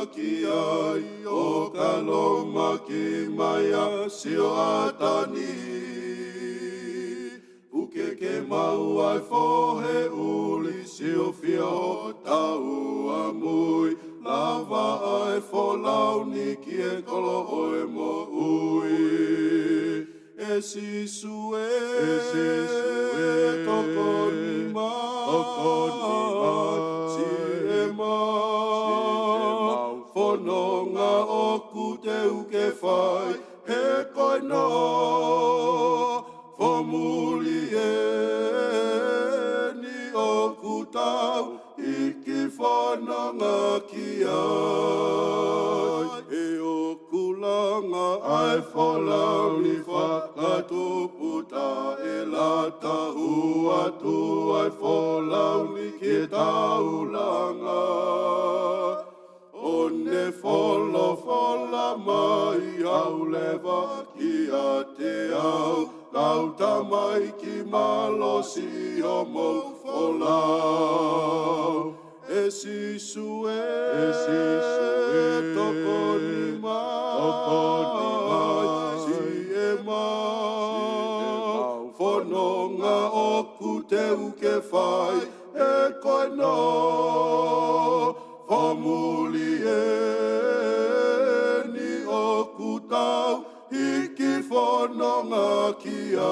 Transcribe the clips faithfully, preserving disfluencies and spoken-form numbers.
ki ai ʻo ka lōmaki mai ʻa Sioatani. Puke ke maʻu ʻa e fohe ʻuli, siofia ʻo taua mui, lava ʻa e folau ni ki he kolo ʻo e moʻui. ʻE Sīsū ē, ʻe Sīsū ē, tokoni mai, tokoni mai, siʻi ʻemau, siʻi ʻemau fononga ʻoku teu ke fai, he ko e nofo muli eni ʻoku tau hiki fononga ki ai. He ʻoku langa ʻa e folau ni fakatupu, taʻelata atu ʻa e folau ni ke tau langa. ʻO ne folofola mai, haʻu leva kiate au, kau tamaiki mālohi, homou folau. ʻE Sīsū ē, ʻe Sīsū ē, tokoni mai, tokoni mai, siʻi ʻemau, siʻi ʻemau fononga ʻoku teu ke fai, he ko e nofo muli eni ʻoku tau hiki fononga ki ai.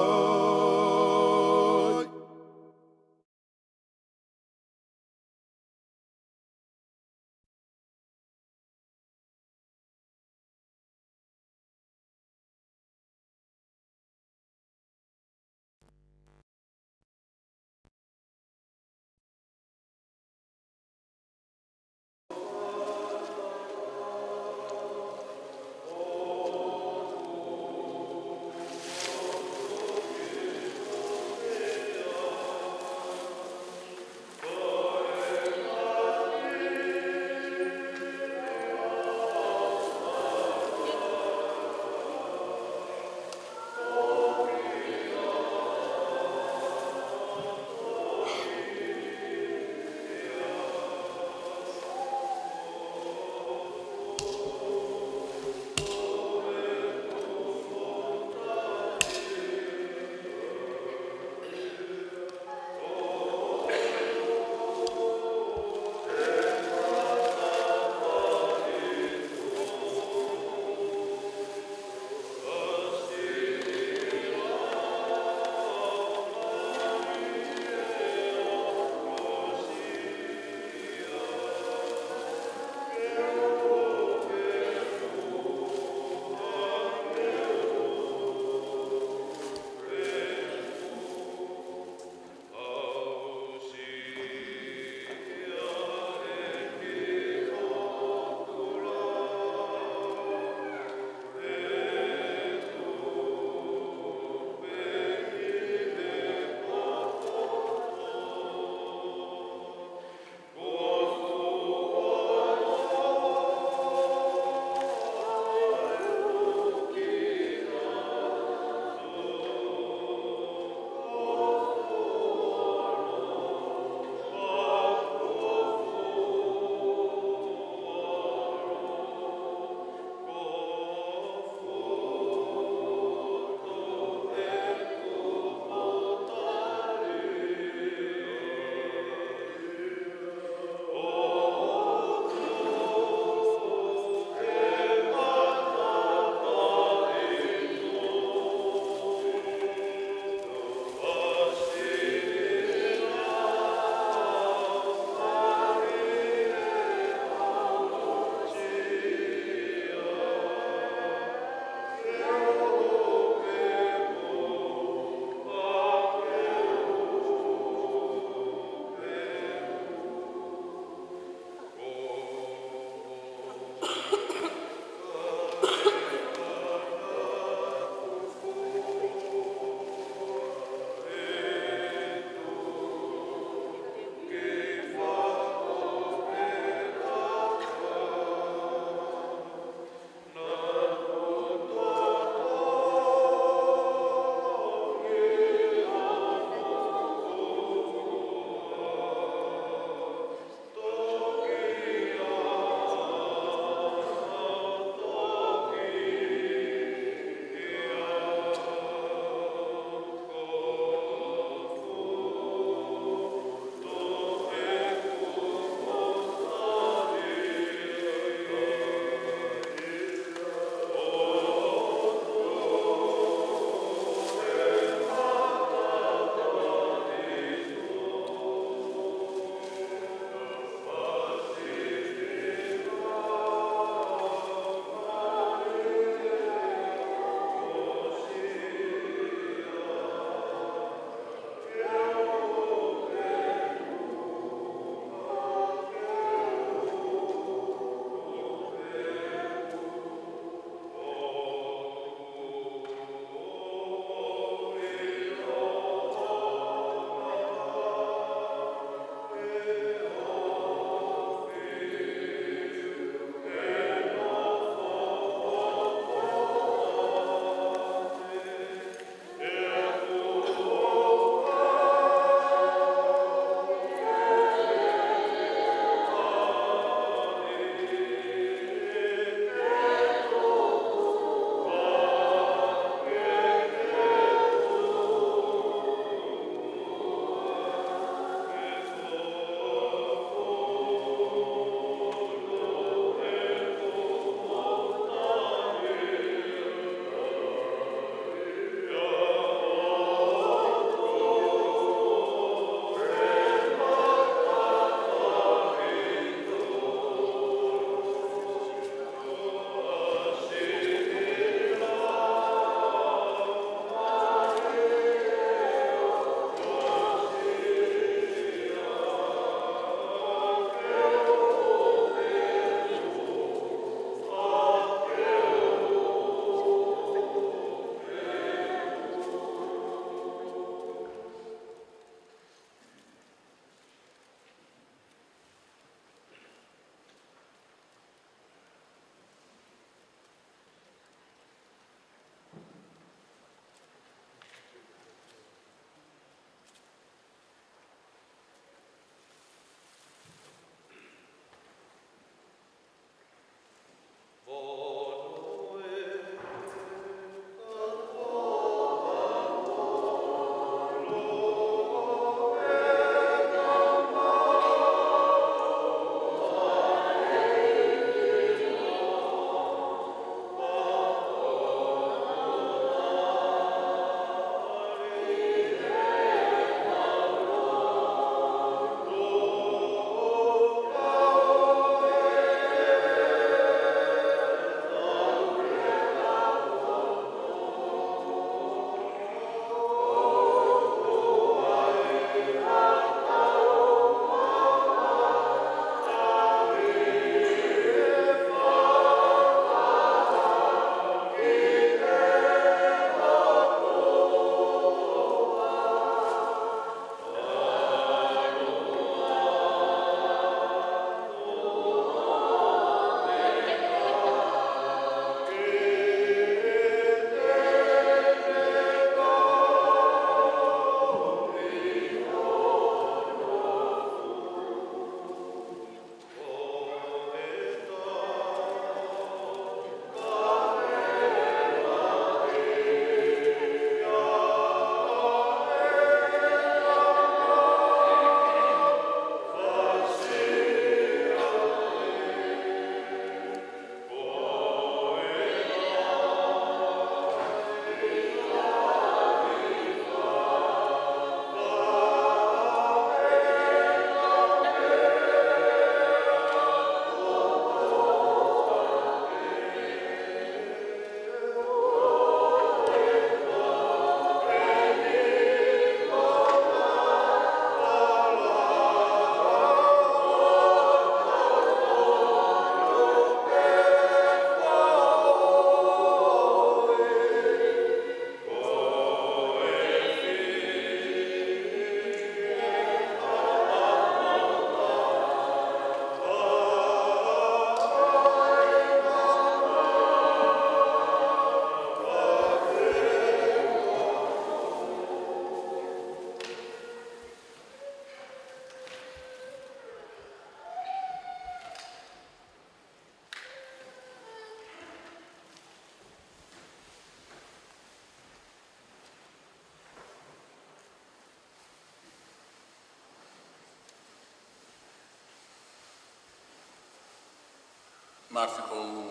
Mafi, ʻoku ou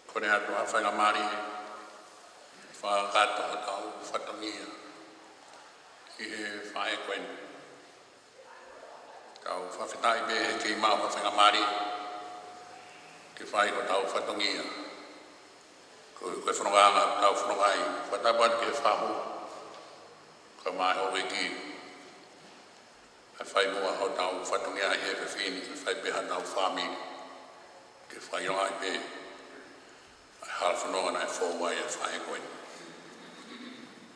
kole atu ha faingamālie fakakakato hotau fatongia ʻi he faʻē ko eni. Kau fakafetaʻi pē he kei maʻu ha faingamālie ke fai hotau fatongia. Ko, ko e fononga ʻoku tau fononga ai, fakatapu atu ki he fahu, kae ʻumaʻā e houʻeiki, kae fai muʻa hotau fatongia ʻi he efiafi ni, kae fai pē hotau fāmili ke fai ʻo ai pē ʻa e hala fononga naʻe fou ai e faʻē ko eni.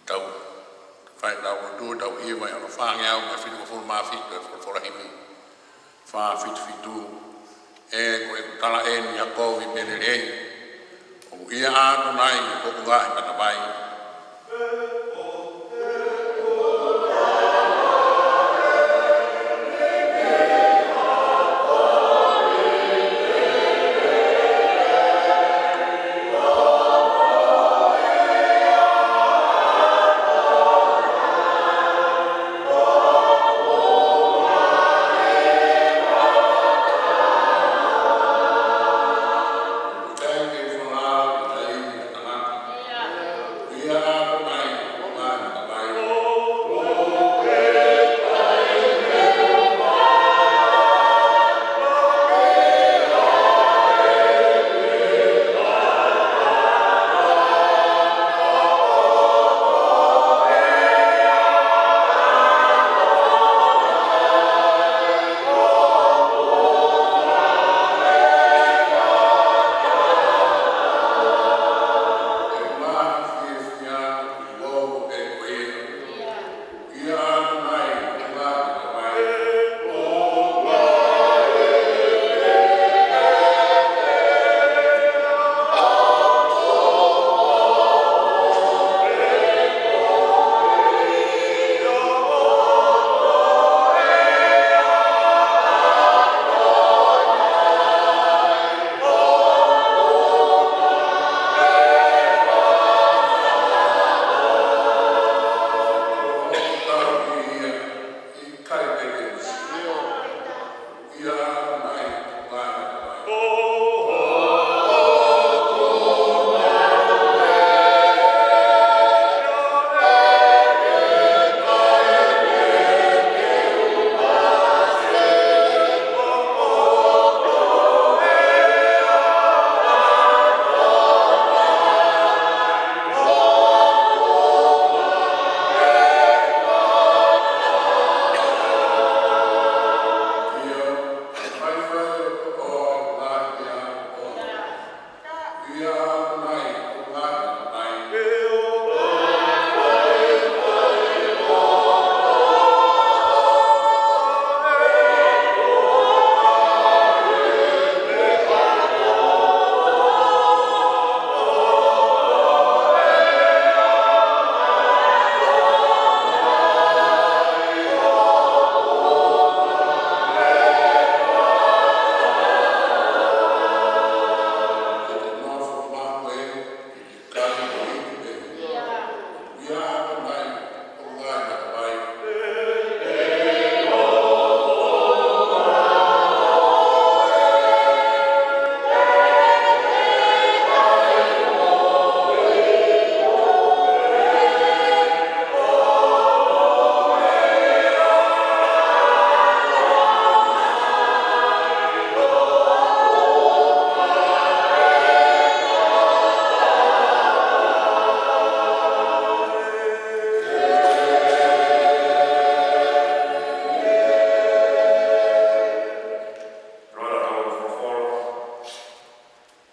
Tau fai ʻetau lotu, tau hiva ʻi he ono fāngeau mo e fitungofulu mā fitu ʻo e folofola himi fā fitu fitu. ʻE ko ʻeku tala eni ʻa kovi pē lelei, ʻoku ʻia ʻAtonai ʻi hoku ngaahi matavai.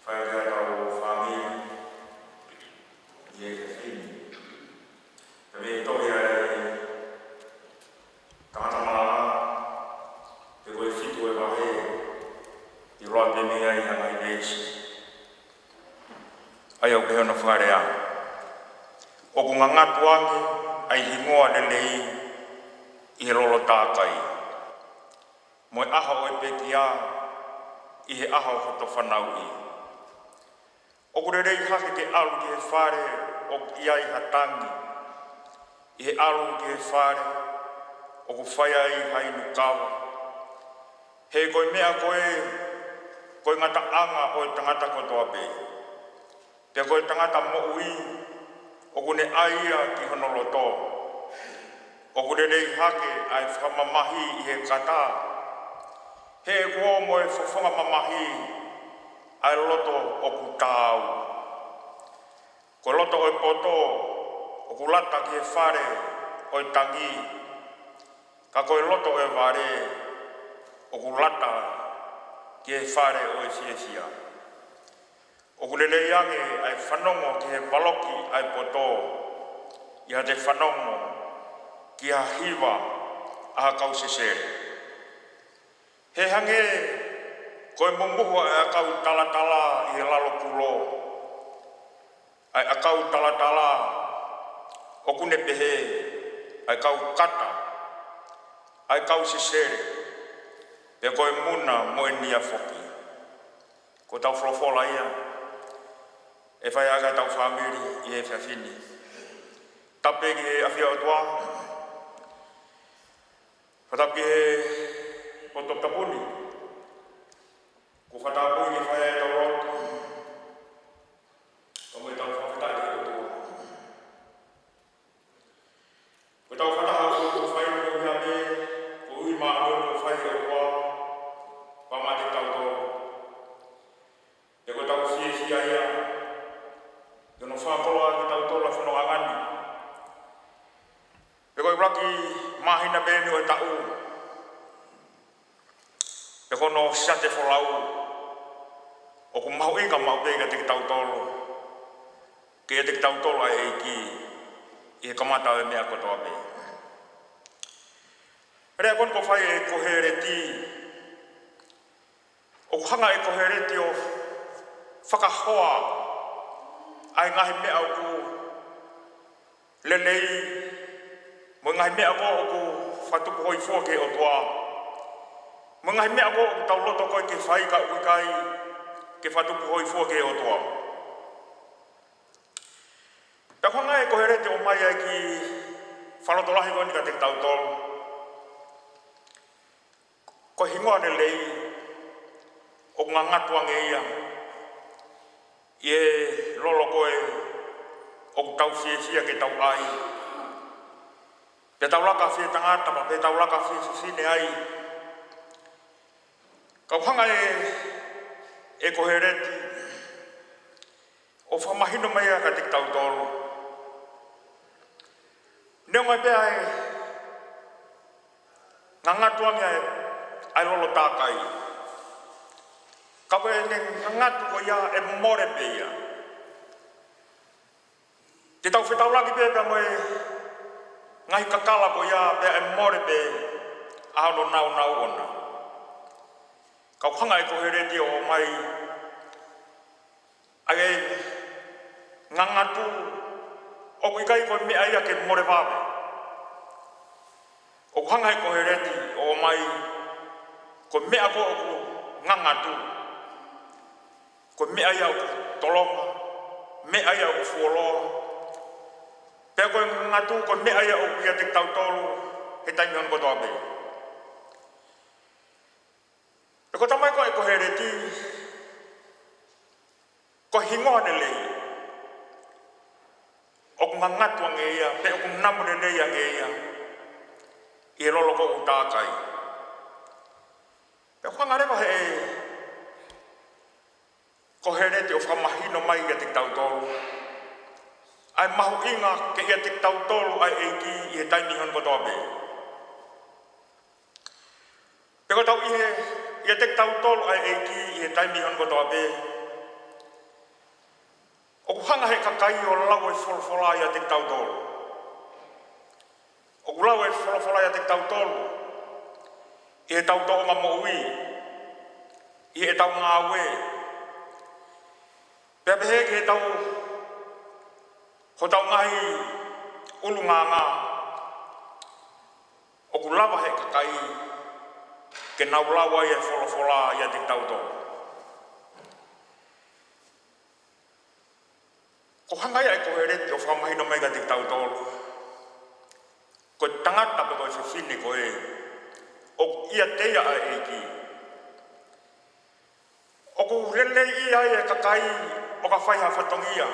Fai ʻetau fāmili ʻi he efiafi ni. Pea mei he tohi ʻa e Tangata Malanga, pea ko e fitu ʻo e vahe, ʻi loa pē mei ai ha ngaahi veesi. ʻA ia ʻoku pehē hono fakalea: ʻOku ngangatu ange ʻa e hingoa lelei ʻi he lolo tākai, mo e ʻaho ʻo e pekia ʻi he ʻaho hoto fanauʻi. ʻOku lelei hake ke ʻalu ki he fale ʻoku ʻi ai ha tangi, ʻi he ʻalu ki he fale ʻoku fai ai ha inu kava. He ko e meʻa ko ē, ko e ngataʻanga ʻo e tangata kotoa pē. Pea ko e tangata moʻui ʻoku ne ʻai ia ki hono loto, ʻoku lelei hake ʻa e fakamamahi ʻi he kata, he ʻoku ō mo e fofonga mamahi ʻa e loto ʻoku taau. Ko e loto ʻo e poto ʻoku lata ki he fale ʻo e tangi, ka ko e loto ʻo e vale ʻoku lata ki he fale ʻo e fiefia. ʻOku lelei ange ʻa e fanongo ki he valoki ʻa e poto ʻi haʻate fanongo ki ha hiva ʻa ha kau sesele. He hangē ko e mumuhu ʻa e ʻakau talatala ʻi he lalo kulo, ʻa e ʻakau talatala ʻoku ne pehē, ʻa e kau kata, ʻa e kau sesele, pea ko e muna mo e nia foki. Ko ʻetau folofola ia ʻe fai ʻaki ʻetau fāmili ʻi he efiafi ni. Tapu ki he ʻafio ʻOtua, fakatapu ki he poto tapu ni, kuo fakatapu ki he fai ʻetau lotu, ʻo mo ʻetau fakafetaʻi ki he ʻOtua. Ko ʻetau fakataha ʻoku fai ko ia pē, ko ui mā ʻoku fai ʻe ʻOtua, pea mate tautolu. Pea ko ʻetau fiefia ia, ke ne fakakoloa kitautolu ʻa e fononga ni. Pea ko e ʻuluaki māhina pē eni ʻo e taʻu, pea ko hono siate folau, ʻoku mahuʻinga maʻu pē kiate kitautolu, kiate kitautolu ʻa e ʻEiki, ʻi he kamata ʻo e meʻa kotoa pē. Lea ko eni kuo fai ʻe Koheleti, ʻoku hanga ʻe Koheleti ʻo fakahoa ʻa e ngaahi meʻa ʻoku lelei, mo e ngaahi meʻa ko ē ʻoku fakatupu hōifua ki he ʻOtua, mo e ngaahi meʻa ko ē ʻoku tau loto ko ē ke fai ka ʻoku ʻikai ke fakatupu hōifua ki he ʻOtua. Pea ʻoku hanga ʻe Koheleti ʻo ʻomai ʻa e kiʻi fakalotolahi ko eni kiate kitautolu. Ko e hingoa lelei ʻoku ngangatu ange ia ʻi he lolo ko ē ʻoku tau fiefia ke tau ʻai. Pea tau laka fie tangata, pea tau laka fie fefine ai. Ka ʻoku hanga ʻe, ʻe Koheleti ʻo fakamahino mai ia kiate kitautolu. Neongo pē ʻa e ngangatu ange ʻa e, ʻa e lolo tākai, ka ko ʻene ngangatu ko ia ʻe mole pē ia. Te tau fetaulaki pē pea mo e ngaahi kakala ko ia pea ʻe mole pē ʻa hono nāunau ʻona. Ka ʻoku hanga ʻe Koheleti ʻo ʻomai ʻa e ngangatu ʻoku ʻikai ko e meʻa ia ke mole vave. ʻOku hanga ʻe Koheleti ʻo ʻomai ko e meʻa ko ē ʻoku ngangatu, ko e meʻa ia ʻoku tolonga, meʻa ia ʻoku fuoloa. Pea ko e ngangatu ko e meʻa ia ʻoku ʻiate kitautolu he taimi ʻoni kotoa pē. Pea ko e tamai ko ē ʻo Koheleti, ko e hingoa lelei ʻoku ngangatu ange ia, pe ʻoku namu lelei ange ia ʻi he lolo ko ē ʻoku tākai. Pea ʻoku hanga leva ʻe Koheleti ʻo fakamahino mai kiate kitautolu ʻa e mahuʻinga ke ʻiate kitautolu ʻa e ʻEiki ʻi he taimi ʻoni kotoa pē. Pea ko ʻetau ʻi he, ʻiate kitautolu ʻa e ʻEiki ʻi he taimi ʻoni kotoa pē, ʻoku hanga ʻe he kakai ʻo lau e folofola ʻiate kitautolu. ʻOku lau e folofola ʻiate kitautolu ʻi heʻetau tōʻonga moʻui, ʻi heʻetau ngāue, pea pehē ki heʻetau, hotau ngaahi ʻulungaanga. ʻOku lava ʻe he kakai ke nau lau ai e folofola ʻiate kitautolu. ʻOku hanga ia ʻe Koheleti ʻo fakamahino mai kiate kitautolu, ko e tangata pe ko e fefine ko ē ʻoku ʻiate ia ʻa e ʻEiki, ʻo ʻoku lelei ia e kakai ʻo ka fai ha fatongia,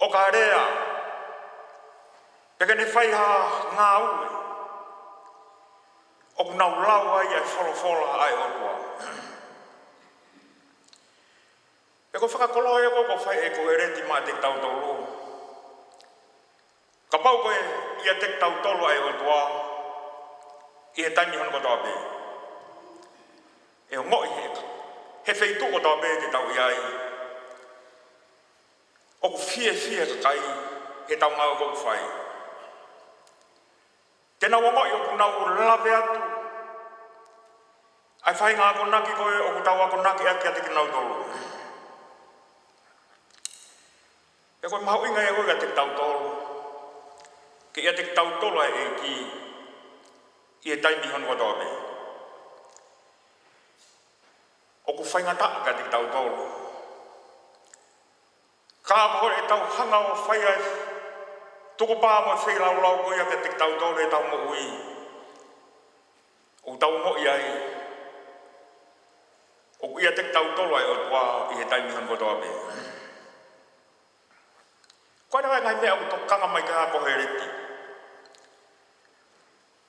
ʻo ka lea, pe ke ne fai ha ngāue, ʻoku nau lau ai e folofola ʻa e ʻOtua. Pea ko e fakakoloa ia ko ē ʻoku fai ʻe Koheleti maʻa kitautolu. Kapau ko e ʻiate kitautolu ʻa e ʻOtua ʻi he taimi hono kotoa pē, ʻe ongoʻi he, he feituʻu kotoa pē te tau ʻi ai, ʻoku fiefia e kakai he ʻetau ngāue ʻoku fai. Te nau ongoʻi ʻoku nau lave atu ʻa e faʻahinga akonaki ko ē ʻoku tau akonaki ʻaki kiate kinautolu. Pea ko e mahuʻinga ia ko ē kiate kitautolu, ke ʻiate kitautolu ʻa e ʻEiki ʻi he taimi hono kotoa pē. ʻOku faingataʻa kiate kitautolu. Ka ko e hanga ʻo fai ʻa e tukupā mo e feilaulau ko ia kiate kitautolu ʻi heʻetau moʻui, ʻoku tau ongoʻi ai ʻoku ʻiate kitautolu ʻa e ʻOtua ʻi he taimi hono kotoa pē. Ko e hā e ngaahi meʻa ʻoku tokanga mai ki ai ʻa Koheleti?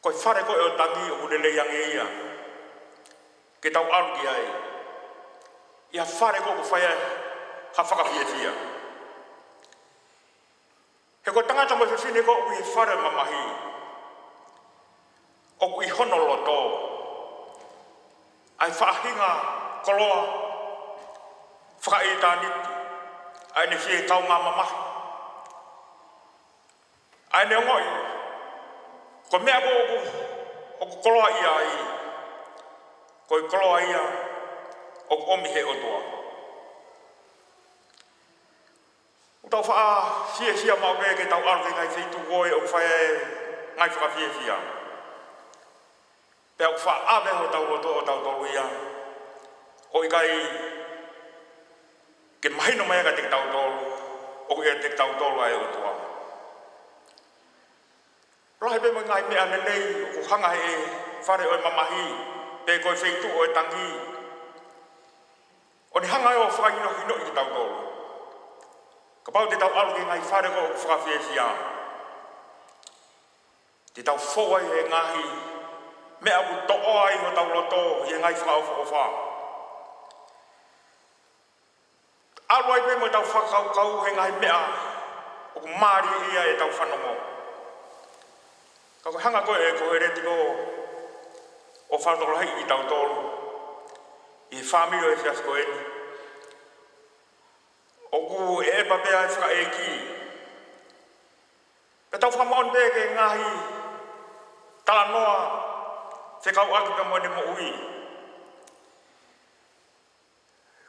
Ko e fale ko ē ʻo e tangi ʻoku lelei ange ia ke tau ʻalu ki ai, ʻi ha fale ko ē ʻoku fai ai ha fakafiefia. He ko e tangata mo e fefine ko ē ʻoku ʻi he fale mamahi, ʻoku ʻi hono loto ʻa e faʻahinga koloa fakaʻitāniti ʻa ʻene fie kaungā mamahi. ʻA ʻene ongoʻi ko e meʻa ko ē ʻoku, ʻoku koloaʻia ai, ko e koloa ia ʻoku ʻomi he ʻOtua. ʻOku tau faʻa fiefia maʻu pē ke tau ʻalu ki he ngaahi feituʻu ko ē ʻoku fai ai e ngaahi fakafiefia, pea ʻoku faʻa ʻave hotau loto ʻo tautolu ia, ʻo ʻikai ke mahino mai kiate kitautolu ʻoku ʻiate kitautolu ʻa e ʻOtua. Lahi pē mo e ngaahi meʻa lelei ʻoku hanga he fale ʻo e mamahi, pe ko e feituʻu ʻo e tangi, ʻo ne hanga ʻo fakahinohinoʻi kitautolu. Kapau te tau ʻalu ki he ngaahi fale ko ē ʻoku fakafiefia, te tau fou ai he ngaahi meʻa ʻoku toʻo ai hotau loto ʻi he ngaahi fakaʻofoʻofa. ʻAlu ai pē mo ʻetau fakakaukau he ngaahi meʻa ʻoku mālie ia ʻetau fanongo. Ka ko e hanga ko ē ʻe Koheleti ko ē ʻo fakalotolahiʻi kitautolu ʻi he fāmili ʻo e efiafi ko eni, ʻoku ʻeʻepa pē ʻa e fakaʻeiki. Pea tau fakamoʻoni pē ki he ngaahi talanoa fekauʻaki pea mo ʻene moʻui.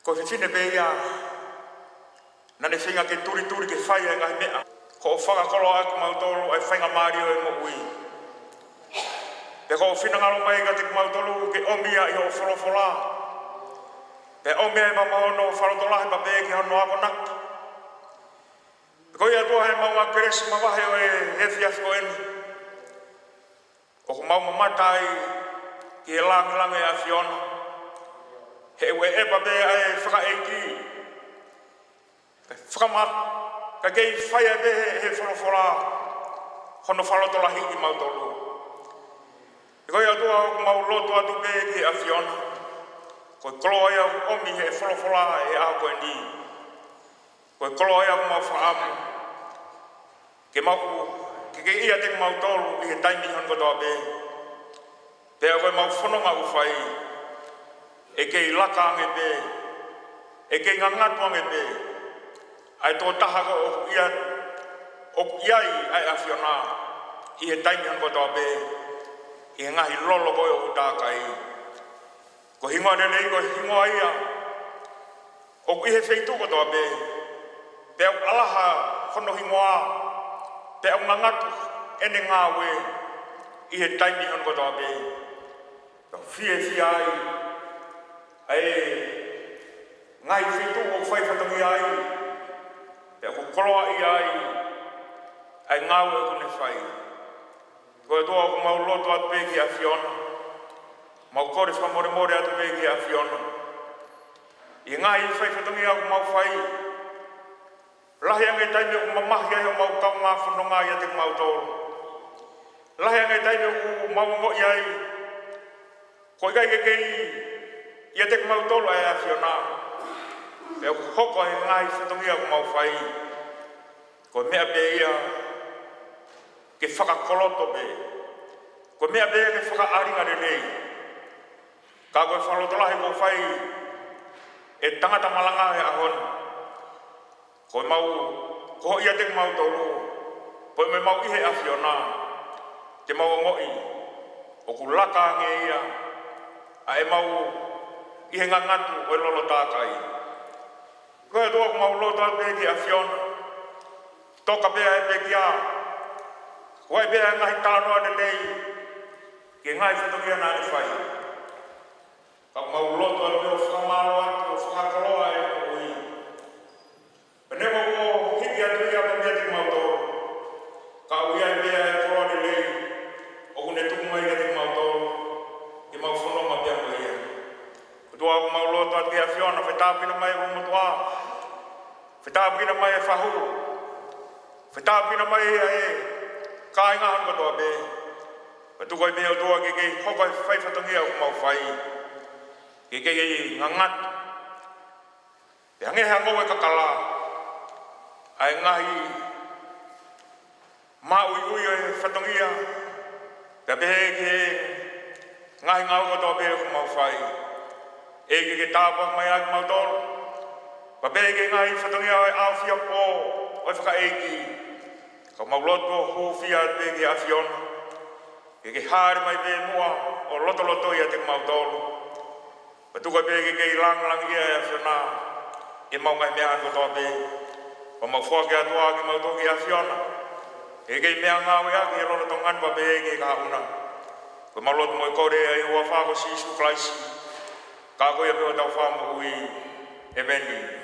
Ko e fefine pē ia naʻa ne feinga ke tulituli ke fai ʻa e ngaahi meʻa. Ko hoʻo fakakoloa ʻaki kimautolu ʻa e faingamālie ʻo e moʻui. Pea ko hoʻo finangalo mai kiate kimautolu ke ʻomi ia ʻi hoʻo folofola. Pea ʻomi ʻa e mamahi ʻo hono fakalotolahi pea pehē ki hono akonaki. Ko ia ʻOtua, ʻemau kelesi mavahe ʻo e efiafi ko eni, ʻoku mau mamata ai ki he lāngilangi ʻa e ʻAfiona, he ʻoku ʻeʻepa pē ʻa e fakaʻeiki. Fakamā, ka kei fai ai pē he, he folofola hono fakalotolahiʻi kimautolu. Ko ia ʻOtua, ʻoku mau lotu atu pē ki he ʻAfiona, ko e koloa ia ʻoku ʻomi he folofola he ʻaho ko eni. Ko e koloa ia ʻoku mau fakaʻamu ke mau, ke ke ʻiate kimautolu ʻi he taimi hono kotoa pē. Pea ko ʻemau fononga ʻoku fai, ʻe kei laka ange pē, ʻe kei ngangatu ange pē ʻa e tokotaha ko ē ʻoku ʻi ai, ʻoku ʻi ai ʻa e ʻAfiona ʻi he taimi hono kotoa pē, ʻi he ngaahi lolo ko ē ʻoku tākai. Ko e hingoa lelei, ko e hingoa ia ʻoku ʻi he feituʻu kotoa pē, pea ʻoku ʻalaha hono hingoa, pea ʻoku ngangatu ʻene ngāue ʻi he taimi hono kotoa pē. Pea ʻoku fiefia ai ʻa e ngaahi feituʻu ʻoku fai fatongia ai, pea ʻoku koloaʻia ai ʻa e ngāue ʻoku ne fai. Ko ia ʻOtua, ʻoku mau lotu atu pē ki he ʻAfiona, mau kole fakamolemole atu pē ki he ʻAfiona, he ngaahi fai fatongia ʻoku mau fai. Lahi ange e taimi ʻoku mamahi ai homau kaungā fononga ʻiate kimautolu. Lahi ange e taimi ʻoku mau ongoʻi ai ko e ʻikai ke kei ʻiate kimautolu ʻa e ʻAfiona. Pea ʻoku hoko ai e ngaahi fatongia ʻoku mau fai ko e meʻa pē ia ke fakakoloto pē, ko e meʻa pē ia ke fakaʻalinga lelei. Ka ko e fakalotolahi kuo fai ʻe he tangata malanga he ʻaho ni, ko ʻemau, ko ʻiate kimautolu, ko ʻemau ʻi he ʻAfiona, te mau ongoʻi ʻoku laka ange ia ʻa ʻemau ʻi he ngangatu ʻo e lolo tākai. Ko e ʻOtua, ʻoku mau lotu atu pē ki he ʻAfiona, toka pē ʻa e pekia, ʻoange pē ʻa e ngaahi talanoa lelei ki he ngaahi fatongia naʻa ne fai. Ka ʻoku mau lotu atu pē ʻo fakamālō atu, ʻo fakakoloa e moʻui. Pea neongo kuo hiki atu ia meiate kimautolu, ka ʻoku ʻi ai pē ʻa e koloa lelei ʻoku ne tuku mai kiate kimautolu ke mau fononga pea mo ia. ʻOtua, ʻoku mau lotu atu ki he ʻAfiona, fetāpuekina mai e motuʻa, fetāpuekina mai e fahu, fetāpuekina mai ʻa e kāinga hono kotoa pē. Pea tuku ai pē, ʻOtua, ke kei hoko e fai fatongia ʻoku mau fai ke kei ngangatu pea hangē ha ngoue kakala ʻa e ngaahi maʻuiʻui ʻo e fatongia, pea pehē ki he ngaahi ngāue kotoa pē ʻoku mau fai. ʻEiki, ke tāpuaki mai ʻa kimautolu, pea pehē ki he ngaahi fatongia ʻo e ʻAfio pō ʻo e fakaʻeiki. Ka ʻoku mau lotu ʻo hūfia atu pē ki he ʻAfiona, ke ke hāʻele mai pē muʻa ʻo lotolotoʻi ʻiate kimautolu. Pea tuku ai pē ke kei lāngilangiʻia ʻe he ʻAfiona ʻemau ngaahi meʻa kotoa pē. Pea mau foaki atu ʻa kimautolu ki he ʻAfiona, ke kei meʻangāueʻaki he lolotonga ni pea pehē ki he kahaʻu na. Ko ʻemau lotu mo e kole ʻi he huafa ko Sīsū Kalaisi, ka ko ia pē hotau Fakamoʻui. ʻĒmeni.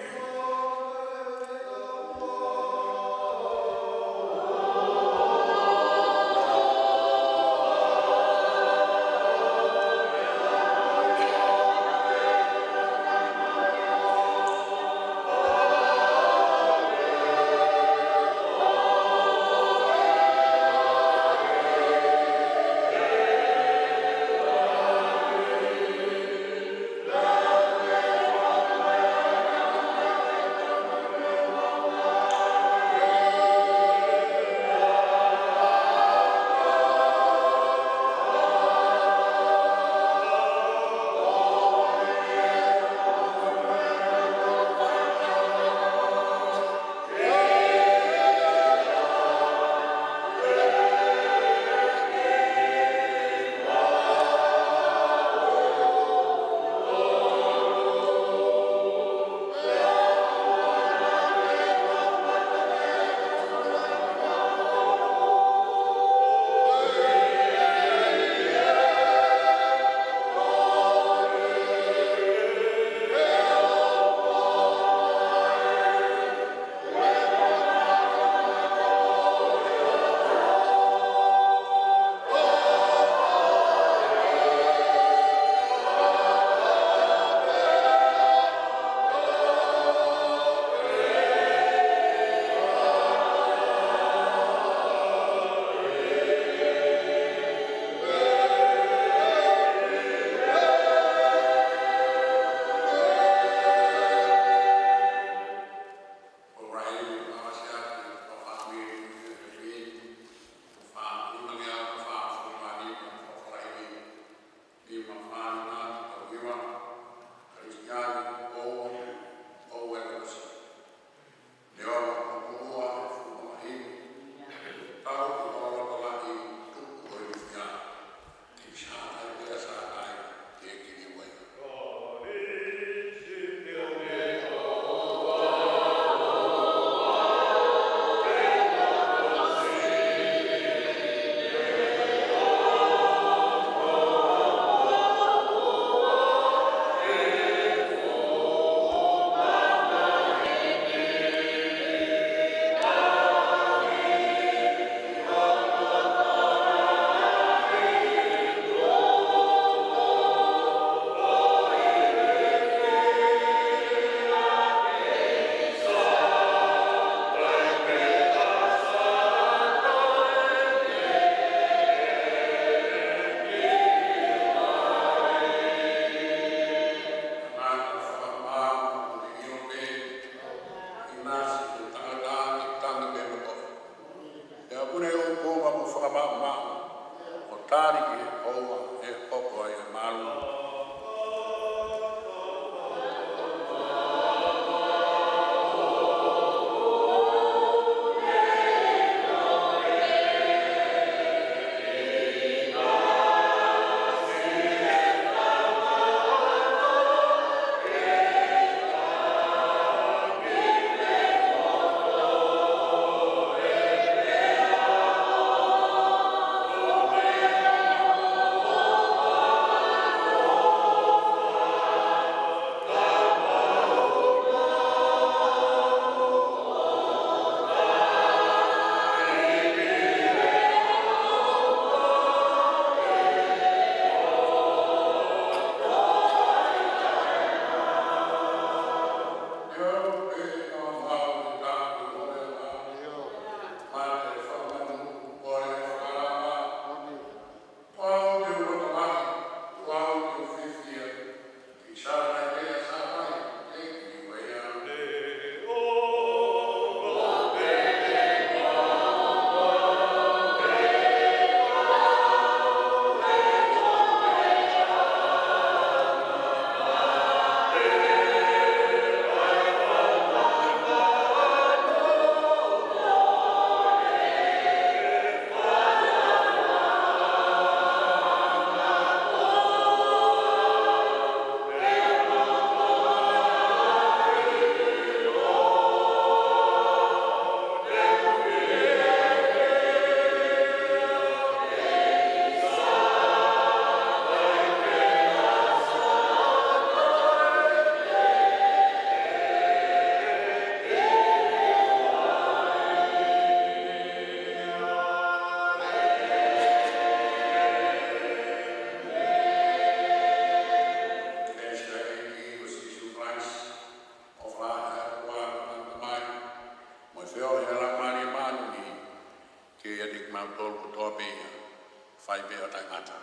Pea ʻo taʻengata.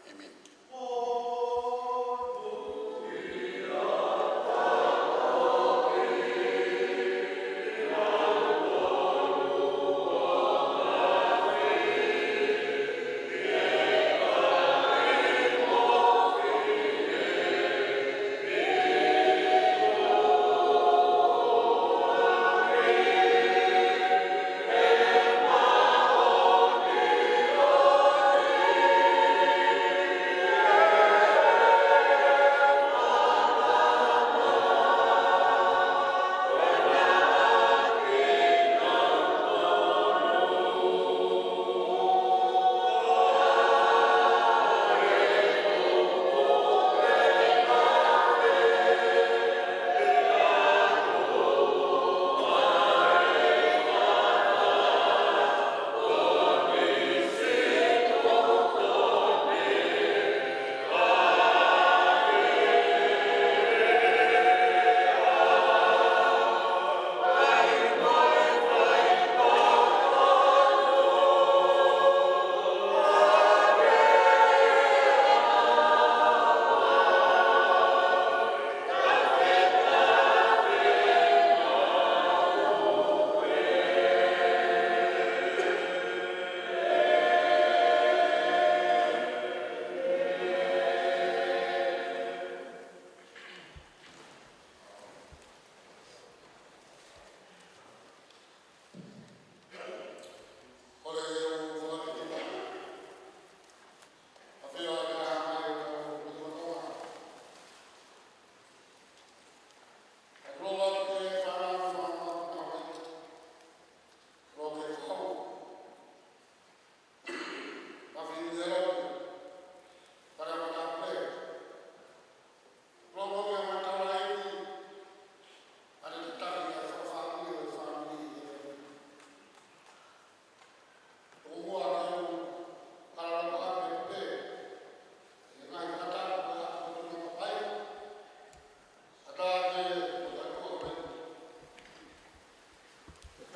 ʻĒmeni.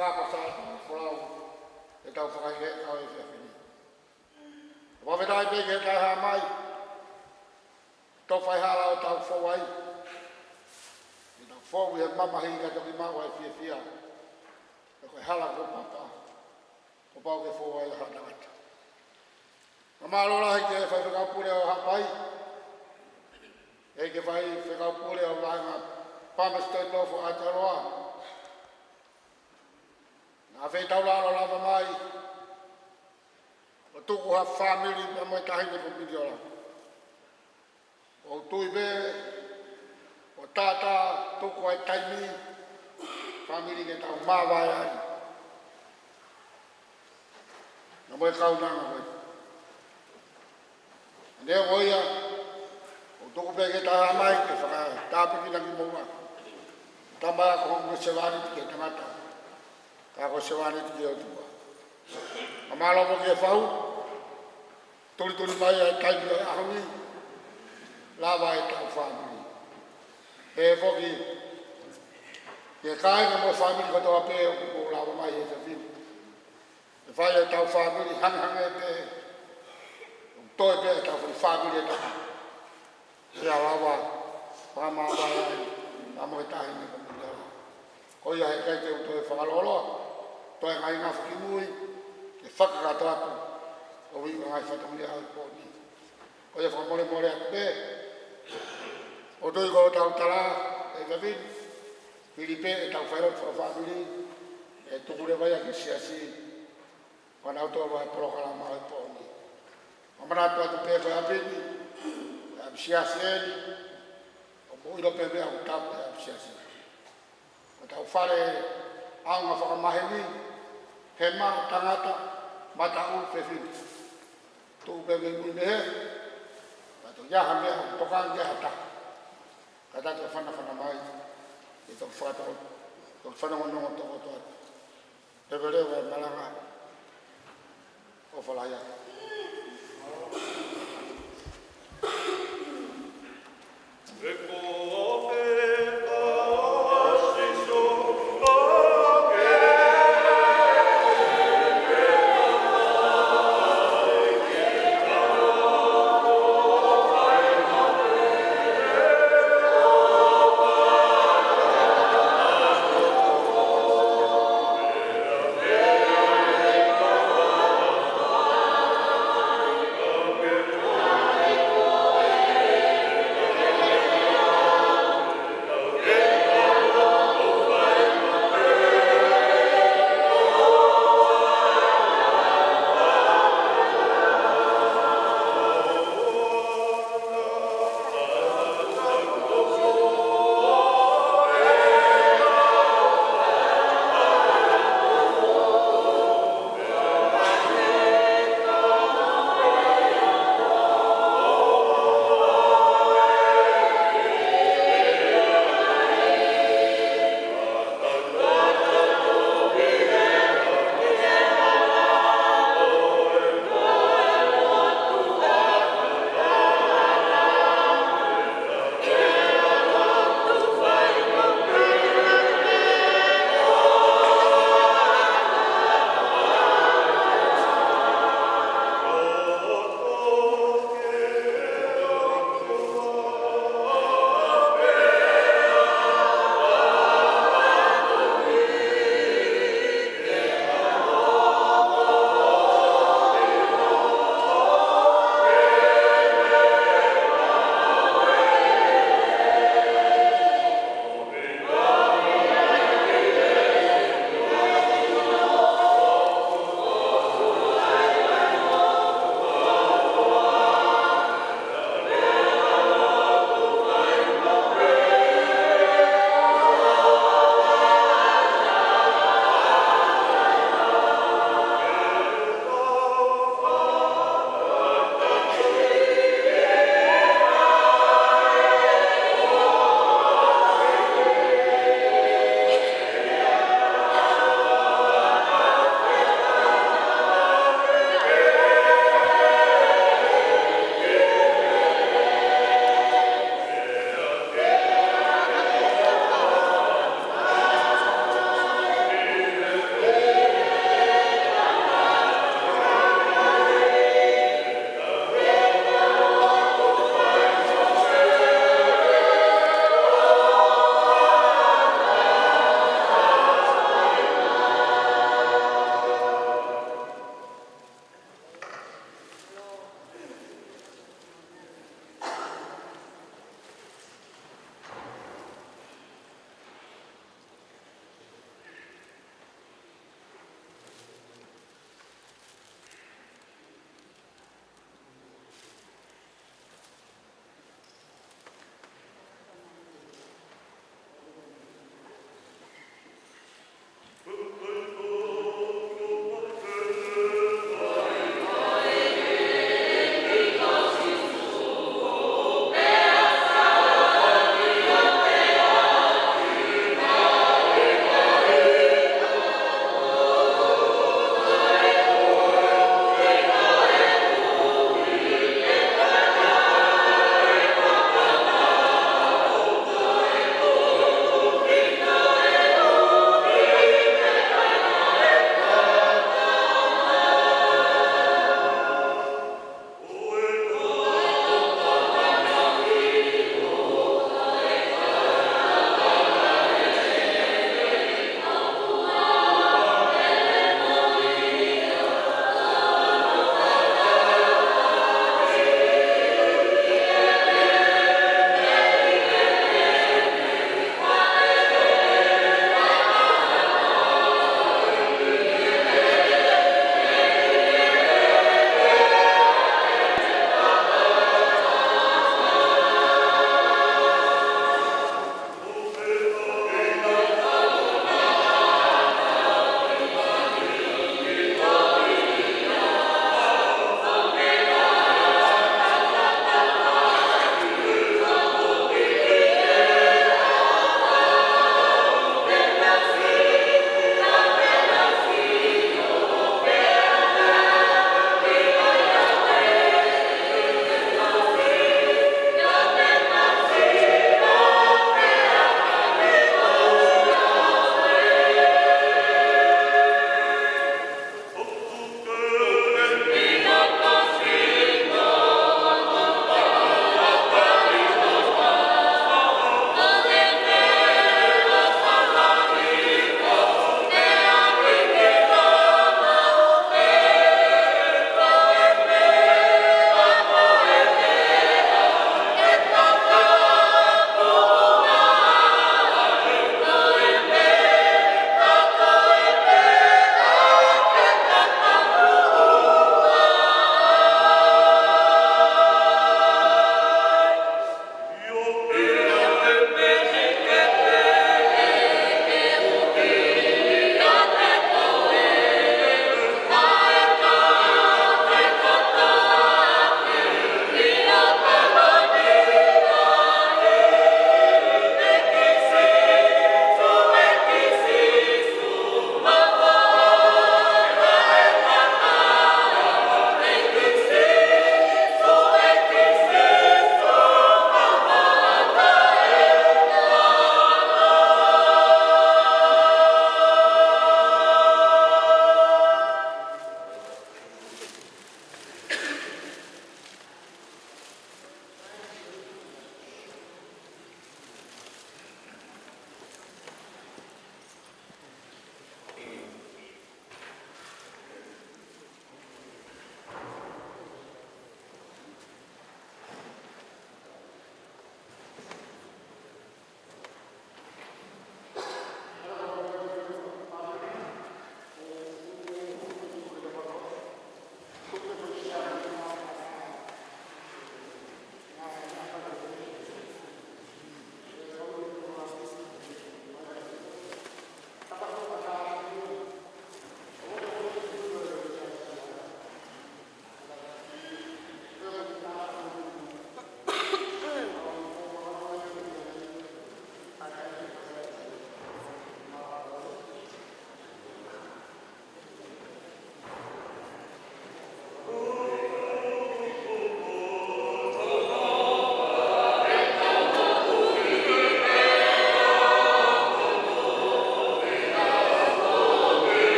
Ka ko sa folau ʻetau fakaʻehiʻehi ʻo e efiafi ni. Fakafetaʻi pē ki he Taʻehāmai. Tau fai hala ʻo tau fou ai. ʻI heʻetau fou ʻi he mamahi ka toki maʻu ai e fiefia. Ko e hala ko papa. Kuo pau ke fou ai ha tangata. Fakamālō lahi ki he faifekau pule ʻo Haʻapai. ʻEiki faifekau pule ʻo e vahenga Palmerston North ʻo Aotearoa. Naʻa fetaulaki lava mai ʻo tuku ha fāmili pea mo e taʻahine ko Miliola. ʻOku ou tui pē ʻoku tātā tuku ai e taimi, fāmili ke tau māvae ai. Naʻa mo e kaunanga ko ē. Neongo ia, ʻoku tuku pē ke tau ō mai ke fakatāpuekina kimoua. Tama ia ko hoku sevāniti ki he tangata. Ka ko e sevāniti ki he ʻOtua. Fakamālō ki he fau. Tulituli mai ʻa e taimi ʻo e ʻaho ni. Lava ʻetau fāmili. Pea foki ki he kāinga mo e fāmili kotoa pē ʻoku mou lava mai he efiafi ni. ʻE fai ʻetau fāmili hangehangē pē. ʻOku toe pē ʻetau fāmili ʻe taha. Pea lava fakamāvae ai, pea mo e taʻahine ko Miliola. Ko ia he ʻikai te u toe fakalōloa, toe ngaahi ngafa ki mui, ke fakakakato atu, ʻo ui ʻa e ngaahi fatongia ʻo e pō ni. Ko ia fakamolemole atu pē, ʻoku ou tui ko ʻetau tala, ʻe Kevin, hili pē ʻetau failotu fakafāmili, ʻe tuku leva ia ki he siasi, ʻo nau tō ʻa e polokalama ʻo e pō ni. ʻOku ou manatu atu pē ko e ʻapi ni, ko e ʻapi siasi eni, ʻoku mou ʻilo pē meʻa ʻoku tapu he ʻapi siasi. Ko ʻetau fale ʻaonga fakamaheni, hema, tangata, mataʻu, fefine. Tuʻu pē mei mui mei hē, ka toe ʻi ai ha meʻa ʻoku tokanga ki ai ha taha. Ka tau toe fanafana mai, ʻe toki fakatoko, toki fanongonongo tokoto atu. Leveleva e malanga ʻo Falaia.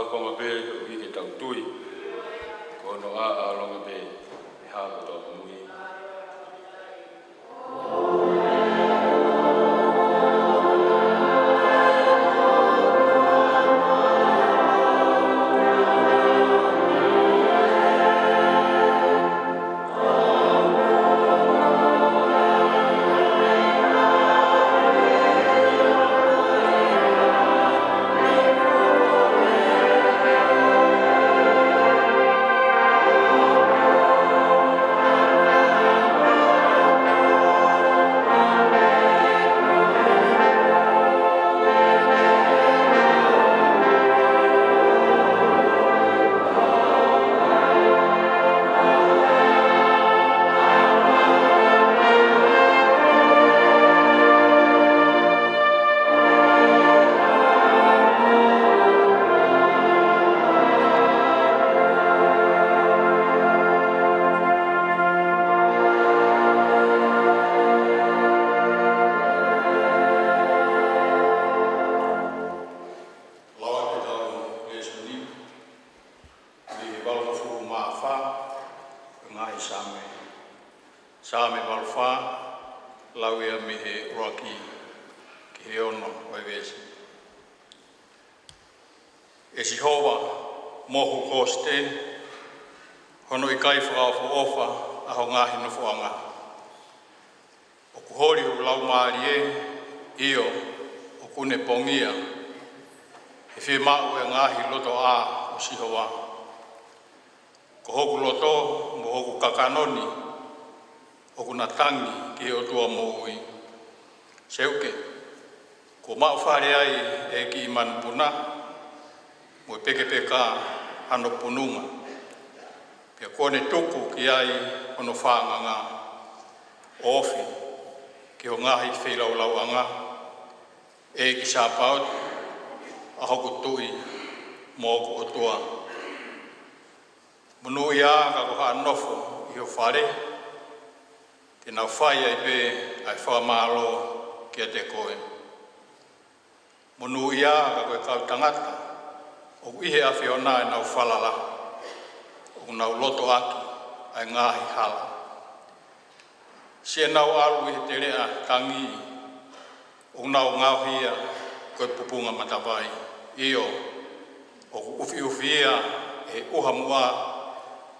ʻAkonga pē ʻoku ʻikai ke tau tui, ko hono ʻāʻā longa pē ʻe hā kotoa mui. Lau atu ʻetau lēsoni mei he valungofulu mā fā ʻo e ngaahi Saame. Saame valu fā, lau ia mei he ʻuluaki ki he ono ʻo e veesi. ʻE Sihova, mohu ko Siteni, hono ʻikai fakaʻofoʻofa ʻa ho ngaahi nofoʻanga. ʻOku holi hoku laumālie, ʻio, ʻoku ne pongia, he fiemaʻu ʻa e ngaahi lotoʻā ʻo Sihova. Ko hoku loto mo hoku kakano ni ʻoku na tangi ki he ʻOtua moʻui. Seuke, kuo maʻu fale ai ʻe he kiʻi manupuna, mo e pekepeka hano pununga. Pea kuo ne tuku ki ai hono fānganga, ʻo ofi ki ho ngaahi feilaulau ʻanga, ʻEiki Sāpaoti, ʻa hoku Tuʻi mo hoku ʻOtua. Monūʻia ka ko haʻa nofo ʻi ho fale, ke nau fai ai pē ʻa e fakamālō kiate koe. Monūʻia ka ko e kau tangata ʻoku ʻi he ʻAfiona ʻenau falala, ʻoku nau lotoʻaki ʻa e ngaahi hala. Siʻenau ʻalu ʻi he teleʻa tangi, ʻoku nau ngaohi ia ko e pupunga matavai. ʻIo, ʻoku ʻufiʻufi ia ʻe he ʻuha muʻa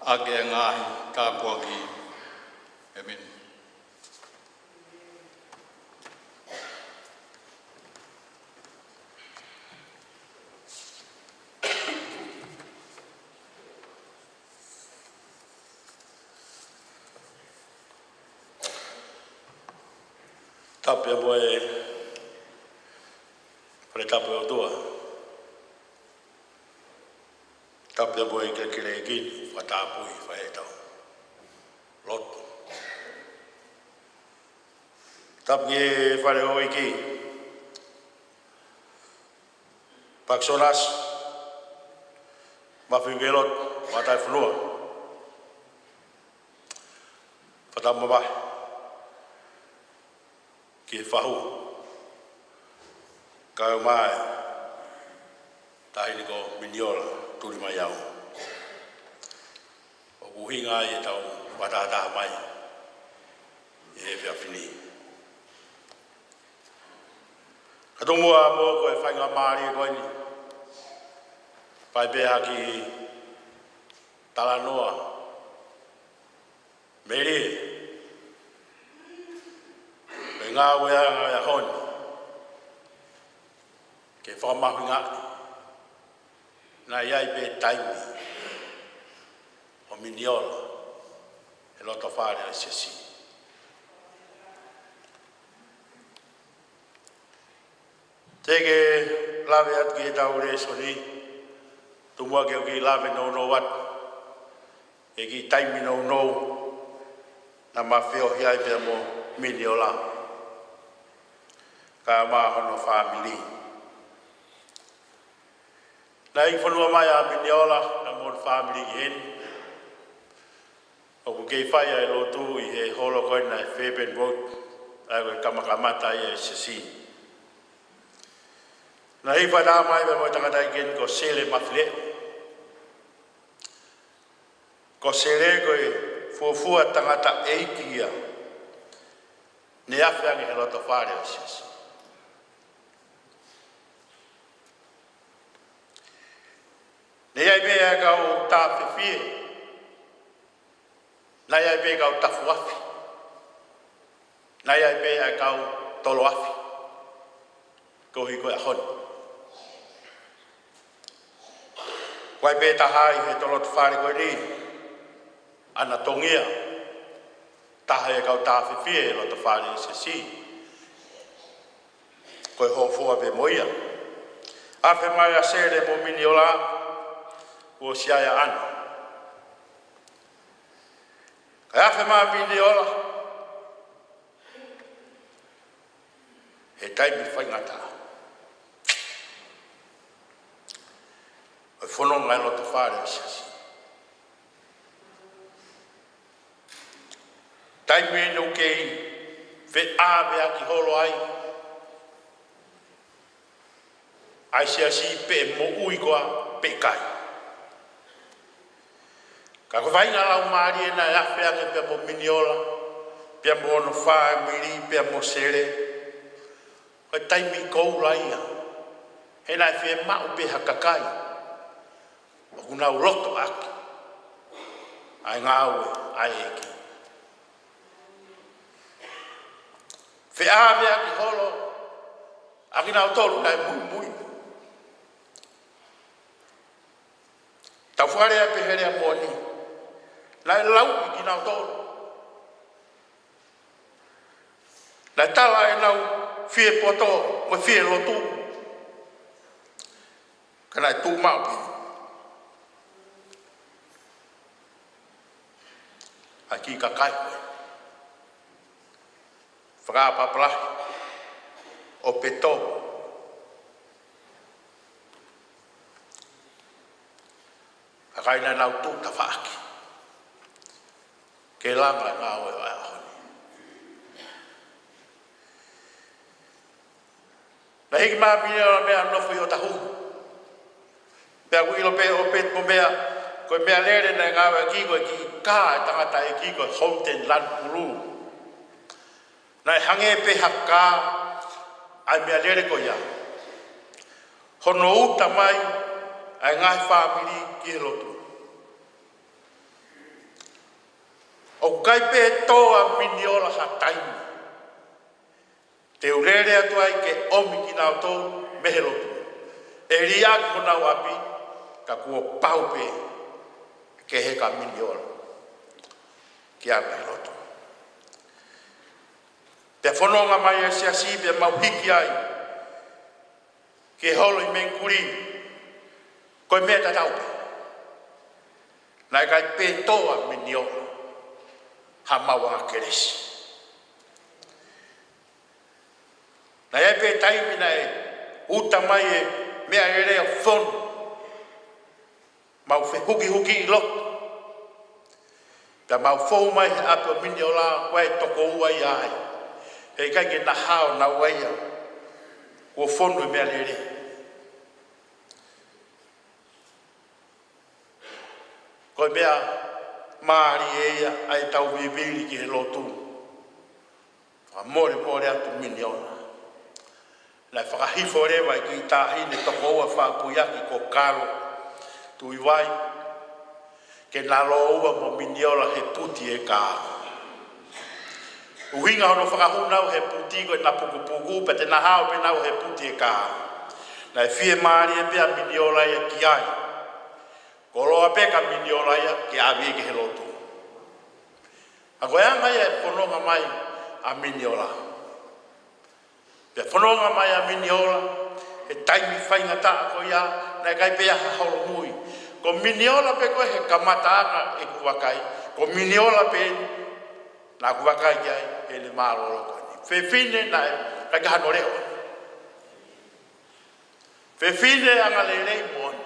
ʻaki ʻa e ngaahi tāpuaki. ʻĒmeni. Tapu pea mo e fale tapu ʻo e ʻOtua. Tapu pea mo e kelekele ʻEiki ni, fakatapui, fai ʻetau lotu. Tapu ki he fale ʻo e ʻEiki. Pakisonasi, Mafiu Kelotu, Mataifonua. Fakatapu mavahe ki he fahu kae ʻumaʻā e Taʻahine ko Miniola Tulimaiao. ʻOku ʻuhinga ai ʻetau fakatahataha mai ʻi he efiafi ni. Ka tomuʻa mo ko e faingamālie ko eni, fai pē ha kiʻi talanoa melie, pe ngāueʻanga ʻo e ʻaho ni, ke fakamahuʻingaʻi naʻe ʻi ai pē taimi ʻo Miniola he loto fale ʻo e siasi. Te ke lave atu ki heʻetau lēsoni, tomuʻa ke u kiʻi lave nounou atu ki he kiʻi taimi nounou naʻa ma feohi ai pea mo Miniola, kae ʻumaʻā hono fāmili. Naʻe ʻi fonua mai ʻa Miniola, naʻa mo hono fāmili ki heni. ʻOku kei fai ʻa e lotu ʻi he holo ko ena ʻi Fairbairn Road, ʻa ia ko e kamakamata ia ʻo e siasi. Naʻe hifo ʻa e tama ia mo e tangataʻeiki ni ko Sele Mafileʻo. Ko Sele ko e fuofua tangataʻeiki ia naʻe afe ange he loto fale ʻo e siasi. Naʻe ʻi ai pē ʻa e kau tāfefie, naʻe ʻi ai pē kau tafuafi, naʻe ʻi ai pē ʻa e kau toloafi. Koeʻuhi ko e ʻaho ni, ʻoku ʻi ai pē taha ʻi he loto fale ko eni, ʻa Natongia, taha ʻi he kau tāfefie he loto fale ʻo e siasi. Ko e hōfoa pē mo ia. Afe mai ʻa Sele mo Miniola, kuo ʻosi ʻi ai ʻa ʻAna. Kae afe mai ʻa Miniola he taimi faingataʻa ʻo e fononga ʻi he loto fale ʻo e siasi. Taimi ʻeni ʻoku kei feʻaveaki holo ai ʻa e siasi pe ʻe moʻui koā pe ʻikai. Ka ko e faʻahinga laumālie naʻe afe ange pea mo Miniola, pea mo hono fāmili, pea mo Sele, ko e taimi koula ia. He naʻe fiemaʻu pē ha kakai ʻoku nau loto ʻaki ʻa e ngāue ʻa e ʻEiki. Feʻaveaki holo ʻa kinautolu naʻe muimui. Tau fakalea pē he lea moʻoni, naʻe lauʻi kinautolu. Naʻe tala ʻenau fie poto mo e fie lotu, ka naʻe tuʻu maʻu pē ʻa e kiʻi kakai ko ē fakaʻapaʻapa lahi ʻo Petō. Kakai naʻa nau tuʻu tafaʻaki ke langa e ngāue ʻo e ʻaho ni. Naʻe hiki mai ʻa Miniola mei he nofo ʻi ʻOtahuhu. Pea ʻoku ʻilo pē ʻo Petō mo meʻa, ko e meʻalele naʻe ngāueʻaki ko e kiʻi kā ʻa e tangataʻeiki ko Houghton Lanipulū. Naʻe hangē pē ha kā ʻa e meʻalele ko ia hono uta mai ʻa e ngaahi fāmili ki he lotu. ʻOku ʻikai pē tō ʻa Miniola ha taimi te u lele atu ai ke ʻomi kinautolu mei he lotu. ʻE liʻaki honau ʻapi, ka kuo pau pē ke heka ʻa Miniola ki ai mei he lotu. Pea fononga mai ʻa e siasi pea mau hiki ai ki he holo ʻi Mengikuli. Ko e meʻa tatau pē. Naʻe ʻikai pē tō ʻa Miniola ha maʻuʻanga kelesi. Naʻe ʻi ai pē taimi naʻe uta mai e meʻalele ʻo fonu. Mau fehukihuki ʻi loto. Pea mau fou mai he ʻapi ʻo Miniola, ko e toko ua ia ai. He ʻikai ke na hao naua ia kuo fonu e meʻalele. Ko e meʻa mālie ia ʻa e tau vivili ki he lotu. Fakamolemole atu Miniola. Naʻe fakahifo leva e kiʻi taʻahine toko ua fakapuiaki ko Kalo Tuʻivai ke na lōua mo Miniola he puti e kā. ʻUhinga hono fakahū naua he puti ko ʻena pukupuku pea te na hao pē naua he puti e kā. Naʻe fiemālie pē ʻa Miniola ia ki ai. Koloa pē kia Miniola ia ke ʻave ki he lotu. ʻA ko e anga ia e fononga mai ʻa Miniola. Pea fononga mai ʻa Miniola he taimi faingataʻa ko ia, naʻe ʻikai pē ʻi ai ha holomui. Ko Miniola pē ko ē he kamataʻanga ʻeku vakai, ko Miniola pē naʻa ku vakai ki ai he ne mālōlō ko eni. Fefine naʻe ʻikai ke hano leʻo. Fefine angalelei moʻoni.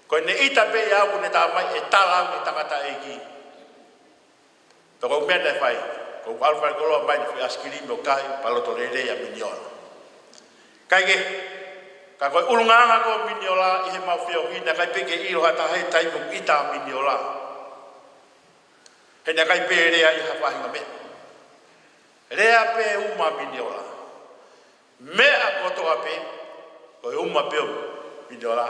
Ko ʻene ʻita pē ʻiate au ʻoku ne tā mai ʻe tala au ki he tangataʻeiki. Pea ko e meʻa naʻe fai, ko ʻeku ʻalu fale koloa mai naʻe fai ʻaisikilimi ʻo kai, pea loto lelei ʻa Miniola. Kae kehe, ka ko e ʻulungaanga ko ē ʻo Miniola ʻi heʻemau feohi, naʻe ʻikai pē ke ʻilo ʻe ha taha he taimi ʻoku ʻita ai ʻa Miniola. He naʻe ʻikai pē lea ʻi ha faʻahinga meʻa. Lea pē ʻuma ʻa Miniola. Meʻa kotoa pē, ko e ʻuma pē ʻo Miniola,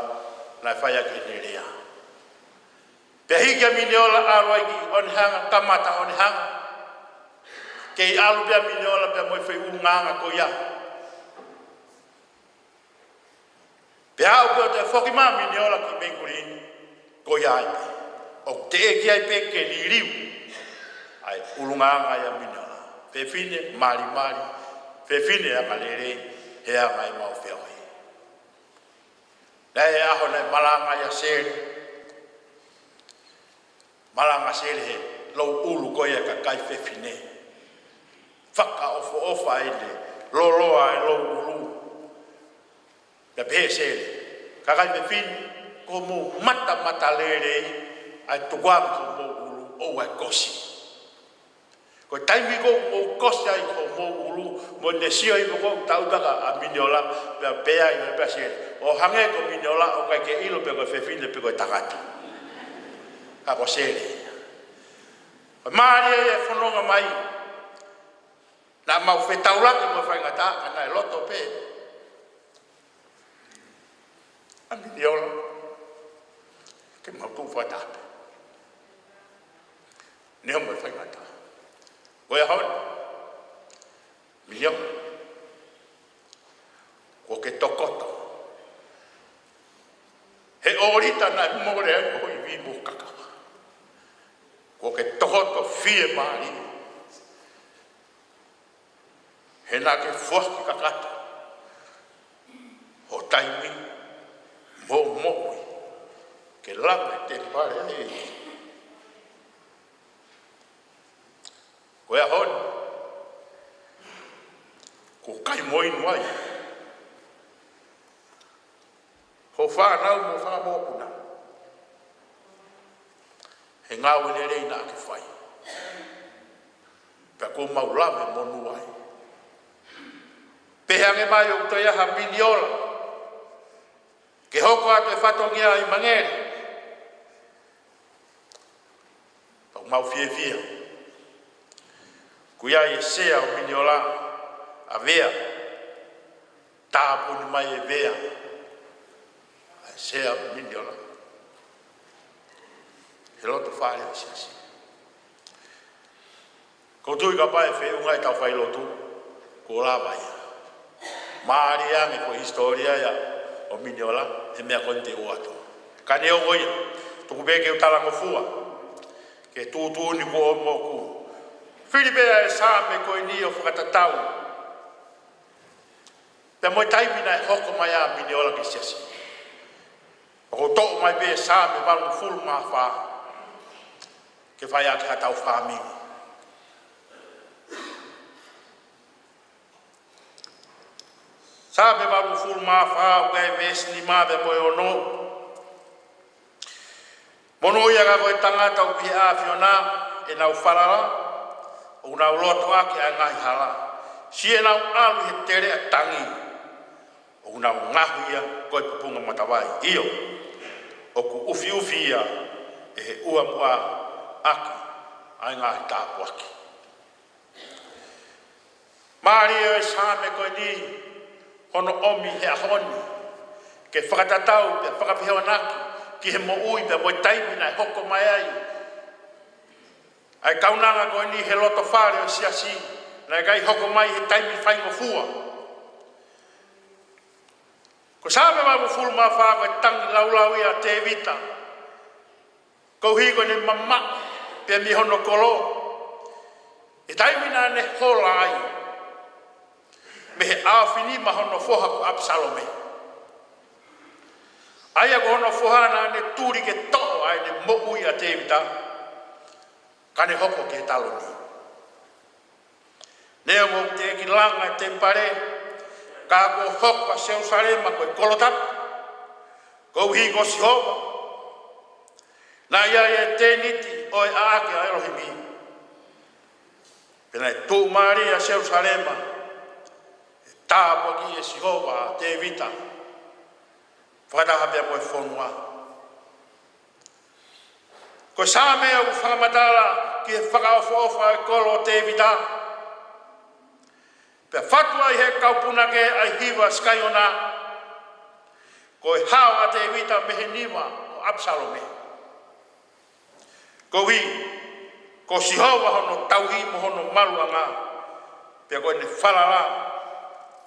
naʻe fai ʻaki ʻene lea. Pea hiki ʻa Miniola ʻalu ai ki Onehunga, kamata Onehunga. Kei ʻalu pē ʻa Miniola pea mo e foʻi ʻulungaanga ko ia. Pea aʻu pē ʻo toe foki mai ʻa Miniola ki Mangere, ko ia ai pē. ʻOku teʻeki ai pē ke liliu ʻa e ʻulungaanga ia ʻa Miniola. Fefine malimali, fefine angalelei, he anga ʻemau feohi. Naʻe ʻi ai e ʻaho naʻe malanga ai ʻa Sele. Malanga ʻa Sele he louʻulu ko ia ʻa e kakai fefine. Fakaʻofoʻofa ʻene loloa e louʻulu. Pea pehē ʻe Sele, kakai fefine, ko hoʻomou matamatalelei ʻa e tukuange ki homou ʻulu, ʻoua ʻe kosi. Ko e taimi ko ē ʻoku mou kosi ai homou ʻulu, mo ne sio ai ko ē ʻoku tautaka ʻa Miniola, pea pehē ai pē ʻa Sele, ʻo hangē ko Miniola ʻoku ʻikai ke ʻilo pe ko e fefine pe ko e tangata. Ka ko Sele. Ko e mālie e fononga mai. Naʻa mau fetaulaki mo e faingataʻa, ka naʻe loto pē ʻa Miniola ke mau tuʻu fakataha pē. Neongo e faingataʻa. Ko e ʻaho ni, Miniola, kuo ke tokoto. He ʻōlita naʻe mole ai ho ivi mo ho kakava. Kuo ke tokoto fiemālie. He naʻa ke foaki kakato ho taimi mo hoʻo moʻui ke langa e temipale ʻa e ʻEiki. Ko e ʻaho ni, kuo kai mo inu ai ho fānau mo ho fanga mokopuna he ngāue lelei naʻa ke fai. Pea kuo mau lave monū ai. Pehē ange mai ʻoku toe ʻi ai ha Miniola ke hoko atu e fatongia ʻi Mangere. Pea ʻoku mau fiefia. ʻOku ʻi ai e sea ʻo Miniola, ʻa Vea. Tāpuni mai ʻe Vea ʻa e sea ʻo Miniola he loto fale ʻo e siasi. Ko u tui kapau ʻe feʻunga ʻetau failotu, kuo lava ia. Mālie ange ko e hisitōlia ia ʻo Miniola, he meʻa ko eni te u ʻoatu. Ka neongo ia, tuku pē ke u talangofua ki he tuʻutuʻuni kuo ʻomi moʻoku. Fili pē ʻa e Saame ko eni ʻo fakatatau pea mo e taimi naʻe hoko mai ai ʻa Miniola ki he siasi. ʻOku ou toʻo mai pē Saame valungofulu mā fā ke fai ʻaki haʻatau fāmili. Saame valungofulu mā fā, ʻoku ʻi ai e veesi nima pea mo e ono. Monūʻia ka ko e tangata ʻoku ʻi he ʻAfiona ʻenau falala, ʻoku nau loto ʻaki ʻa e ngaahi hala. Siʻi ʻenau ʻalu ʻi he teleʻa tangi, ʻoku nau ngaohi ia ko e pupunga matavai. ʻIo, ʻoku ʻufiʻufi ia ʻe he ʻuamuʻa ʻaki ʻa e ngaahi tāpuaki. Mālie ʻo e Saame ko eni, hono ʻomi he ʻaho ni, ke fakatatau pea fakafehoanaki ki he moʻui pea mo e taimi naʻe hoko mai ai ʻa e kaunanga ko eni he loto fale ʻo e siasi, naʻe ʻikai hoko mai he taimi faingofua. Ko Saame valungofulu mā fā ko e tangi laulau ia ʻa Tēvita, koeʻuhi ko ʻene mamaʻo pea mei hono kolo he taimi naʻa ne hola ai mei he ʻaofinima hono foha ko ʻApisalome. ʻA ia ko hono foha naʻa ne tuli ke toʻo ʻa ʻene moʻui ʻa Tēvita, ka ne hoko ki he taloni. Neongo ʻoku teʻeki langa e temipale, ka kuo hoko ʻa Selusalema ko e kolo tapu, koeʻuhi ko Sihova. Naʻe ʻi ai e tēniti ʻo e ʻaʻake ʻa ʻElohimi. Pea naʻe tuʻumālie ʻa Selusalema he Tāpuakiʻi ʻe Sihova ʻa Tēvita fakataha pea mo e fonua. Ko e Saame ʻoku fakamatala ki he fakaʻofoʻofa ʻo e kolo ʻo Tēvita. Pea fatu ai ʻe he kau punake ʻa e hiva ʻa Sikaiona, ko e hao ʻa Tēvita mei he nima ʻo ʻApisalome. Koeʻuhi ko Sihova hono tauhi mo hono maluʻanga, pea ko ʻene falala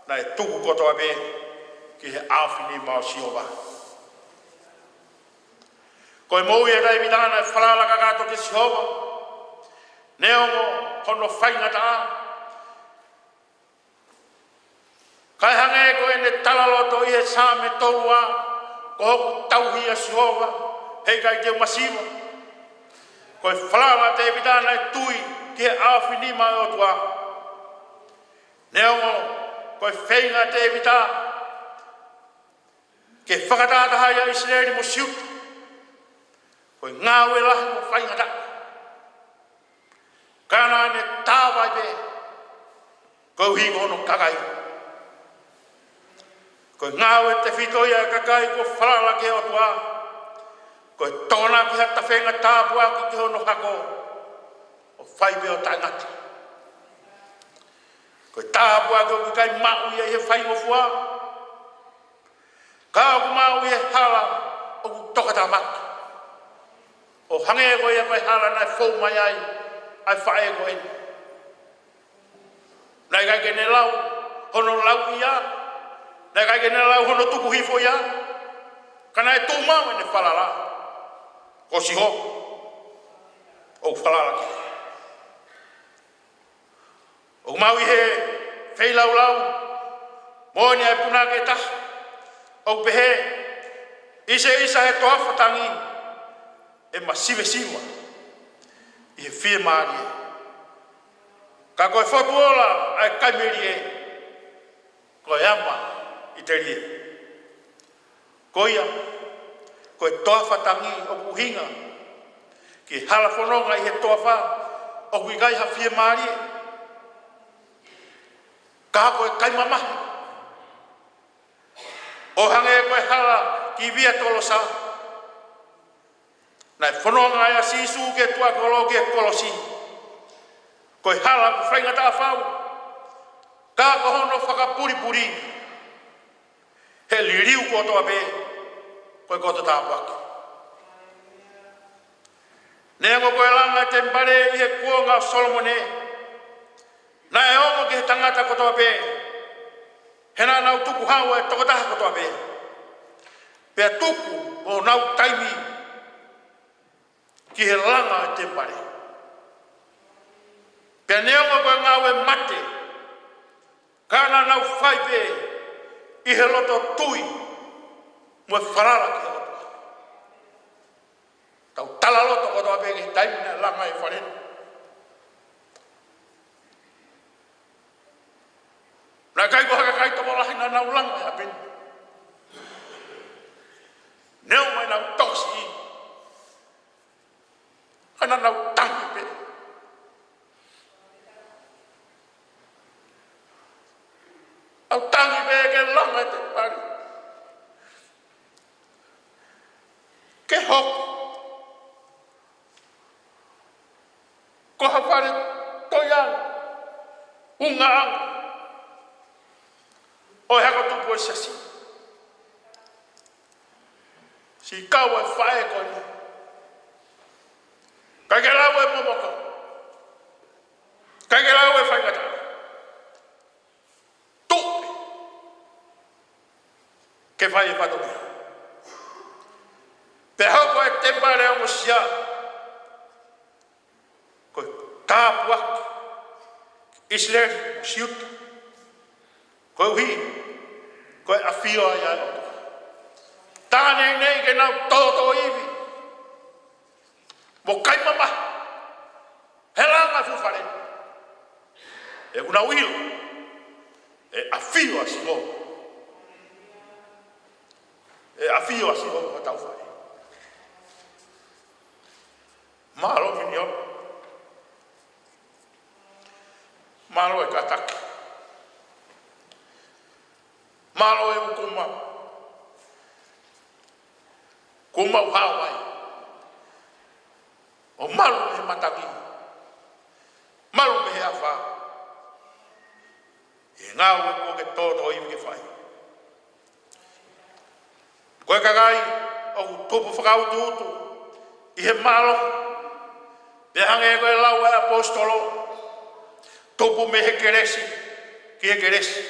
naʻe tuku kotoa pē ki he ʻaofinima ʻo Sihova. Ko e moʻui ʻa Tēvita naʻe falala kakato kia Sihova, neongo hono faingataʻa. Kae hangē ko ʻene talaloto ʻi he Saame tolu ua, ko hoku tauhi ʻa Sihova, heʻikai te u masiva. Ko e falala ʻa Tēvita naʻe tui ki he ʻaofinima ʻo e ʻOtua. Neongo ko e feinga ʻa Tēvita ke fakatahatahaʻi ʻa ʻIsileli mo Siuta, ko e ngāue lahi mo faingataʻa, ka naʻa ne tāvai pē koeʻuhi ko hono kakai. Ko e ngāue tefito ia ʻa e kakai kuo falala ki he ʻOtua. Ko e tokonaki ha tafenga tāpuaki ki hono hako, ʻo fai pē ʻo taʻengata. Ko e tāpuaki ʻoku ʻikai maʻu ia ʻi he faingofua, ka ʻoku maʻu ʻi he hala ʻoku tokatamaki, ʻo hangē ko ia ko e hala naʻe fou mai ai ʻa e faʻē ko eni. Naʻe ʻikai ke ne lau hono lauʻi ia, naʻe ʻikai ke ne lau hono tuku hifo ia, ka naʻe tuʻu maʻu ʻene falala. Ko Sihova ʻoku falala ki ai. ʻOku maʻu ʻi he feilaulau moʻoni ʻa e punake ʻe taha ʻoku pehē, ʻIsa, ʻisa he toafa tangi, ʻe masivesiva ʻi he fiemālie, ka ko e fotu ola ʻa e kai melie, ko e ama ʻi telie. Ko ia, ko e toafa tangi ʻoku ʻuhinga ki he hala fononga ʻi he toafa ʻoku ʻikai ha fiemālie, ka ko e kai mamahi, ʻo hangē ko e hala ki Via Tolosa. Naʻe fononga ai ʻa Sīsū ki he tuʻakolo ki he kolosi. Ko e hala ʻoku faingataʻa fau, ka ko hono fakapulipuli, he liliu kotoa pē ko e koto tāpuaki. Neongo ko e langa ʻa e temipale ʻi he kuonga ʻo Solomone, naʻe ongo ki he tangata kotoa pē, he naʻa nau tukuhau ʻa e tokotaha kotoa pē, pea tuku honau taimi ki he langa ʻo e temipale. Pea neongo ko e ngāue mate, ka naʻa nau fai pē ʻi he loto tui mo e falala ki he ʻOtua. Tau talaloto kotoa pē ki he taimi naʻe langa ai e fale ni. Naʻe ʻikai ko ha kakai tokolahi naʻa nau langa e ʻapi ni. Neongo ʻenau tokosiʻi, ka naʻa nau tangi pē. Nau tangi pē ke langa e temipale, ke hoko ko ha fale toiange, ungaʻanga ʻo e hako tupu ʻo e siasi. Siʻi kau e faʻē ko eni, ʻikai ke lau e momoko, ʻikai ke lau e faingataʻa. Tuʻu pē ke fai e fatongia. Pea hoko e temipale ʻo Mōsaia ko e tāpuaki ʻIsileli mo Siuta, koeʻuhi ko e ʻafio ai ʻa e ʻOtua. Tā neʻineʻi ke nau tōtōivi mo kai mamahi he langa e fuʻu fale ni, he ʻoku nau ʻilo ʻe ʻafio ʻa Sihova. ʻE ʻafio ʻa Sihova ʻi hotau fale. Mālō Miniona. Mālō e kātaki. ʻe ʻuku ma. Kuma ʻuha mai. ʻO malu mei he matangi. Malu mei he afā. ʻI he ngāue kuo ke tōtōivi ke fai. Ko e kakai ʻoku tupu fakautuutu ʻi he mālohi. Pea hangē ko e lau ʻa e ʻaposetolo. Tupu mei he kelesi ki he kelesi.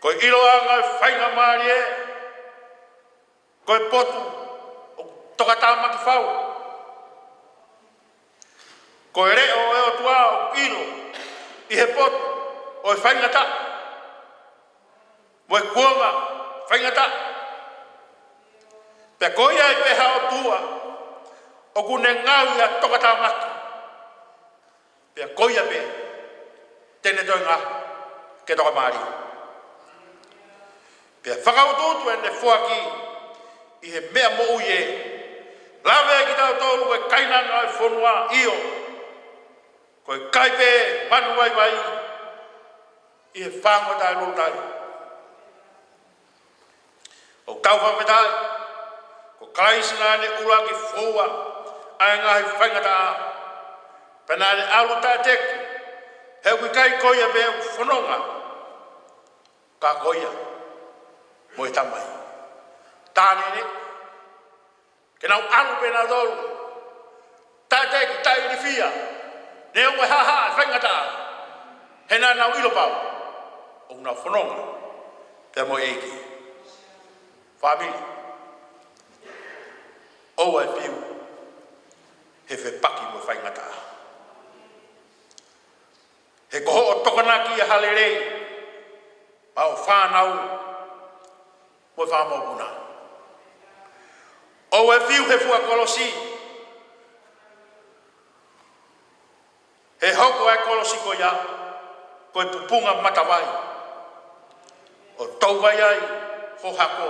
Ko e ʻiloʻanga ʻo e faingamālie, ko e potu ʻoku tokatāmaki fau. Ko e leʻo ʻo e ʻOtua ʻoku ʻilo ʻi he potu ʻo e faingataʻa mo e kuonga faingataʻa. Pea ko ia ai pē ha ʻOtua ʻoku ne ngāue ʻa e tokatāmaki. Pea ko ia pē te ne toe ngaohi ke tokamālie. Pea fakautuutu ʻene foaki ʻi he meʻa moʻui ē. Lave kitautolu ko e kainanga ʻo e fonua, ʻio, ko e kai pē manu vaivai ʻi he fāngo taʻelolotai. ʻOku tau fakafetaʻi, ko Kalaisi naʻa ne ʻuluaki foua ʻa e ngaahi faingataʻa, pea naʻa ne ʻalu taʻeteki, he ʻoku ʻikai ko ia pē ʻoku fononga, ka ko ia mo e Tamai. Tānene, ke nau ʻalu pē nautolu taʻeteki, taʻeilifia, neongo e hāhā e faingataʻa, he naʻa nau ʻilo pau ʻoku nau fononga pea mo e ʻEiki. Fāmili, ʻoua ʻe fiu he fepaki mo e faingataʻa. He ko hoʻo tokonaki ʻa ha lelei maʻa hoʻo fānau mo e fanga mokopuna. ʻOua ʻe fiu he fua kolosi. He hoko ʻa e kolosi ko ia ko e pupunga matavai ʻo touvai ai ho hako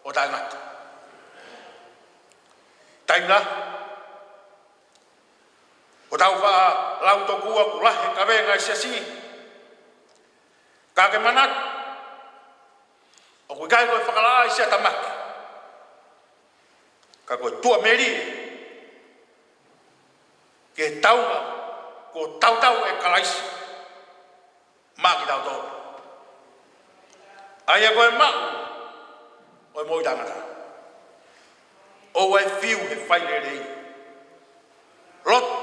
ʻo taʻengata. Taimi lahi ʻoku tau faʻa lau tokua kuo lahi e kavenga ʻi he siasi. Ka ke manatu, ʻoku ʻikai ko e fakalaʻaʻa ʻi siʻa tamaki, ka ko e tuʻamelie ki he taunga kuo tautau ʻe Kalaisi maʻa kitautolu. ʻA ia ko e maʻu ʻo e moʻui taʻengata. ʻOua ʻe fiu he fai lelei. Lotu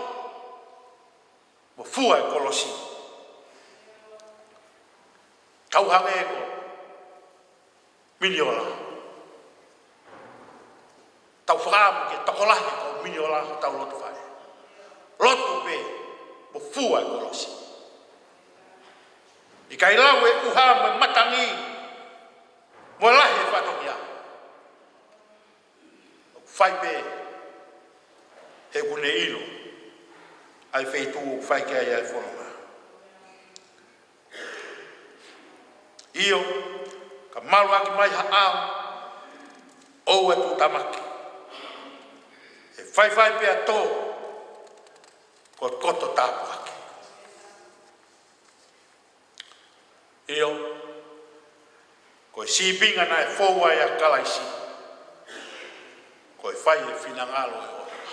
mo fua e kolosi. Tau hangē ko Miniola. Tau fakaʻamu ke tokolahi ko Miniola hotau loto fale. Lotu pē mo fua e kolosi. ʻIkai lau e ʻuha mo e matangi mo e lahi e fatongia. ʻOku fai pē he ʻoku ne ʻilo ʻa e feituʻu ʻoku fai ki ai ʻa e fononga. ʻIo, ka maluʻaki mai ha ʻao, ʻoua ʻe tuʻutāmaki. ʻE faifai pea tō, ko e koto tāpuaki. ʻIo, ko e sīpinga naʻe foua ai ʻa Kalaisi, ko e fai e finangalo ʻo e ʻOtua.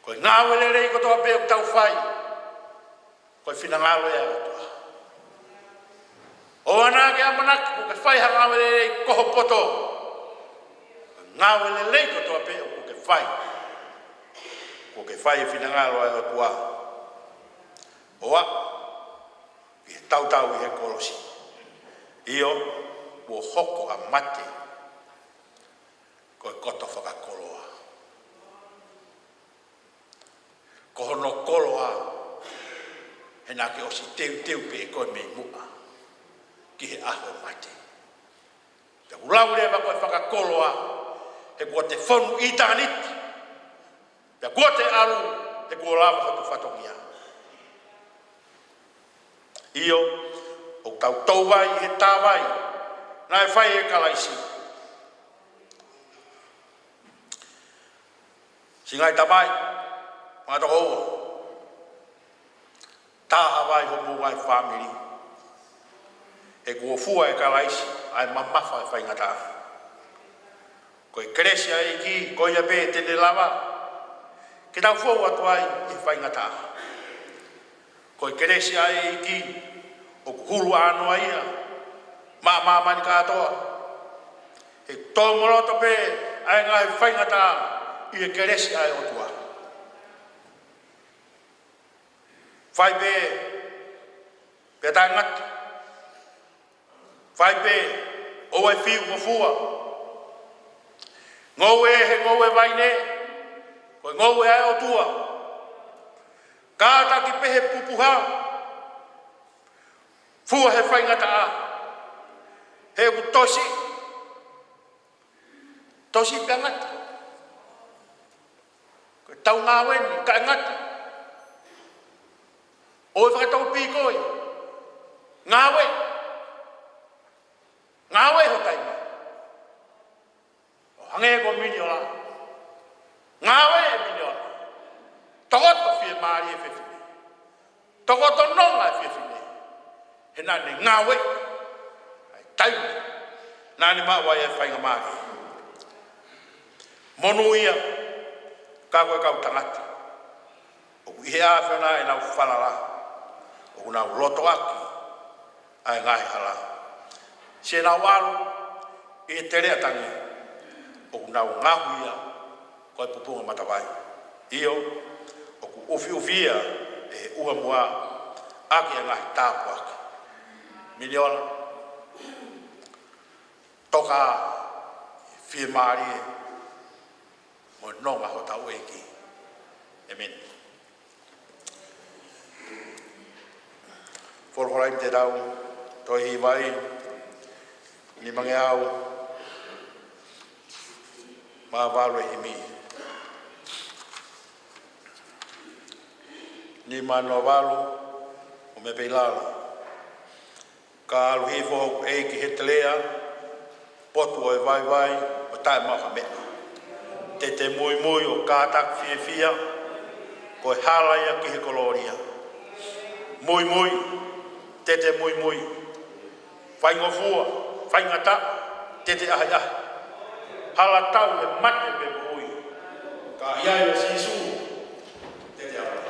Ko e ngāue lelei kotoa pē ʻoku tau fai, ko e finangalo ia ʻo e ʻOtua. ʻOua naʻa ke ʻamanaki kuo ke fai ha ngāue lelei ko ho poto. Ko e ngāue lelei kotoa pē ʻoku ke fai, kuo ke fai e finangalo ʻo e ʻOtua. ʻOua, ʻi he tautau ʻi he kolosi. ʻIo, kuo hoko ʻa mate ko e koto fakakoloa. Ko hono koloa, he naʻa ke ʻosi teuteu pē ʻe koe mei muʻa ki he ʻaho e mate. Pea ʻoku lau leva ko e fakakoloa, he kuo te fonu ʻitāniti. Pea kuo te ʻalu, he kuo lava hoto fatongia. ʻIo, ʻoku tau touvai he tāvai naʻe fai ʻe Kalaisi. Siʻi ngaahi tamai, fanga tokoua, tā ha vai homou ngaahi fāmili. He kuo fua ʻe Kalaisi ʻa e mamafa ʻo e faingataʻa. Ko e kelesi ʻa e ʻEiki, ko ia pē te ne lava ke tau fou atu ai ʻi he faingataʻa. Ko e kelesi ʻa e ʻEiki ʻoku hulu ʻānoa ia maʻa māmani kātoa. He tōmoloto pē ʻa e ngaahi faingataʻa ʻi he kelesi ʻa e ʻOtua. Fai pē pea taʻengata. Fai pē ʻoua ʻe fiu mo fua. Ngoue he ngoue vaine, ko e ngoue ʻa e ʻOtua. Kātaki pē he pupuha, fua he faingataʻa. He ʻoku tosi, tosi pea ngata. Ko e tau ngāue ni, kae ngata. ʻOua ʻe fakataupikoʻi. Ngāue. Ngāue ho taimi. ʻO hangē ko Miniola. Ngāue ʻe Miniola. Tokoto fiemālie e fefine. Tokoto nonga e fefine. He naʻa ne ngāue ʻa e taimi naʻa ne maʻu ai e faingamālie. Monūʻia, ka ko e kau tangata ʻoku ʻi he ʻAfiona ʻenau falala, ʻoku nau lotoʻaki ʻa e ngaahi hala. Siʻenau ʻalu ʻi he teleʻa tangi, ʻoku nau ngaohi ia ko e pupunga matavai. ʻIo, ʻoku ʻufiʻufi ia ʻe he ʻuha muʻa ʻaki e ngaahi tāpuaki. Miniola, toka fiemālie mo e nonga hotau ʻEiki. ʻĒmeni. Folofola ʻi he tau Tohi Hiva, nimangeau mā valu e himi. Nima noa valu, ʻo me pei lala. Ka ʻalu hifo hoku ʻEiki he teleʻa, potu ʻo e vaivai, ʻo taʻemaʻu ha meʻa. Te te muimui ʻo kātaki fiefia, ko e hala ia ki he kolōlia. Muimui, te te muimui. Faingofua, faingataʻa, te te ʻahiʻahi. Hala tau he mate pe moʻui. Ka ʻi ai ʻa Sīsū, te te ʻahiʻahi.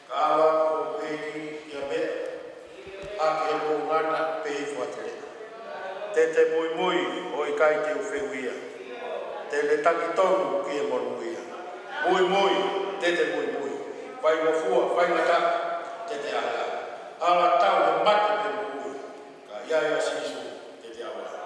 Ka ʻalu atu hoku ʻEiki ki ha meʻa, ʻaki hoku ngana pē hifo atu leva. Te te muimui ʻo ʻikai te u fehuʻia. Te le taki tonu ki he monūʻia. Muimui, te te muimui. Faingofua, faingataʻa, te te ʻahiʻahi. Hala tau he mate pe moʻui. Ka ʻi ai ʻa Sīsū, te te ʻahiʻahi.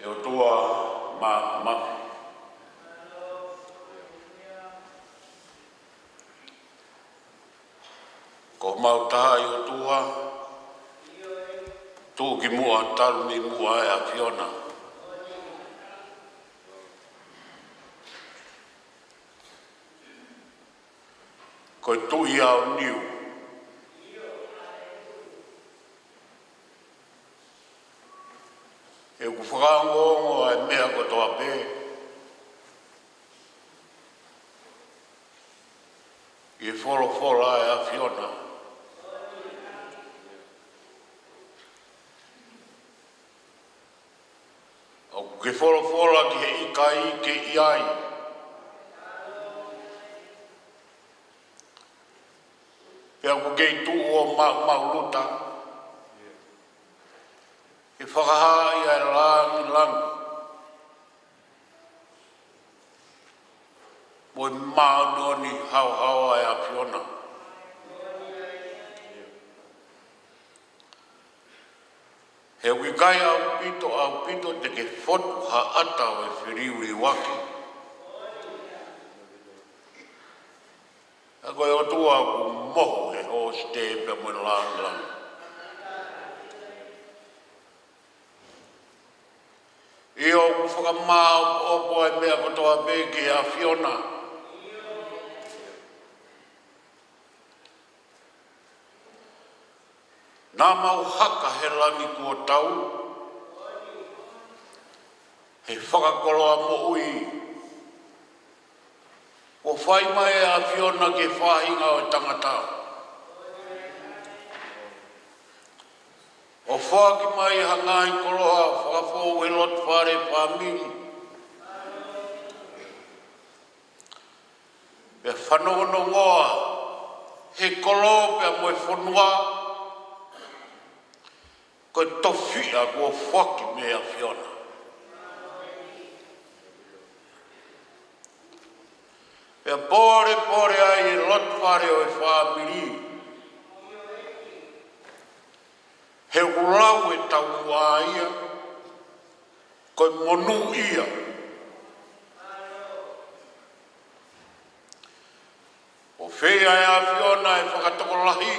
ʻE ʻOtua Māfimafi, ko homau taha ʻa e ʻOtua, tuʻukimuʻa talu mei muʻa ʻa e ʻAfiona. Ko e Tuʻi ʻaoniu. ʻOku fakaongoongo ʻa e meʻa kotoa pē ʻi he folofola ʻa e ʻAfiona. ʻOku ke folofola ki he ʻikai ke ʻi ai. Pea ʻoku ke tuʻu ʻo maumau luta ke fakahaaʻi ʻa e langilangi mo e māʻoniʻoni haohaoa ʻa e ʻAfiona. He ʻoku ʻikai ʻaupito, ʻaupito te ke fotu ha ʻata ʻo e feliuliuaki. Ka ko e ʻOtua ʻoku mohu he hōsite pea mo e langilangi. ʻIo, ʻoku fakamāʻopoʻopo ʻa e meʻa kotoa pē ki he ʻAfiona. Naʻa mau haka he langi kuo tau, he fakakoloa moʻui kuo fai mai ʻe he ʻAfiona ki he faʻahinga ʻo e tangata, ʻo foaki mai ha ngaahi koloa fakafou he loto fale, fāmili, pea fanongonongoa he kolo pea mo e fonua, ko e tofiʻa kuo foaki mei he ʻAfiona. Pea pōlepole ai e loto fale ʻo e fāmili, he ʻoku lau e taumuʻa ia, ko e monūʻia. ʻO fai ʻe he ʻAfiona e fakatokolahi,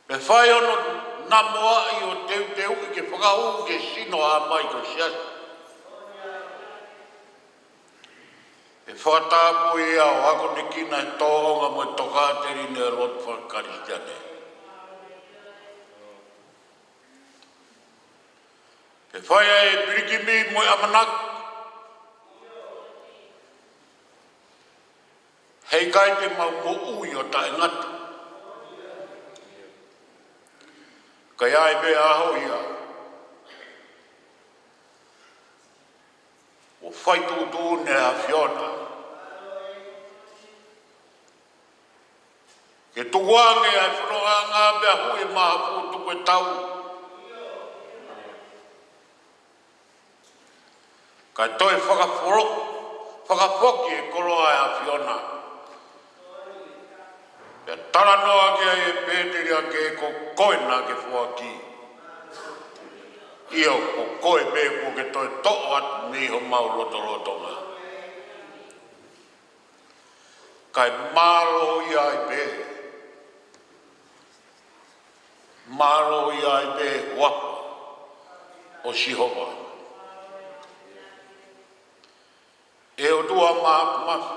pea fai hono namoaʻi ʻo teuteuʻi ke fakahū ki he sino ʻa e ʻomai ko e siasi. ʻE fakatapui ia ʻo akonekina e tōʻonga mo e tokāteline ʻo e lotu fakakalisitiane. ʻE fai ʻa e pilikimi mo e ʻamanaki, heʻikai te mau moʻui ʻo taʻengata. Ka ʻi ai pē ʻaho ia ʻoku fai tuʻutuʻuni ʻa e ʻAfiona ke tukuange ʻa e fonongaʻanga pea hui mahafu tuku e tau, kae toe fakafolo-, fakafoki e koloa ʻa e ʻAfiona. Pea talanoa ki ai ʻe Pēteli ake, ko koe naʻa ke foaki. ʻIo, ko koe pē kuo ke toe toʻo atu mei homau lotolotonga. Kae mālō ia ai pē. Mālō ia ai pē huafa ʻo Sihova. ʻE ʻOtua Māfimafi,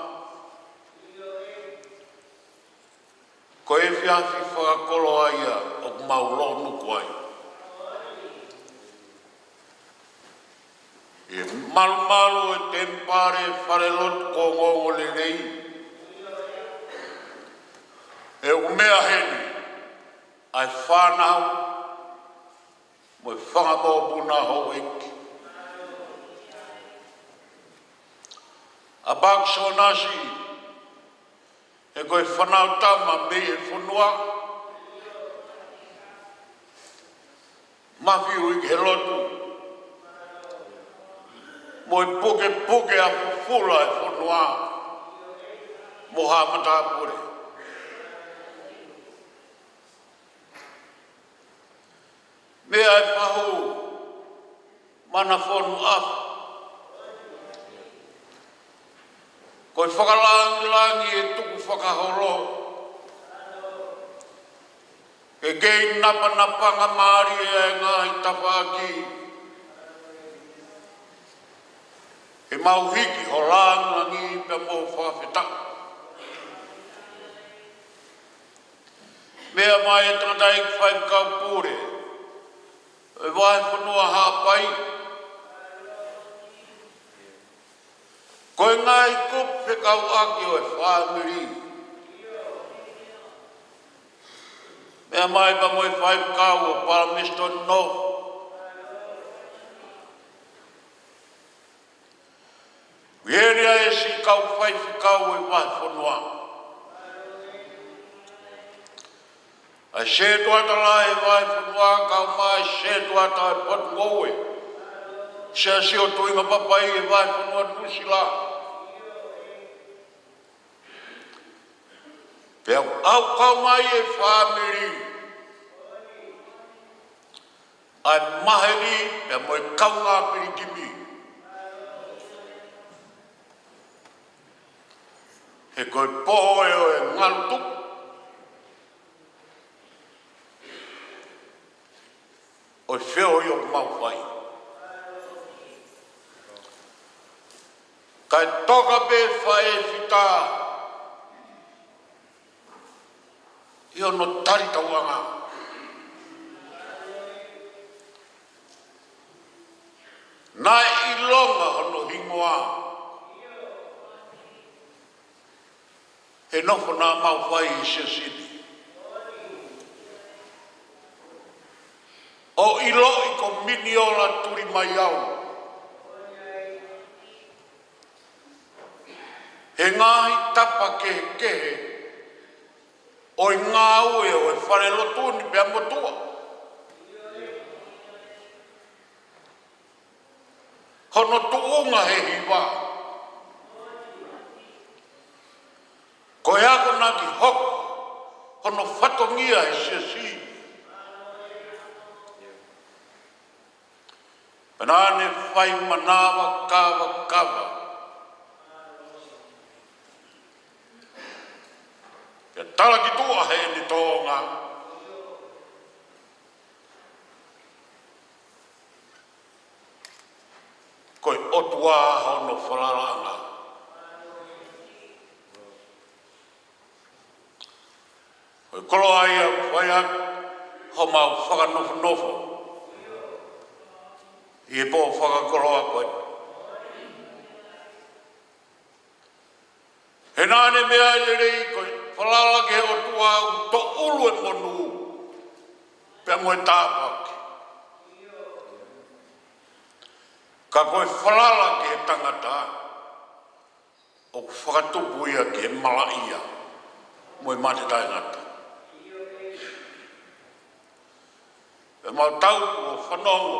ko e efiafi fakakoloa ia ʻoku mau lōnuku ai. ʻI he malumalu ʻo e temipale, falelotu, ko e ongoongolelei, ʻoku meʻa heni ʻa e fānau mo e fanga mokopuna houʻeiki. ʻA Pakisonasi, he ko e fānau tama mei he fonua, mafiuʻi ki he lotu, mo e pukepuke ʻa e fufula ʻo e fonua mo haʻa matāpule. Meʻa ʻe fahu, mana fonu ʻafu. Ko e fakalāngilangi ʻe tuku fakaholo. Ke kei napanapanga mālie ʻa e ngaahi tafaʻaki. Ke mau hiki ho lāngilangi pea mo fakafetaʻi. Meʻa mai e tangataʻeiki faifekau pule ʻo e vahefonua Haʻapai. Ko e ngaahi kupu fekauʻaki ʻo e fāmili. Meʻa mai pea mo e faifekau ʻo Palmerston North. Viheli ai e siʻi kau faifekau ʻo e vahefonua. ʻA e setuata lahi ʻo e vahefonua, kau mai e setuata ʻo e potungāue. Siasi ʻo Tuʻinga Papai ʻo e vahefonua Nuʻusila. Pea ʻoku kau mai e fāmili ʻa e maheni pea mo e kaungā pilikimi. He ko e pō ē ʻo e ngalu tupu ʻo e feohi ʻoku mau fai. Kae toka pē faʻē fita ʻi hono talitauʻanga. Naʻe ʻilonga hono hingoa he nofo naʻa mau fai ʻi Siasini. ʻO ʻiloʻi ko Miniola Tulimaiau he ngaahi tapa kehekehe ʻo e ngāue ʻo e falelotu ni pea mo tuʻa. Hono tuʻunga he hiva. Ko e akonaki hoko hono fatongia he siasi. Pea naʻa ne fai manava kavakava. Pea talaki tuʻa heʻene tōʻonga. Ko e ʻOtua hono falalaʻanga. Ko e koloa ia ʻoku fai ʻaki homau fakanofonofo ʻi he pō fakakoloa ko ē. He naʻa ne meaʻi lelei ko e falala ki he ʻOtua ʻoku toʻulu e monū pea mo e tāpuaki. Ka ko e falala ki he tangata ʻoku fakatupu ia ki he malaʻia mo e mate taʻengata. Pea mau tau ʻo fanongo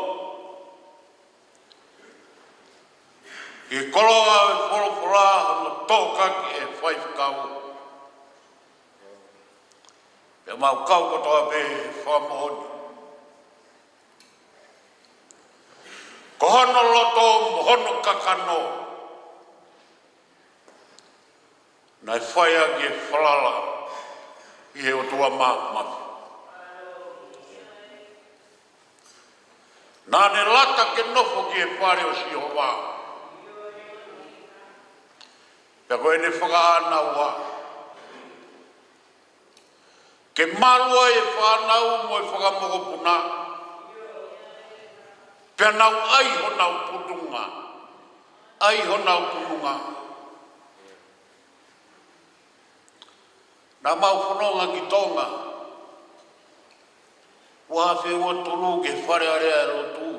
ki he koloa ʻo e folofola hono tokaki ʻe he faifekau. Pea mau kau kotoa pē he fakamoʻoni. Ko hono loto mo hono kakano naʻe fai ʻaki e falala ʻi he ʻOtua Māfimafi. Naʻa ne lata ke nofo ki he fale ʻo Sihova. Pea ko ʻene fakaʻānaua ke malu ai e fānau mo e fakamokopuna. Pea nau ʻai honau putunga, ʻai honau putunga. Naʻa mau fononga ki Tonga, ua afe ua tolu ki he Fale Alea ʻo e Lotu.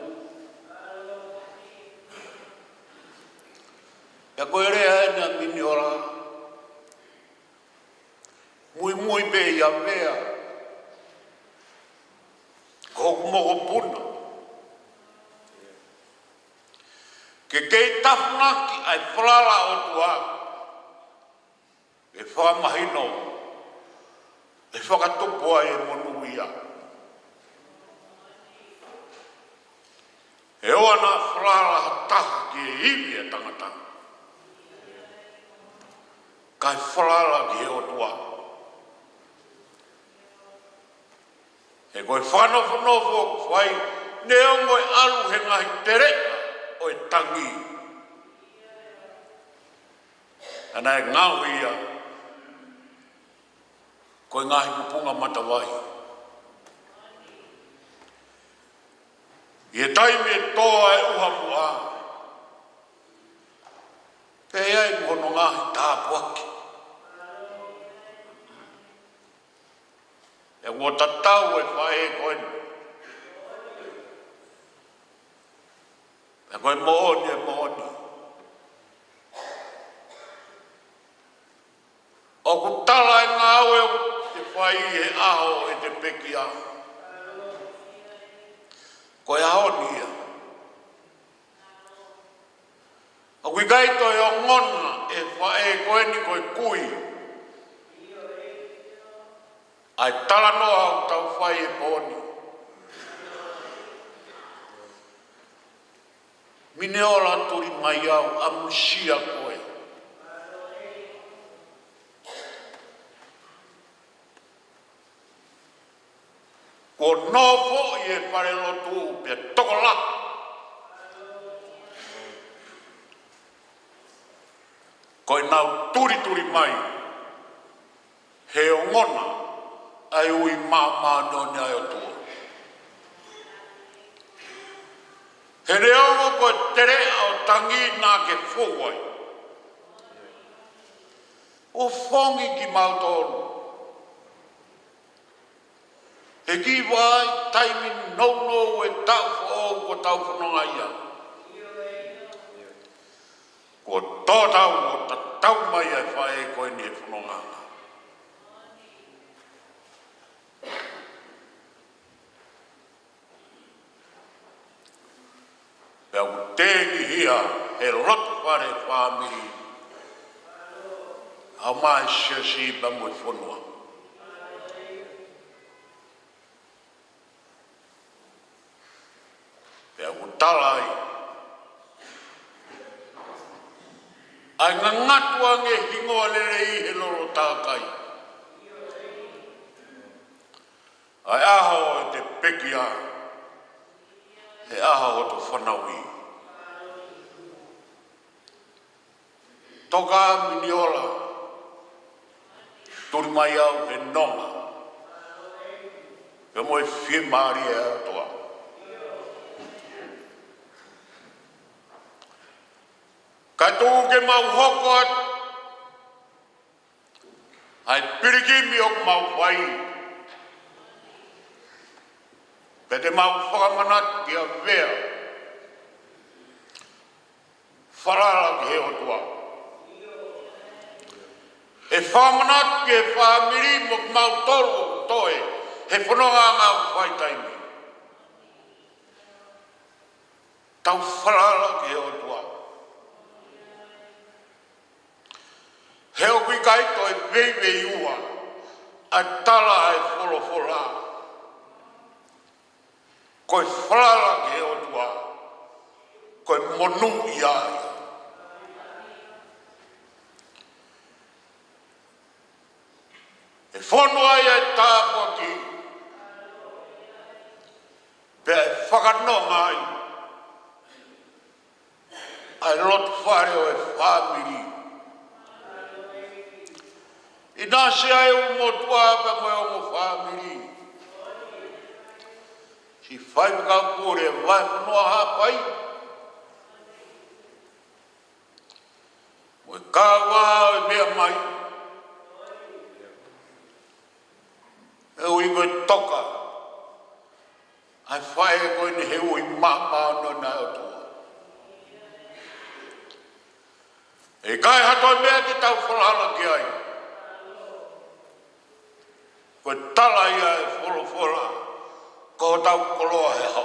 Pea ko e lea eni ʻa Miniola, muimui pē ʻi ʻAvea ko hoku mokopuna. Ke kei tafunaki ʻa e falala ʻOtua, ʻe fakamahino ʻe fakatupu ai e monū ia. ʻE ʻoua naʻa falala ha taha ki he ivi ʻa e tangata, kae falala ki he ʻOtua. He ko e fakanofonofo ʻoku fai, neongo ʻe ʻalu he ngaahi teleʻa ʻo e tangi, ʻa ia naʻe ngaohi ia ko e ngaahi kupunga matavai. ʻI he taimi ʻe tō ai e ʻuha muʻa, pea ʻi ai mo hono ngaahi tāpuaki. ʻE ʻoua tatau e faʻē ko eni. Pea ko e moʻoni, e moʻoni, ʻoku tala e ngāue ʻoku te fai he ʻaho ʻe te pekia, ko e ʻaho ni ia. ʻOku ʻikai toe ongona e faʻē ko eni ko e kui ʻa e talanoa ʻoku tau fai he pō ni. Mineola, tuli mai au, ʻamusia koe. Kuo nofo ʻi he falelotu pea tokolahi ko ʻenau tulituli mai he ongona ʻa e ui māʻoniʻoni ʻa e ʻOtua. He neongo ko e teleʻa ʻo e tangi naʻa ke fou ai, ʻoku fongi kimautolu. He kiʻi vahaʻa taimi nounou e taʻu foʻou kuo tau fononga ai, kuo tō tau ʻo tatau mai ʻa e faʻē ko eni he fononga. Pea ʻoku tengihia he loto fale, fāmili, ʻa e siasi pea mo e fonua. Pea ʻoku tala ai ʻa e ngangatu ange hingoa lelei he lolo tākai, ʻa e ʻaho ʻe te pekia, he ʻaho hoto fanauʻi. Toka, Mineola, tuli mai au he nonga pea mo e fiemālie ʻa e ʻOtua. Kae tuku ke mau hoko atu ʻa e pilikimi ʻoku mau fai, pea te mau fakamanatu kia Vea, falala ki he ʻOtua. ʻE fakamanatu ki he fāmili mo kimautolu ʻoku toe he fononga ʻoku fai taimi, tau falala ki he ʻOtua. He ʻoku ʻikai toe veiveiua ʻa e tala ʻa e folofola, ko e falala ki he ʻOtua ko e monūʻia ia. ʻE fonu ai ʻa e tāpuaki, pea ʻe fakanonga ai ʻa e loto fale ʻo e fāmili. ʻInasi ai e motuʻa pea mo e ongo fāmili, siʻi faifekau pule Vahefonua Haʻapai, mo e kau ʻa e meʻa mai, ʻe ui ko e toka ʻa e faʻē ko eni he ui māʻoniʻoni ʻa e ʻOtua. ʻE ʻikai ha toe meʻa ke tau falala ki ai. Ko e tala ia ʻa e folofola, ko hotau koloa he ʻaho.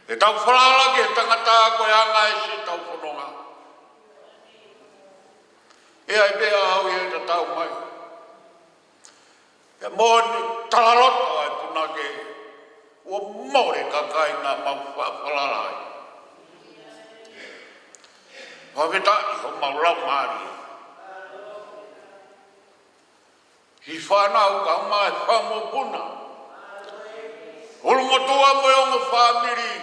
ʻE tau falala ki he tangata ko e anga ʻo ʻetau fononga. ʻE ʻi ai pē ʻaho ia ʻe tatau mai. ʻE moʻoni, talaloto ʻa e punake, Kuo mole kakai naʻa mau fa-, falala ai. Fakafetaʻi homau laumālie. Siʻi fānau kae ʻumaʻā e fanga mokopuna, ʻulumotuʻa mo e ongo fāmili,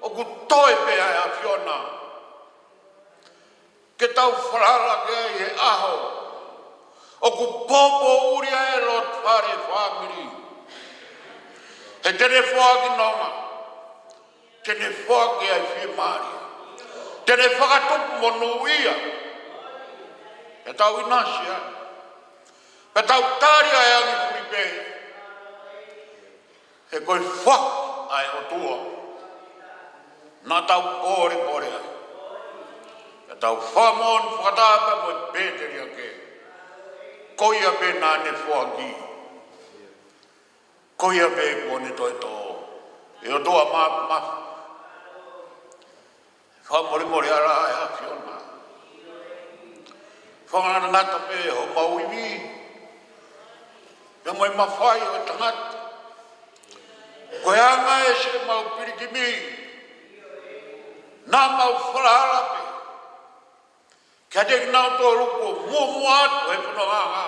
ʻoku toe pē ʻa e ʻAfiona ke tau falala ki ai he ʻaho ʻoku pōpōʻuli ai e loto fale fāmili. He te ne foaki nonga, te ne foaki ʻa e fiemālie, te ne fakatupu monūʻia. Pea tau ʻinasi ai, pea tau tali ʻa e angi fulipē. He ko e foaki ʻa e ʻOtua naʻa tau pōlepole ai. Pea tau fakamoʻoni fakataha pea mo e pēteliake, ko ia pē naʻa ne foaki, ko ia pē kuo ne toe tō. ʻE ʻOtua Māfimafi, fakamolemole ā ʻa e ʻAfiona. Fakangatangata pē homau ivi pea mo e mafai ʻo e tangata. Ko e anga ʻeni ʻemau pilikimi, naʻa mau falala pē kiate kinautolu kuo muʻomuʻa atu he fononga,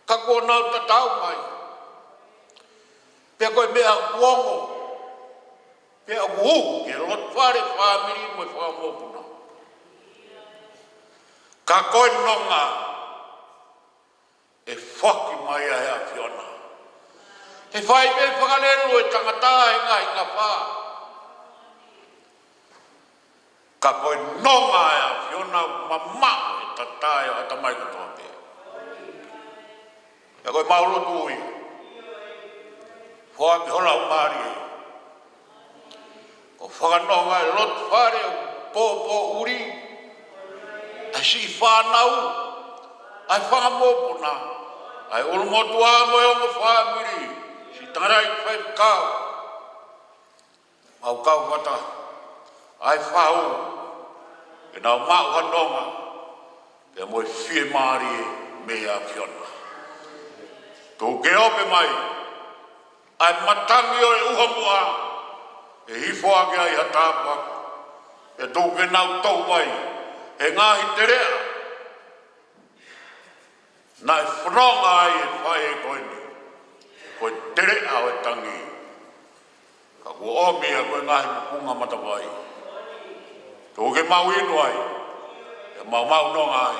ka kuo nau tatau mai. Pea ko e meʻa kuo ongo, pea kuo hū ki he loto fale fāmili mo e fanga mokopuna. Ka ko e nonga ʻe foaki mai ʻe he ʻAfiona. He fai pē fakalelu e tangata he ngaahi ngafa. Ka ko e nonga ʻa e ʻAfiona ʻoku mamaʻo he tatae ʻo e ʻatamai kotoa pē. Pea ko ʻemau lotu ia, foaki ho Laumālie ʻo fakanonga e loto fale ʻoku pōpōʻuli, ʻa e siʻi fānau, ʻa e fanga mokopuna, ʻa e ʻulumotuʻa mo e ongo fāmili, siʻi tangataʻeiki faifekau, mau kau fakataha, ʻa e fahu, ke nau maʻu ha nonga pea mo e fiemālie mei he ʻAfiona. Tuku ke ope mai ʻa e matangi ʻo e ʻuha muʻa, ʻe hifo ʻaki ai ha tāpuaki. Pea tuku ke nau tau ai he ngaahi teleʻa naʻe fononga ai e faʻē ko eni, ko e teleʻa ʻo e tangi, ka kuo ʻomi ia ko e ngaahi mokunga matavai. Tuku ke mau inu ai, pea mau maʻu nonga ai,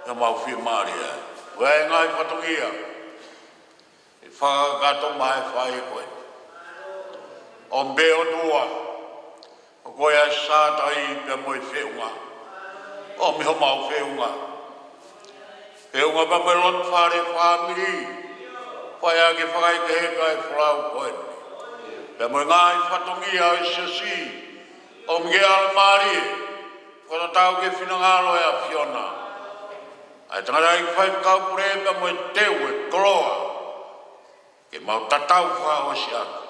pea mau fiemālie ai. Ko e ngaahi fatongia ʻe fakakakato mai e faʻē ko ē. ʻOmi pē ʻOtua, ko koe ʻa e sātai pea mo e feʻunga. ʻOmi homau feʻunga, feʻunga pea mo e loto fale fāmili, fai ʻaki e fakaʻikeheka e folau ko ē, pea mo e ngaahi fatongia ʻo e siasi. ʻOmi ke ʻalomālie, fakatatau ki he finangalo ʻo e ʻAfiona, ʻa e tangataʻeiki faifekau pule pea mo e teu e koloa, ke mau tatau fakaʻosi atu.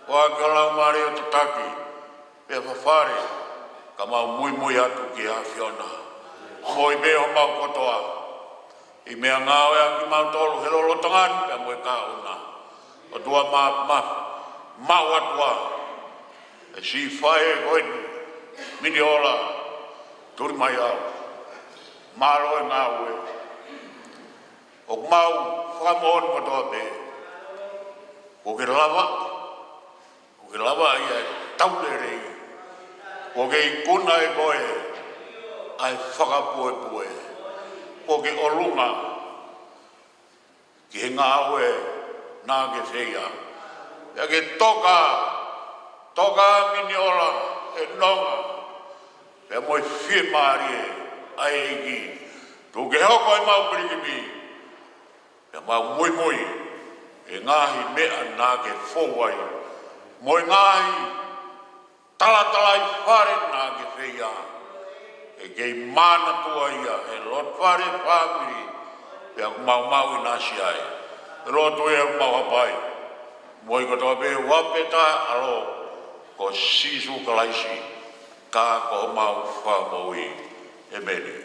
Foaki ho Laumālie ʻo tataki pea fafale, ka mau muimui atu ki he ʻAfiona. Moʻui pē homau kotoa ʻi he meʻangāue ʻa kimautolu he lolotonga ni pea mo e kahaʻu na. ʻOtua Māfimafi, maʻu atu ā e siʻi faʻē ko eni, Miniola Tulimaiau. Mālō e ngāue. ʻOku mau fakamoʻoni kotoa pē, kuo ke lava, kuo ke lava ia ʻe tau lelei. Kuo ke ikuna ʻe koe ʻa e fakapuepue. Kuo ke ʻolunga ki he ngāue naʻa ke feia. Pea ke toka, toka Miniola he nonga pea mo e fiemālie ʻa e ʻEiki. Tuku ke hoko ʻemau pilikimi, pea mau muimui he ngaahi meʻa naʻa ke fou ai, mo e ngaahi talatalaifale naʻa ke feia. ʻE kei manatua ia he loto fale fāmili, pea ʻoku mau maʻu ʻinasi ai. He lotu ia ʻoku mau hapai, moʻui kotoa pē ʻoku ʻaupito ʻa e ʻAlo ko Sīsū Kalaisi, ka ko homau Fakamoʻui. ʻEmeni.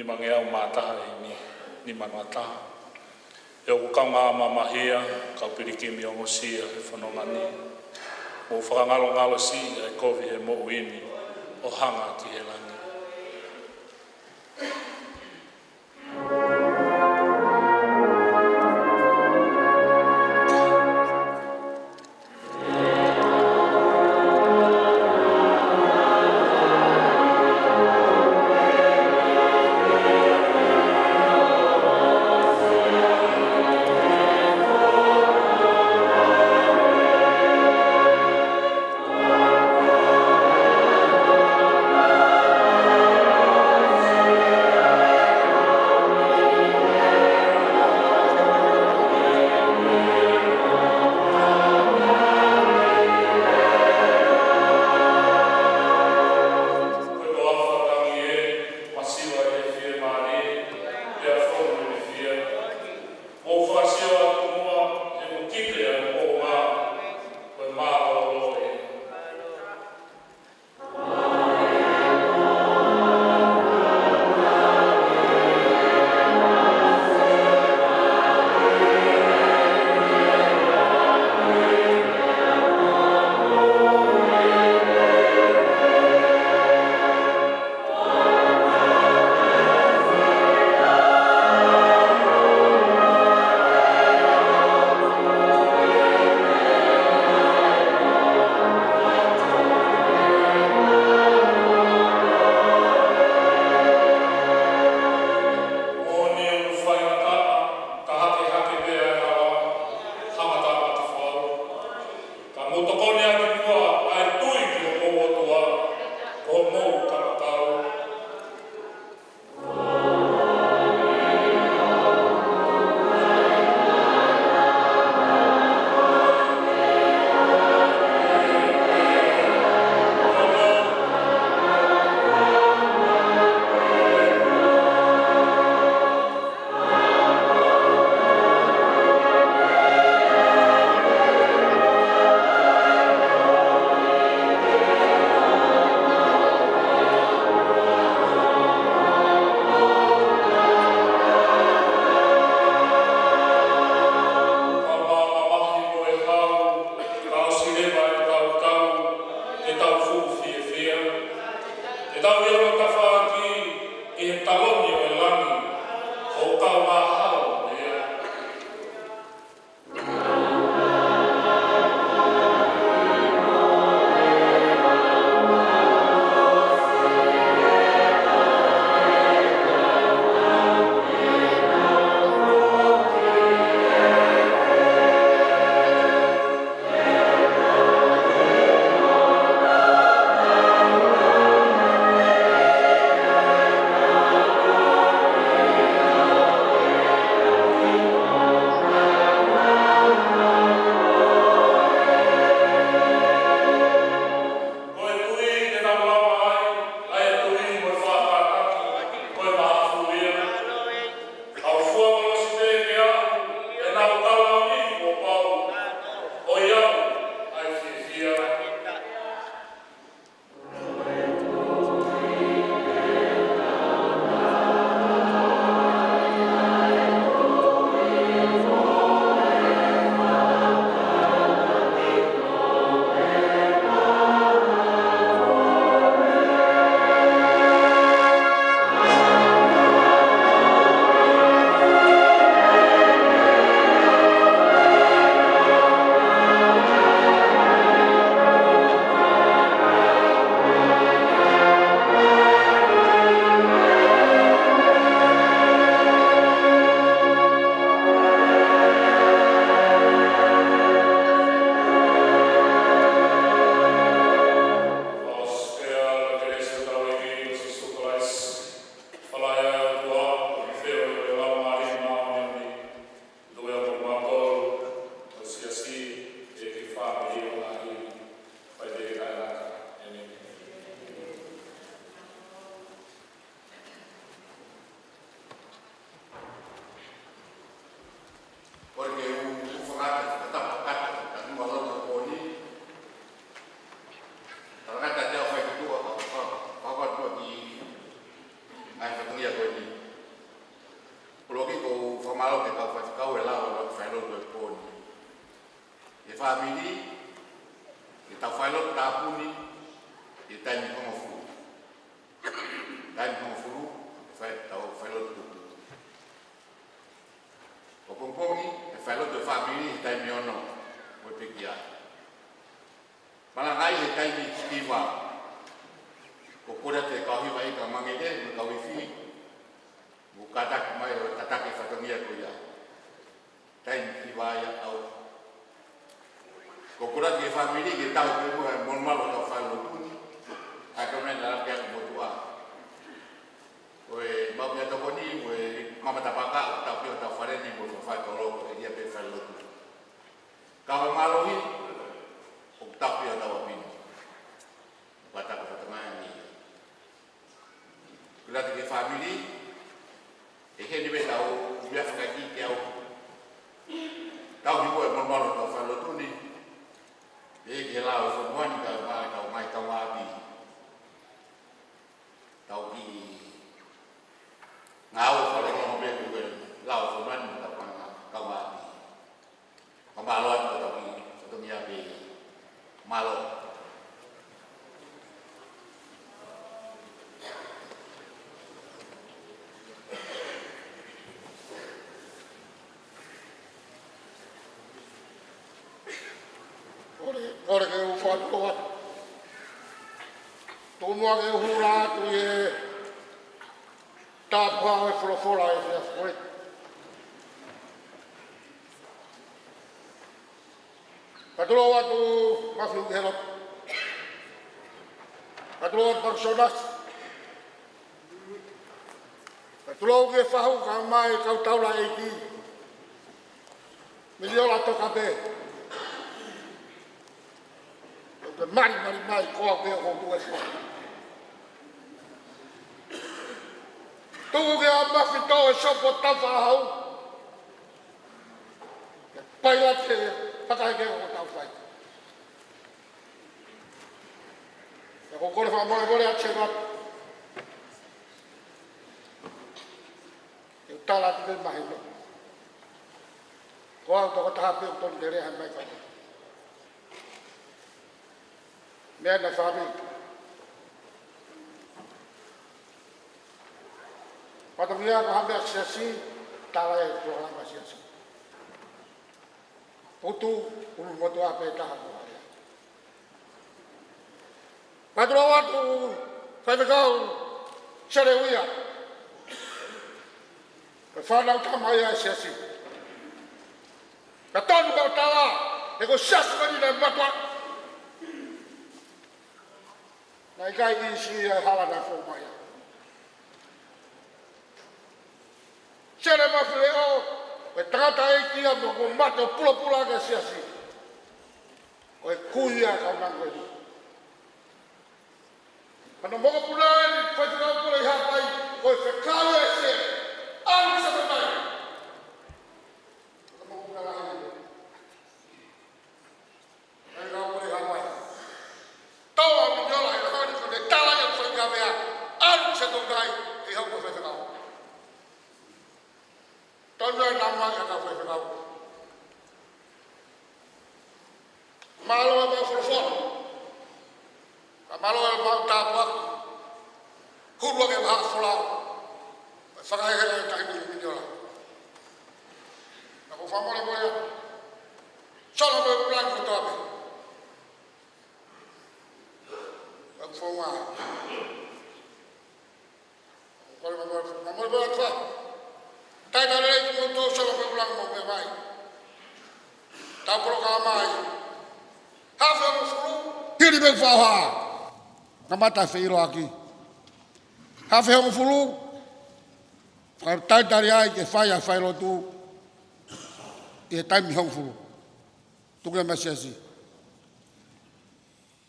nimangeau mā taha ʻi he nima noa taha. ʻE hoku kaungā mamahia, kau pilikimi ongosia he fononga ni, mou fakangalongalosi ʻa e kovi he moʻui ni ʻo hanga ki he langi. Ko e toafa tangi ē, masiva ʻi he fiemālie, pea fonu ʻi he fie. Mou fakasio atu muʻa, he ʻoku kite ʻa e moʻunga, ko e mālōlō ē. Moʻoni ʻoku faingataʻa, ka hakehake pē ʻa e hala, hangata matafau. Ka mou tokoni ʻaki muʻa ʻa e tui ki hoʻomou ʻOtua, ko hoʻomou kamatau. Ka mamahi mo e hau, ka ʻosi leva ʻetau tau, ke tau fuʻu fiefia. Ke tau ʻi hono tafaʻaki, ʻi he taloni ʻo e langi, ʻo kau mahalo ia. Kole atu ki he kau hiva ʻi he kau mangele, mo e kau ifi, mo kātaki mai ʻo tataki e fatongia ko ia. Taimi hiva ia ʻaʻau. Ko e kole atu ki he fāmili, ke tau pē mo e monumanu ʻo tau fai lotu ni. ʻA e kau meʻa naʻa ke aku motuʻa. Ko e maʻu meʻatokoni, mo e mama tapaka, ʻoku tau pē ʻo tau fale ni, mo e fafai tolo, ko e ʻelia pē fai lotu. Kau mālohi, ʻoku tau pē ʻo tau ʻapi ni. Pea tau ka fatongia ni. Kole atu ki he fāmili, ʻe heni pē tau, ʻi he fakaki ke au. Tau hi mo e monumanu ʻo tau fai lotu ni. ʻE ke lau e fonua ni kau mai, kau mai, kau mai ʻapi. Tau ki ngāue fakalongolongo pē ke lau e fonua ni mo tau mai, kau mai ʻapi. Ka mālō atu ka tau ki, fatongia pē mālō. Kole, kole ke u fakatulou atu. Tuku muʻa ke u hū atu ʻi he tāpuhā ʻo e folofola ʻi he efiafi ko eni. Fakatulou atu Mafiu ki he lotu. Fakatulou atu Pakisonasi. Fakatulou ki he fahu kae ʻumaʻā e kau taulaʻeiki. Miliola Tokape. ʻOku ke malimali mai koā pē ʻoku ou tuʻu e fua. Tuku ke ʻa Mafi tō e sopo tafa hau. Ke pailate, fakaeke ʻoku tau fai. Pea ʻoku ou kole fakamolemole atu Sēvate. Ke u tala atu pē mahino. Ko au tokotaha pē ʻoku tonu ke lea mai fai. Meʻa naʻe fāmili. Fatongia ko ha meʻa siasi, tala e polokalama siasi. Putu, ʻulumotuʻa pē taha ko hale. Fakatulou atu Faifekau Seleuia. Ko e fānau tama ia e siasi. Ka tonu kau tala, he ko e siasi ko eni naʻe mātuʻaki. Naʻe ʻikai ʻi si ia hala naʻe fou mai ai. Sele Mafileʻo, ko e tangataʻeiki ia mo ko e mate ʻo pulapula ki he siasi. Ko e kui ia kau nang ko eni. Hano mokopuna eni, faifekau pule ʻi Haʻapai, ko e fekau ʻe Sele. ʻAlu Sele mai. Hano mokopuna lahi eni. Faifekau pule ʻi Haʻapai. Tau ʻa Miniola ʻi he ʻaho ni ko e tala ia faikavea. ʻAlu Sele mai, ʻi hau ko e faifekau. Tonu e nama ia ka faifekau. Mālō e mau folofola. Ka mālō e mau tāpuaki. Hulu ange e vahaʻa folau. Fakahehela e taimi ni Miniola. Ka ʻoku ou fakamolemole atu. Solo mo e ʻuluaki kotoa pē. ʻOku ou fou mai. Kole mo, mo, mo, mo, mo, mo. Talitali lelei kimoutolu Solo mo e ʻuluaki mo e meʻa mai. Tau polokalama ia. Hafe hongofulu. Hili pē fauha. Kamata feʻiloaki. Hafe hongofulu. Fakatalitali ai ke fai ʻa e failotu. ʻI he taimi hongofulu. Tuku ia mai siasi.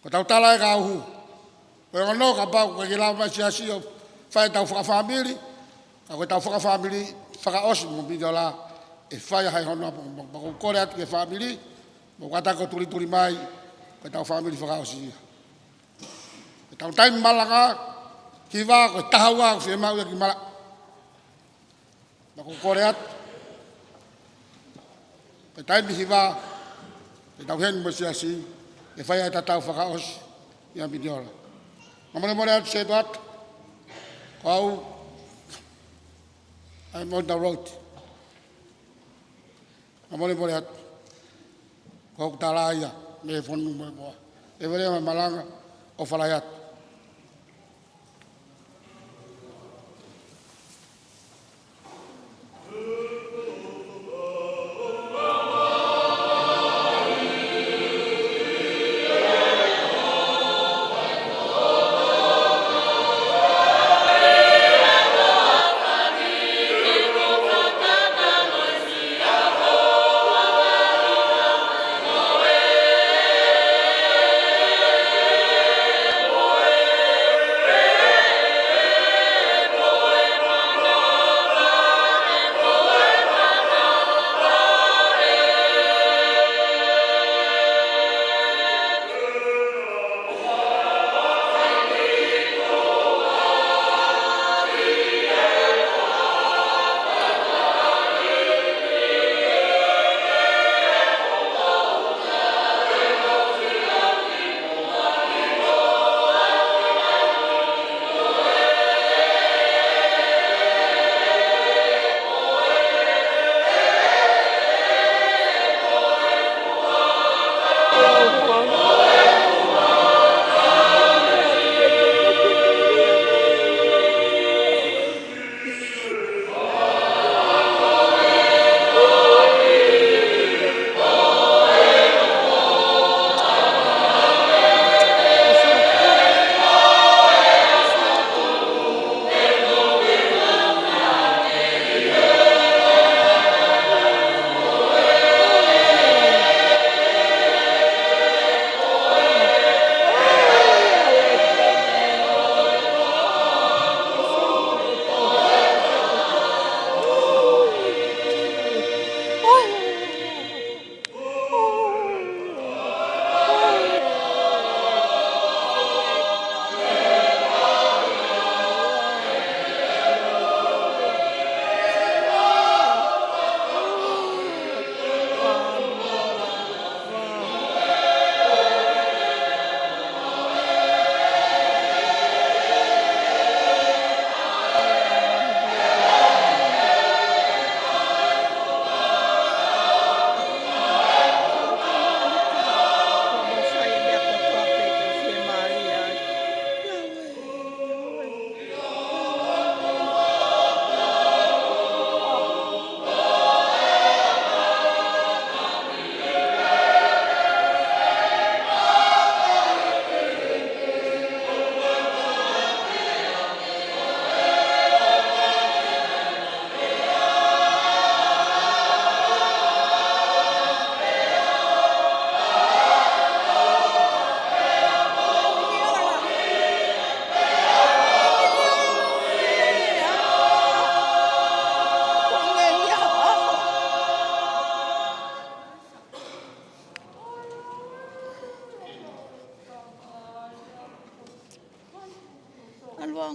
Ko ʻetau tala ē ka uhu. Ko e ono kapau ʻoku ʻikai ke lava mai siasi ʻo fai ʻetau fakafāmili. Ka ko ʻetau fakafāmili fakaʻosi mo Miniola ʻe fai ʻa e hono ʻapongipongi. Pea ʻoku ou kole atu ki he fāmili. Mo kātaki ʻo tulituli mai. Ko ʻetau fāmili fakaʻosi ia. ʻEtau taimi malanga. Hiva ko e taha ua ʻoku fiemaʻu ia ki mala. Pea ʻoku ou kole atu. Ko e taimi hiva, ʻe tau heni mo e siasi, ʻe fai ai ʻa e tatau fakaʻosi, ʻia Miniola. Fakamolemole atu Sētuata, ko au, ʻa e Mountain Road. Fakamolemole atu. Ko hoku tala ia, mei he fonu mo e moa. ʻE vele ma malanga, ʻo falai atu.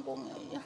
Ko ngai ia.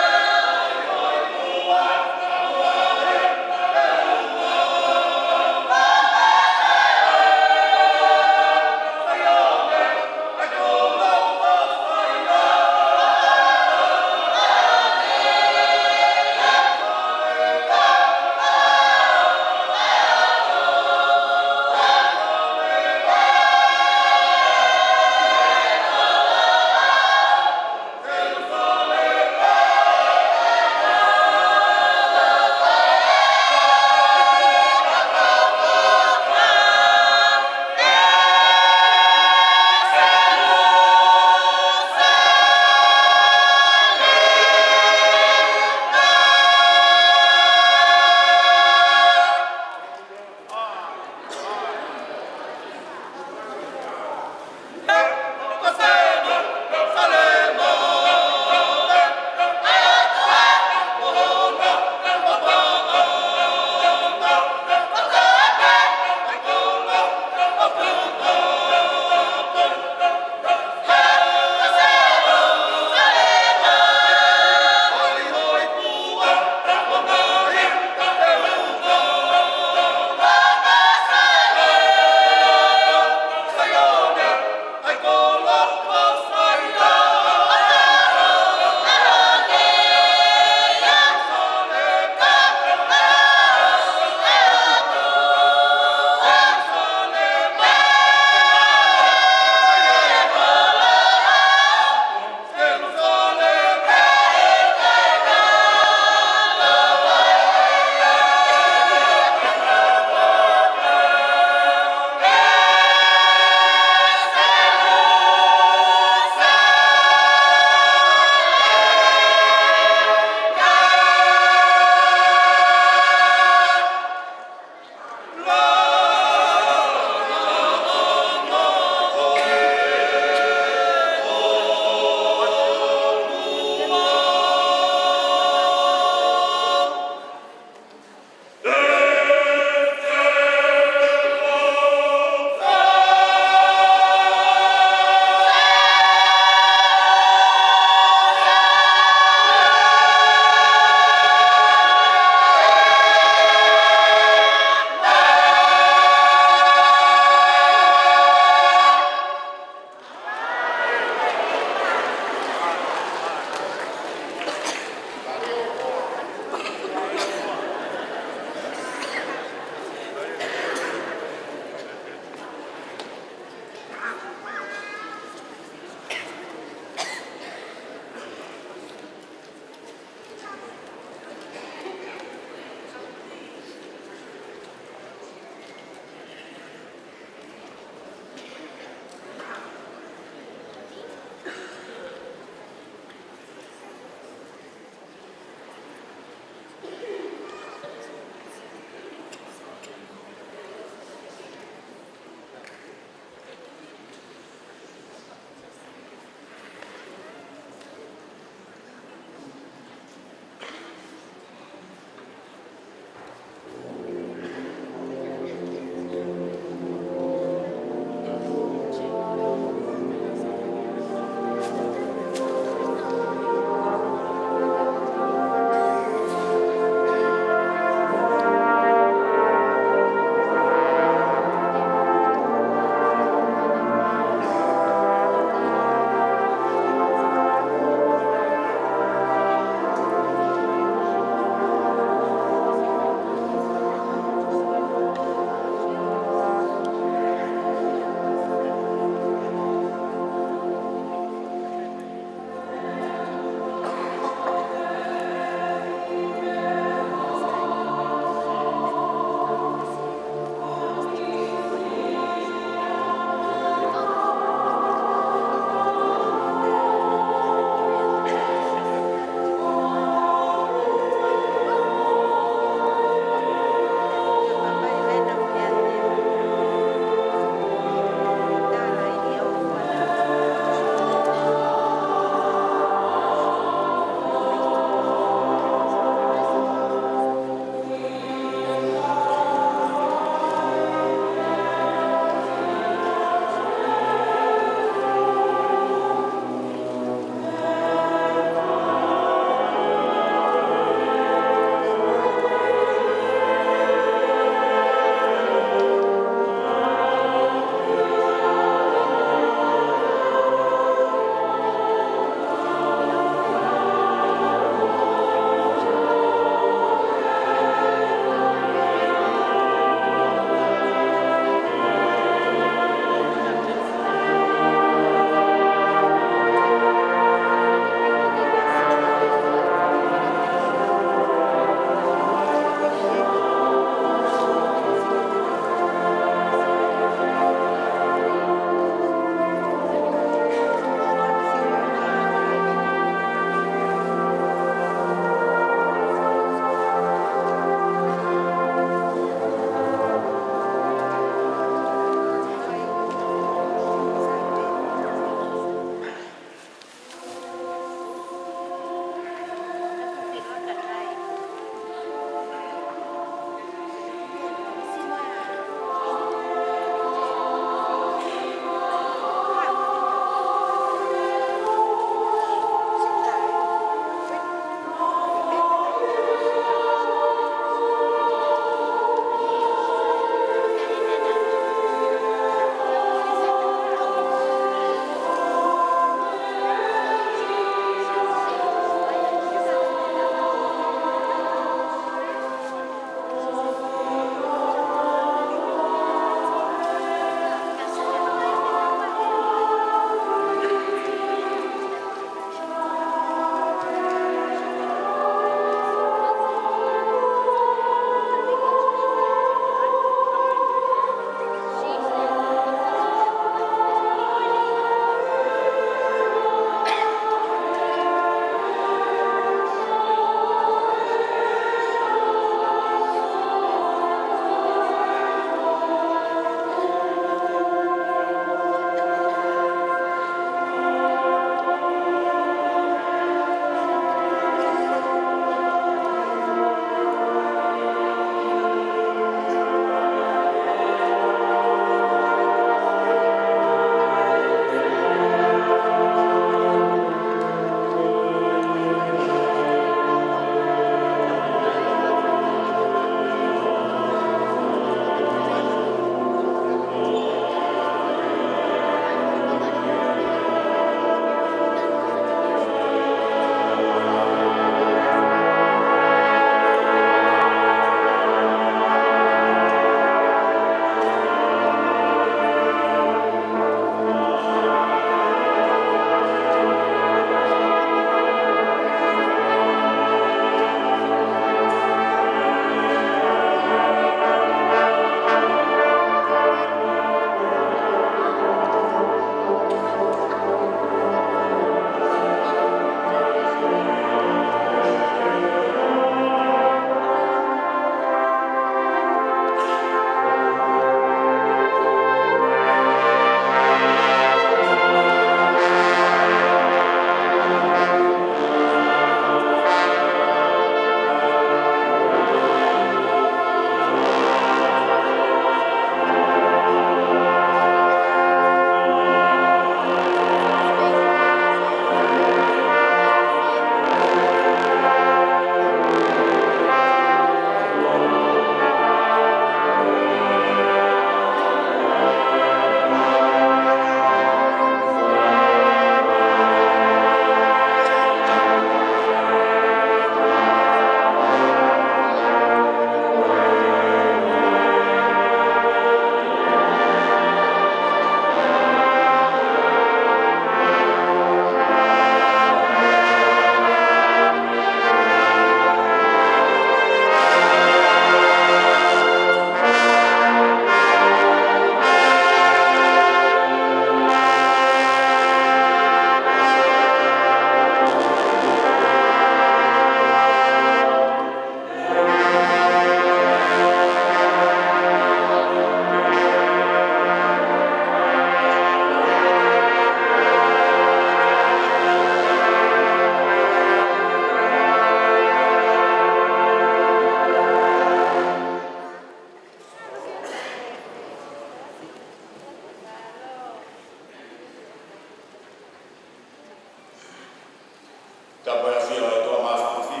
Tapu mo e ʻafio ʻa e ʻOtua Māfimafi,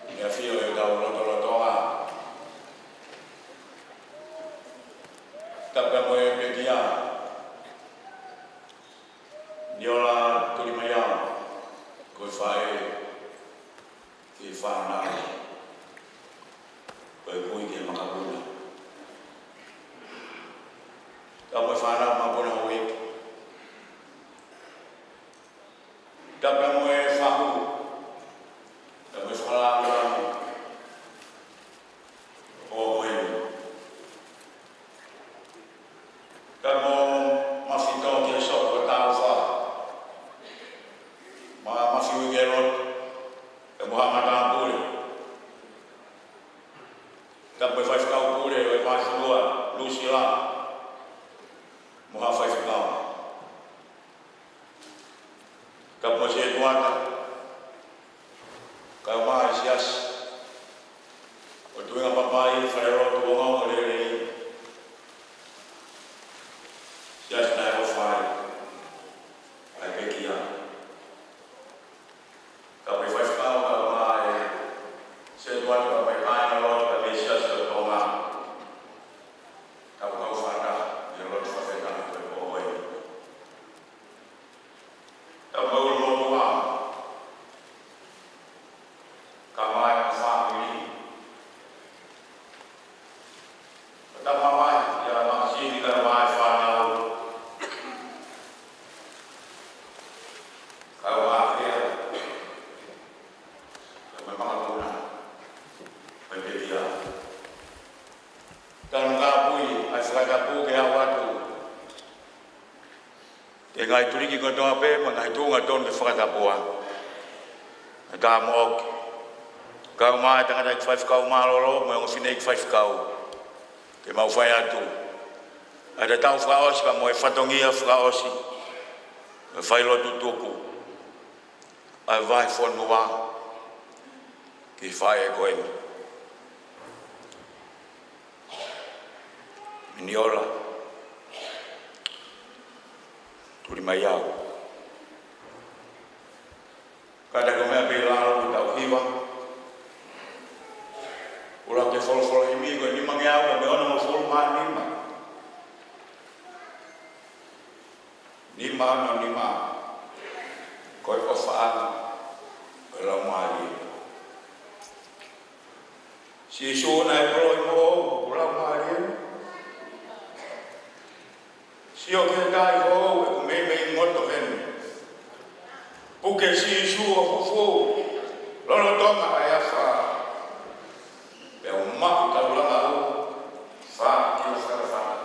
mo e ʻafio ʻi hotau lotolotonga. Tapu mo e pekia, Niola Tulimaiao, ko e faʻē ki he fānau, ko e kui ki he makapuna. Tapu mo e fānau makapuna houʻeiki. Tapu mo e fahu, tapu mo e fakalāngilangi ʻo e pō ko eni. Tapu mo Mafi Tō ki he sopu ʻo Taufa, mo Mafi Uike Lotu, pea mo haʻa matāpule. Tapu mo e faifekau pule ʻo e Vaifulua, Lusila, mo haʻa faifekau. Tapu mo e sētuata, kae ʻumaʻā e siasi ʻo Tuingapapai, falelotu, ongoongolelei, siasi naʻe ʻofa ai ʻa e pekia. Tapu mo e faifekau, kae ʻumaʻā e sētuata, kae ʻumaʻā e kāingalotu, kae ʻumaʻā e siasi ʻo Tonga. Tapu kau fakataha ʻi he lotu fakafetaʻi ko e pō ko eni. Tapu mo e ʻulumotuʻa, kae ʻumaʻā e fāmili. Tapu mo e ʻapiako, kae ʻumaʻā e fānau, kae ʻumaʻā e, kae ʻumaʻā e makapuna, mo e pekia. Tanu kāpui ʻa e fakatapu ke aʻu atu ki he ngaahi tuliki kotoa pē, mo e ngaahi tuʻunga tonu ke fakatapua. ʻA e tamaiki, kae ʻumaʻā e tangataʻeiki faifekau mālōlō, mo e ongo fineʻeiki faifekau, ke mau fai atu ʻa e tatau fakaʻosi, pea mo e fatongia fakaʻosi, mo e failotu tuku ʻa e vahefonua ki he faʻē ko eni, Miniola Tulimaiao. Kātaki ʻo meʻa pē ʻi lalo ʻi heʻetau hiva. ʻUluaki folofola himi ko e nimangeau mo e onongofulu mā nima. Nima ono nima. Ko e ʻofaʻanga ʻo e Laumālie. Sīsū naʻe poloʻi moʻou, ʻoku Laumālie. Sio ki he tahi hou, ʻoku meimei ngoto heni. Puke Sīsū ʻo fufū, lolotonga ʻa e afā. Pea u maʻu taulanga ʻo fā ki o fatafata.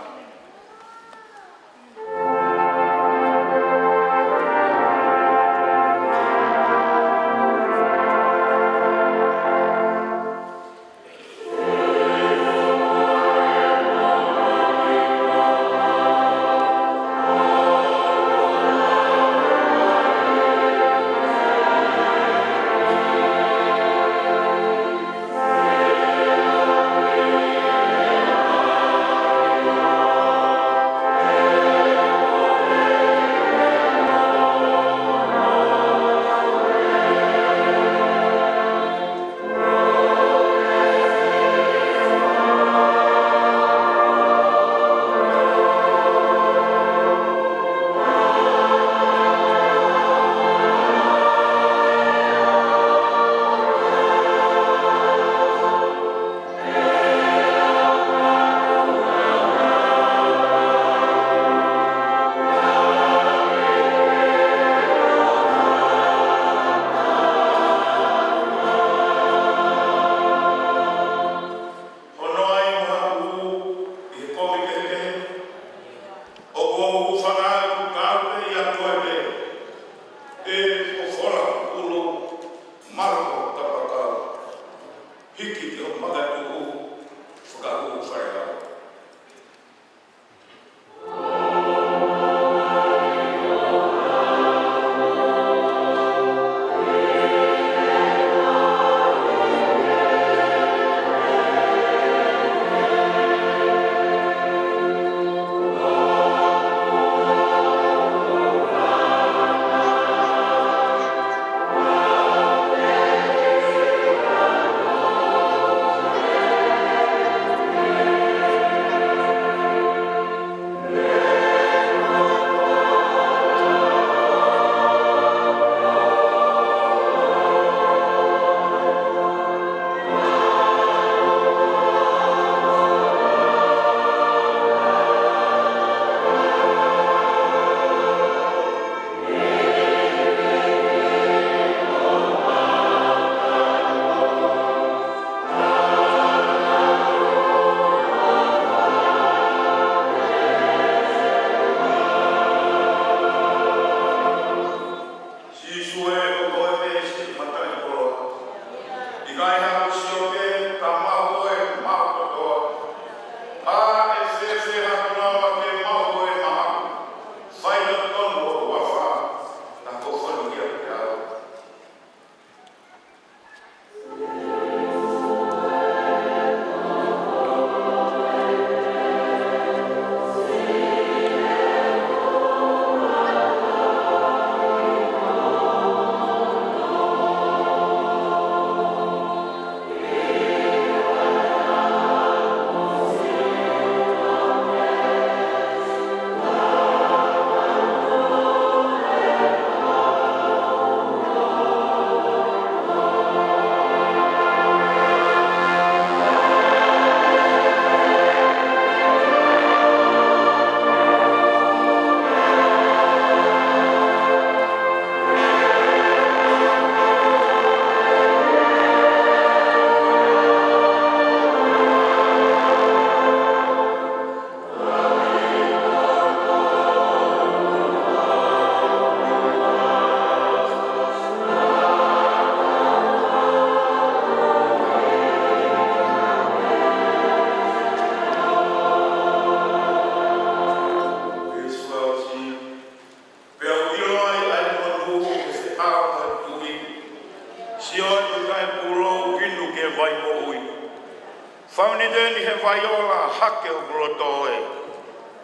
Fai ola hake hoku loto ē,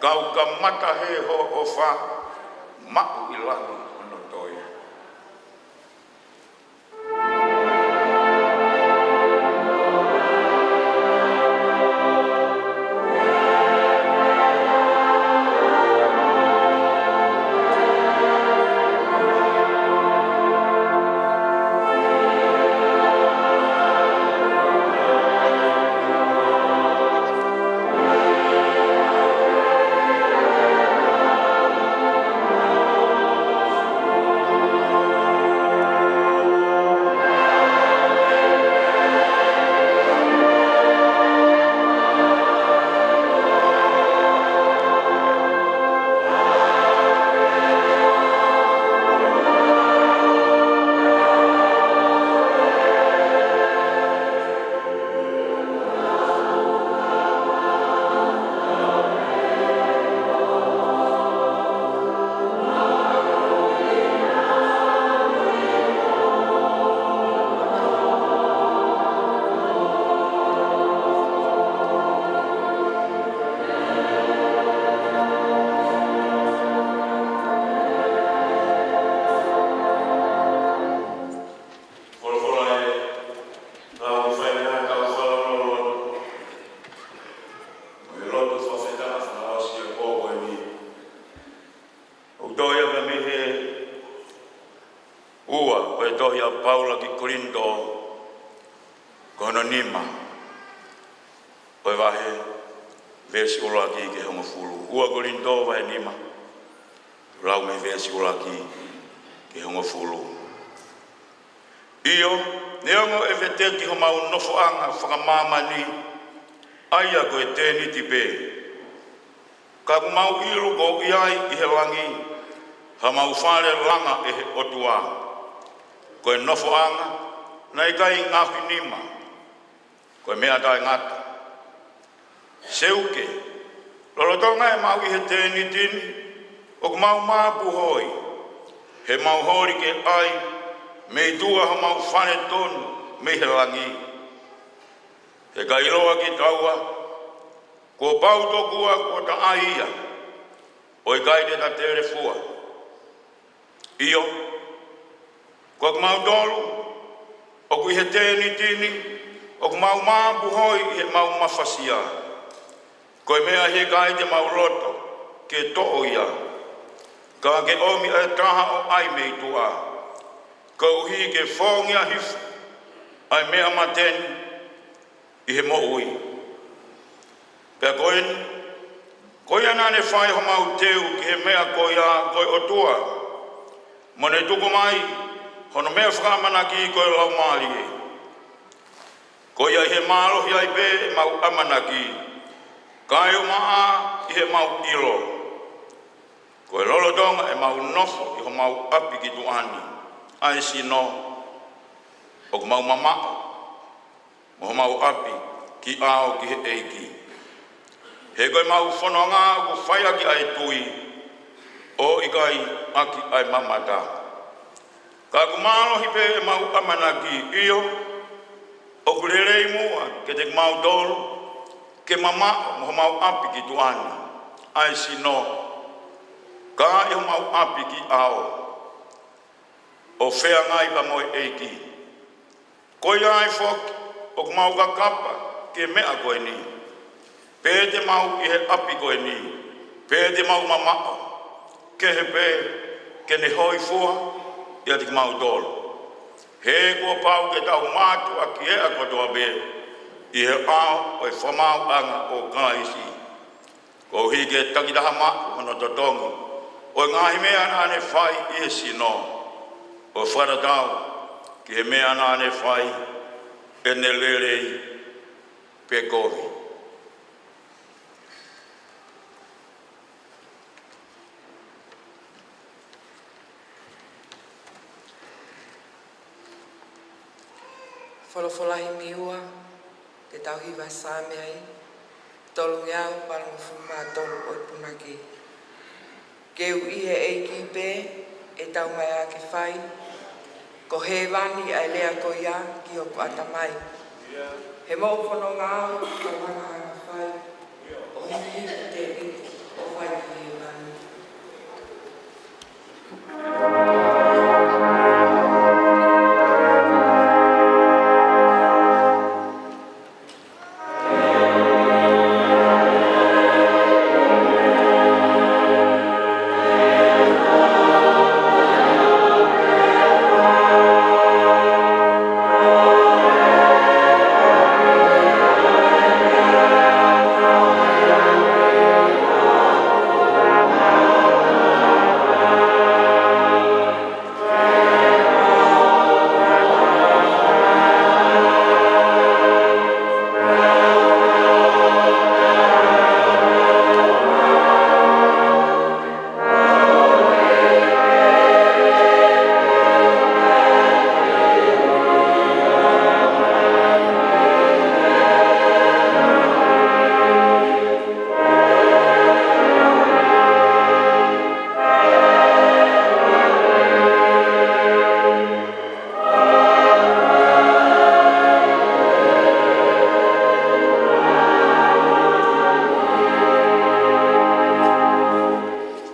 kau kamata hē hoʻo ʻofa, maʻu ʻi lalo hono toe. Folofola ē, tau fai ʻetau folofola. Mo e lotu fakafetaʻi fakaʻosi ʻo e pō ko eni. ʻOku toʻo ia mei he ua ʻo e tohi ʻa Paula ki Kolinitō, ko hono nima ʻo e vahe, veesi ʻuluaki ki he hongofulu. Ua Kolinitō vahe nima, lau mei he veesi ʻuluaki ki he hongofulu. ʻIo, neongo ʻe veteki homau nofoʻanga fakamāmani, ʻa ia ko e tēniti pē, ka ʻoku mau ʻilo ʻoku ʻi ai ʻi he langi hamau fale langa ʻe he ʻOtua. Ko e nofoʻanga naʻe ʻikai ngaohi nima, ko e meʻa taʻengata. Seuke, lolotonga ʻemau ʻi he tēniti ni, ʻoku mau māpuhoi, he mau holi ke ʻai mei tuʻa homau fale tonu mei he langi. He ka ʻiloa kitaua, kuo pau tokua kuo ta ʻai ia, ʻo ʻikai te ta telefua. ʻIo, ko kimautolu ʻoku ʻi he tēniti ni, ʻoku mau māpuhoi ʻi heʻemau mafasia. Ko e meʻa ʻi he ʻikai te mau loto ke toʻo ia, ka ke ʻomi ʻa e taha ʻo ʻai mei tuʻa, koeʻuhi ke fōngia hifo ʻa e meʻa mate ni ʻi he moʻui. Pea ko eni, ko ia naʻa ne fai homau teu ki he meʻa ko ia ko e ʻOtua, mo ne tuku mai hono meʻa fakaʻamanaki ko e Laumālie. Ko ia ʻi he mālohi ai pē ʻemau ʻamanaki, kae ʻumaʻā ʻi heʻemau ʻilo. Ko e lolotonga ʻemau nofo ʻi homau ʻapi ki tuʻa ni, ʻa e sino, ʻoku mau mamaʻo mo homau ʻapi ki ʻao ki he ʻEiki. He ko ʻemau fononga ʻoku fai ʻaki ʻa e tui, ʻo ʻikai ʻaki ʻa e mamata. Ka ʻoku mālohi pē ʻemau ʻamanaki, ʻio, ʻoku lelei muʻa kiate kimautolu ke mamaʻo mo homau ʻapi ki tuʻa ni, ʻa e sino, kae ʻi homau ʻapi ki ʻao, ʻo feangai pea mo e ʻEiki. Ko ia ai foki, ʻoku mau kakapa ki he meʻa ko eni, pe te mau ʻi he ʻapi ko eni, pe te mau mamaʻo, kehe pē ke ne hōifua ʻiate kimautolu. He kuo pau ke tau mātuʻaki ʻea kotoa pē ʻi he ʻao ʻo e fakamaauʻanga ʻo Kalaisi, koeʻuhi ke takitaha maʻu hono totongi ʻo e ngaahi meʻa naʻa ne fai ʻi he sino, ʻo fakatatau ki he meʻa naʻa ne fai, ʻene lelei pe kovi. Folofola himi ua, te tau hiva Saame ai, tolungeau valungofulu mā tolu ʻo e punake. Ke u ʻi he ʻEiki pē ʻetau meʻa ke fai, ko hēvani ʻa e lea ko ia ki hoku ʻatamai. He moʻu fononga au, kau hanga ʻo hiki hiki tēpiti ʻo fai ki hēvani.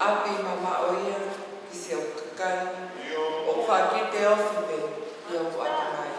ʻApi mamaʻo ia ki siʻoku kakai, ʻoku faʻa kite ofi pē ʻi hoku ʻatamai.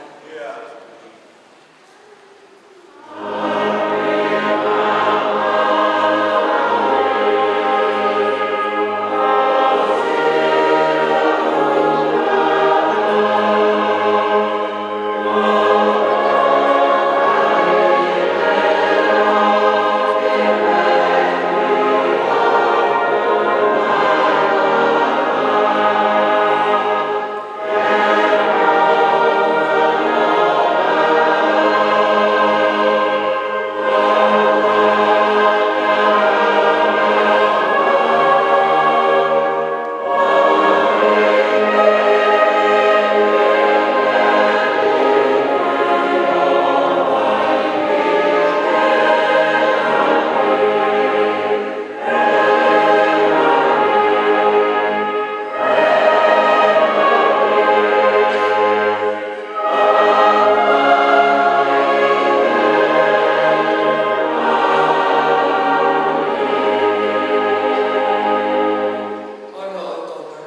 Hono ʻOtua.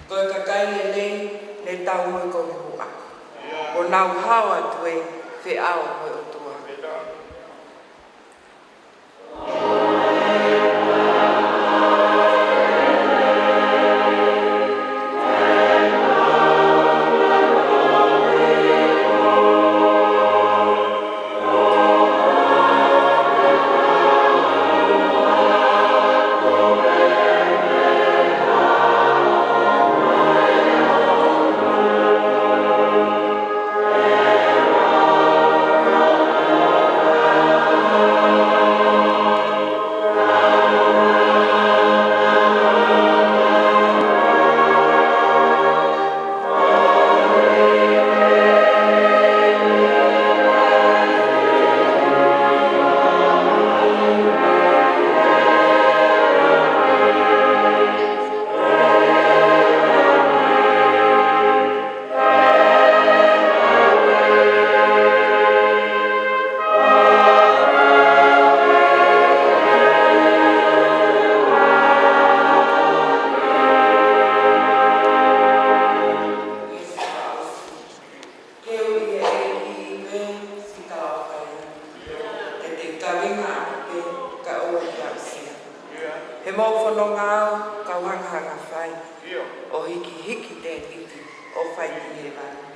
Ko e kakai lelei ne tau mo e kovi huʻa. Kuo nau hao atu ʻi he feʻao mo e ʻOtua. Ke ui e ʻEiki pē siʻi tala ʻofa ia. Te te kaveinga ʻaki pē kae ʻoua ke aʻusia. He mou fononga au kau hangahanga fai. ʻO hiki hiki tēpiti ʻo fai ki hēvani.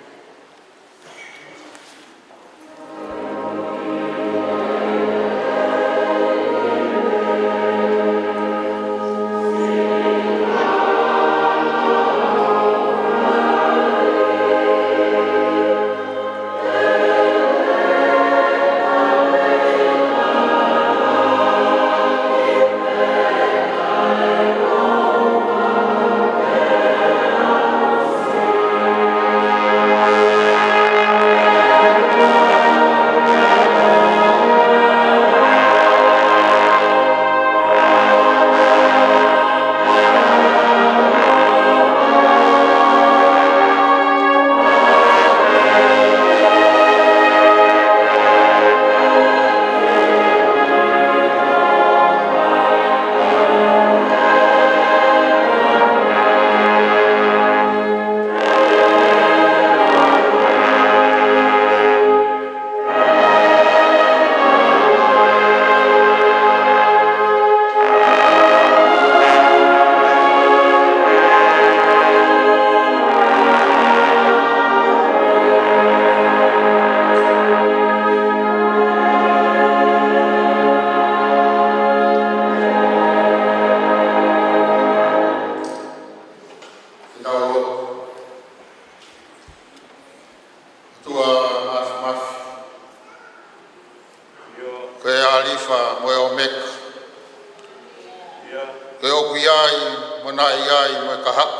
Ko e ʻoku ʻi ai, mo naʻe ʻi ai, mo e kahaʻu.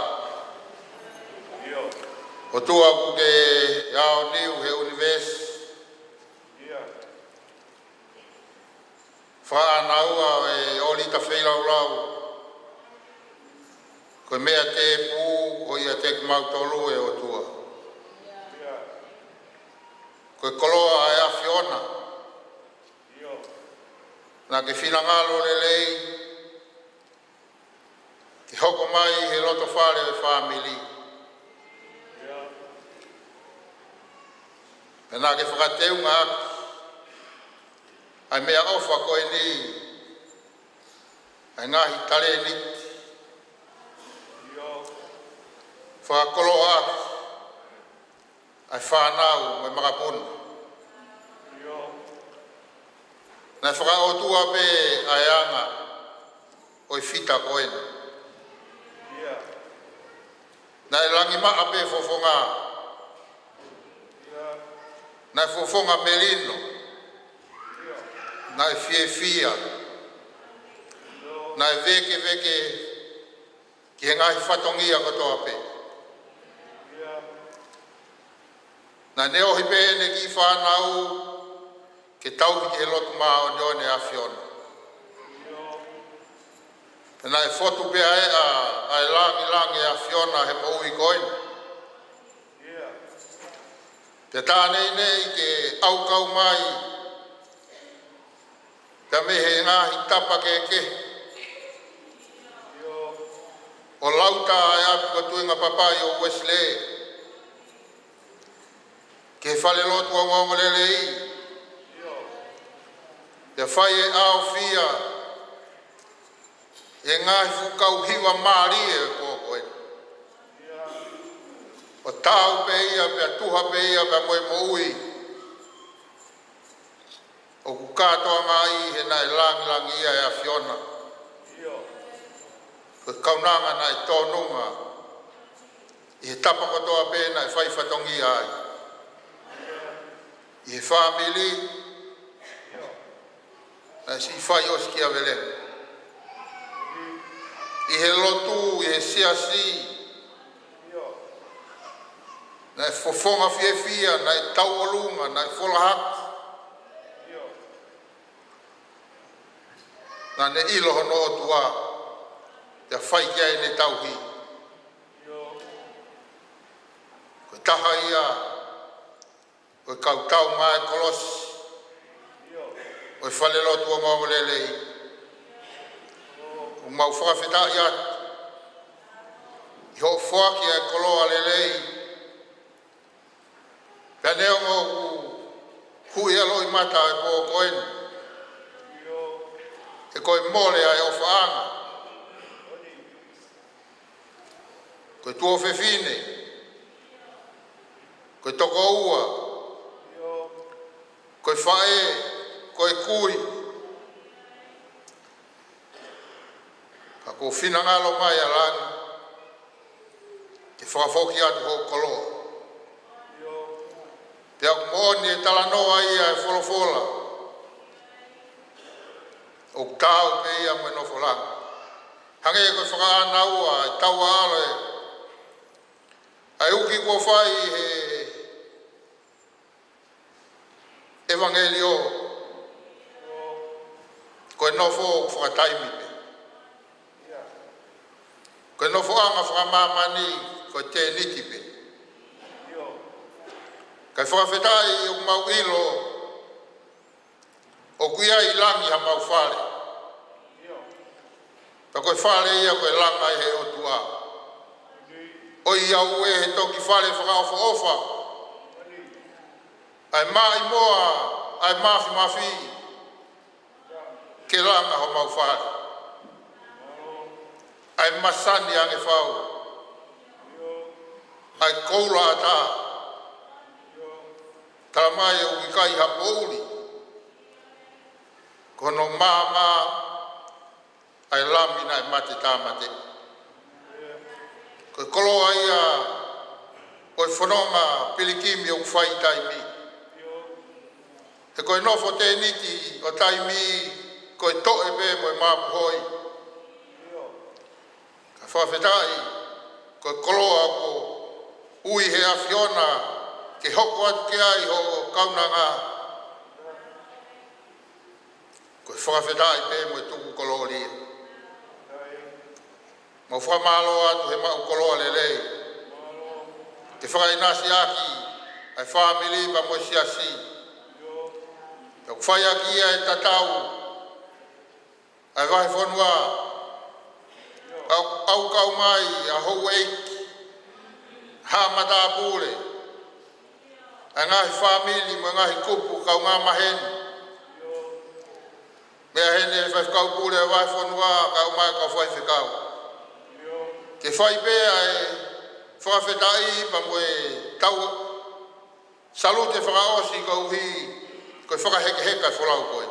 ʻOtua ʻoku ke aoniu he ʻunivēsi. Fakaʻānaua ʻo e ʻōlita feilaulau. Ko e meʻa tēpū ʻoku ʻiate kimautolu ʻe ʻOtua. Ko e koloa ʻa e ʻAfiona. Naʻa ke finangalo lelei ke hoko mai he loto fale ʻo e fāmili. Pea naʻa ke fakateunga ʻaki ʻa e meʻaʻofa ko eni, ʻa e ngaahi talēniti. Fakakoloa ʻaki ʻa e fānau mo e makapuna. Naʻe fakaʻotua pē ʻa e anga ʻo e fita ko eni. Naʻe langimaʻa pē fofonga. Naʻe fofonga melino. Naʻe fiefia. Naʻe vēkeveke ki he ngaahi fatongia kotoa pē. Naʻa ne ʻohi pē ʻene kiʻi fānau ke tauhi ki he lotu māʻoniʻoni ʻa e ʻAfiona. Pea naʻe fotu pē ʻa e, ʻa e langilangi ʻa e ʻAfiona he moʻui ko eni. Pea tā neʻineʻi ke ʻaukau mai pea mei he ngaahi tapa kehekehe ʻo lauta ʻa e ʻapi ko Tuingapapai ʻo Uēsilē ki he falelotu ongoongolelei. Pea fai e ʻaofia e ngaahi fuʻu kau hiva mālie ʻo e pō ko eni. ʻO taau pē ia, pea tuha pē ia, pea mo e moʻui ʻoku kātoa mai he naʻe langilangiʻia e ʻAfiona. Ko e kaunanga naʻe tōnunga ʻi he tapa kotoa pē naʻe fai fatongia ai. ʻI he fāmili, naʻe siʻi fai ʻosikiavelenga. ʻI he lotu, ʻi he siasi, naʻe fofonga fiefia, naʻe tauʻolunga, naʻe folahaki. Naʻa ne ʻilo hono ʻOtua, pea fai ki ai ʻene tauhi. Ko e taha ia ʻo e kau tau mai kolosi ʻo e falelotu ongoongolelei. ʻOku mau fakafetaʻi atu ʻi hoʻo foaki ʻa e koloa lelei. Pea neongo ʻoku huʻi ʻa e loʻimata ʻo e pō ko eni, he ko e mole ʻa e ʻofaʻanga. Ko e tuofefine, ko e tokoua, ko e faʻē, ko e kui. Ka ʻoku finangalo mai ʻa langi ke fakafoki atu hoʻo koloa. Pea ʻoku moʻoni e talanoa ia ʻa e folofola, ʻoku taau pē ia mo e nofo langi. Hangē ko e fakaʻānaua ʻa e tauʻa ʻalo ē, ʻa e uki kuo fai he ʻevangeliō, ko e nofo fakataimi pē. Ko e nofoʻanga fakamāmani, ko e tēniti pē. Kae fakafetaʻi ʻoku mau ʻilo ʻoku ʻi ai ʻi langi ha mau fale. Pea ko e fale ia ko e langa ʻe he ʻOtua. ʻOiauē he toki fale fakaʻofoʻofa, ʻa e maʻimoa, ʻa e mafimafi, ke langa homau fale. ʻA e masani ange fau, ʻa e koula ʻatā, tala mai ʻoku ʻikai ha poʻuli, ko hono maama ʻa e Lami naʻe mate tāmate. Ko e koloa ia ʻo e fononga pilikimi ʻoku fai taimi. He ko e nofo tēniti ʻo taimi, ko e toʻe pē mo e mapuhoi. Fakafetaʻi, ko e koloa kuo ui he ʻAfiona ke hoko atu ki ai hoʻo kaunanga, ko e fakafetaʻi pē mo e tuku kolōlia. Mau fakamālō atu he maʻu koloa lelei ke fakaʻinasiʻaki ʻa e fāmili pea mo e siasi. Tau fai ʻaki ia e tatau ʻa e vahefonua, ʻau, ʻau kau mai ʻa e houʻeiki, haʻa matāpule, ʻa e ngaahi fāmili mo e ngaahi kupu kaungā maheni. Meʻa heni e faifekau pule ʻa e vahefonua, kau mai kau faifekau. Ke fai pē ʻa e fakafetaʻi pea mo e tau salute fakaʻosi koeʻuhi ko e fakahekeheka e folau ko ē.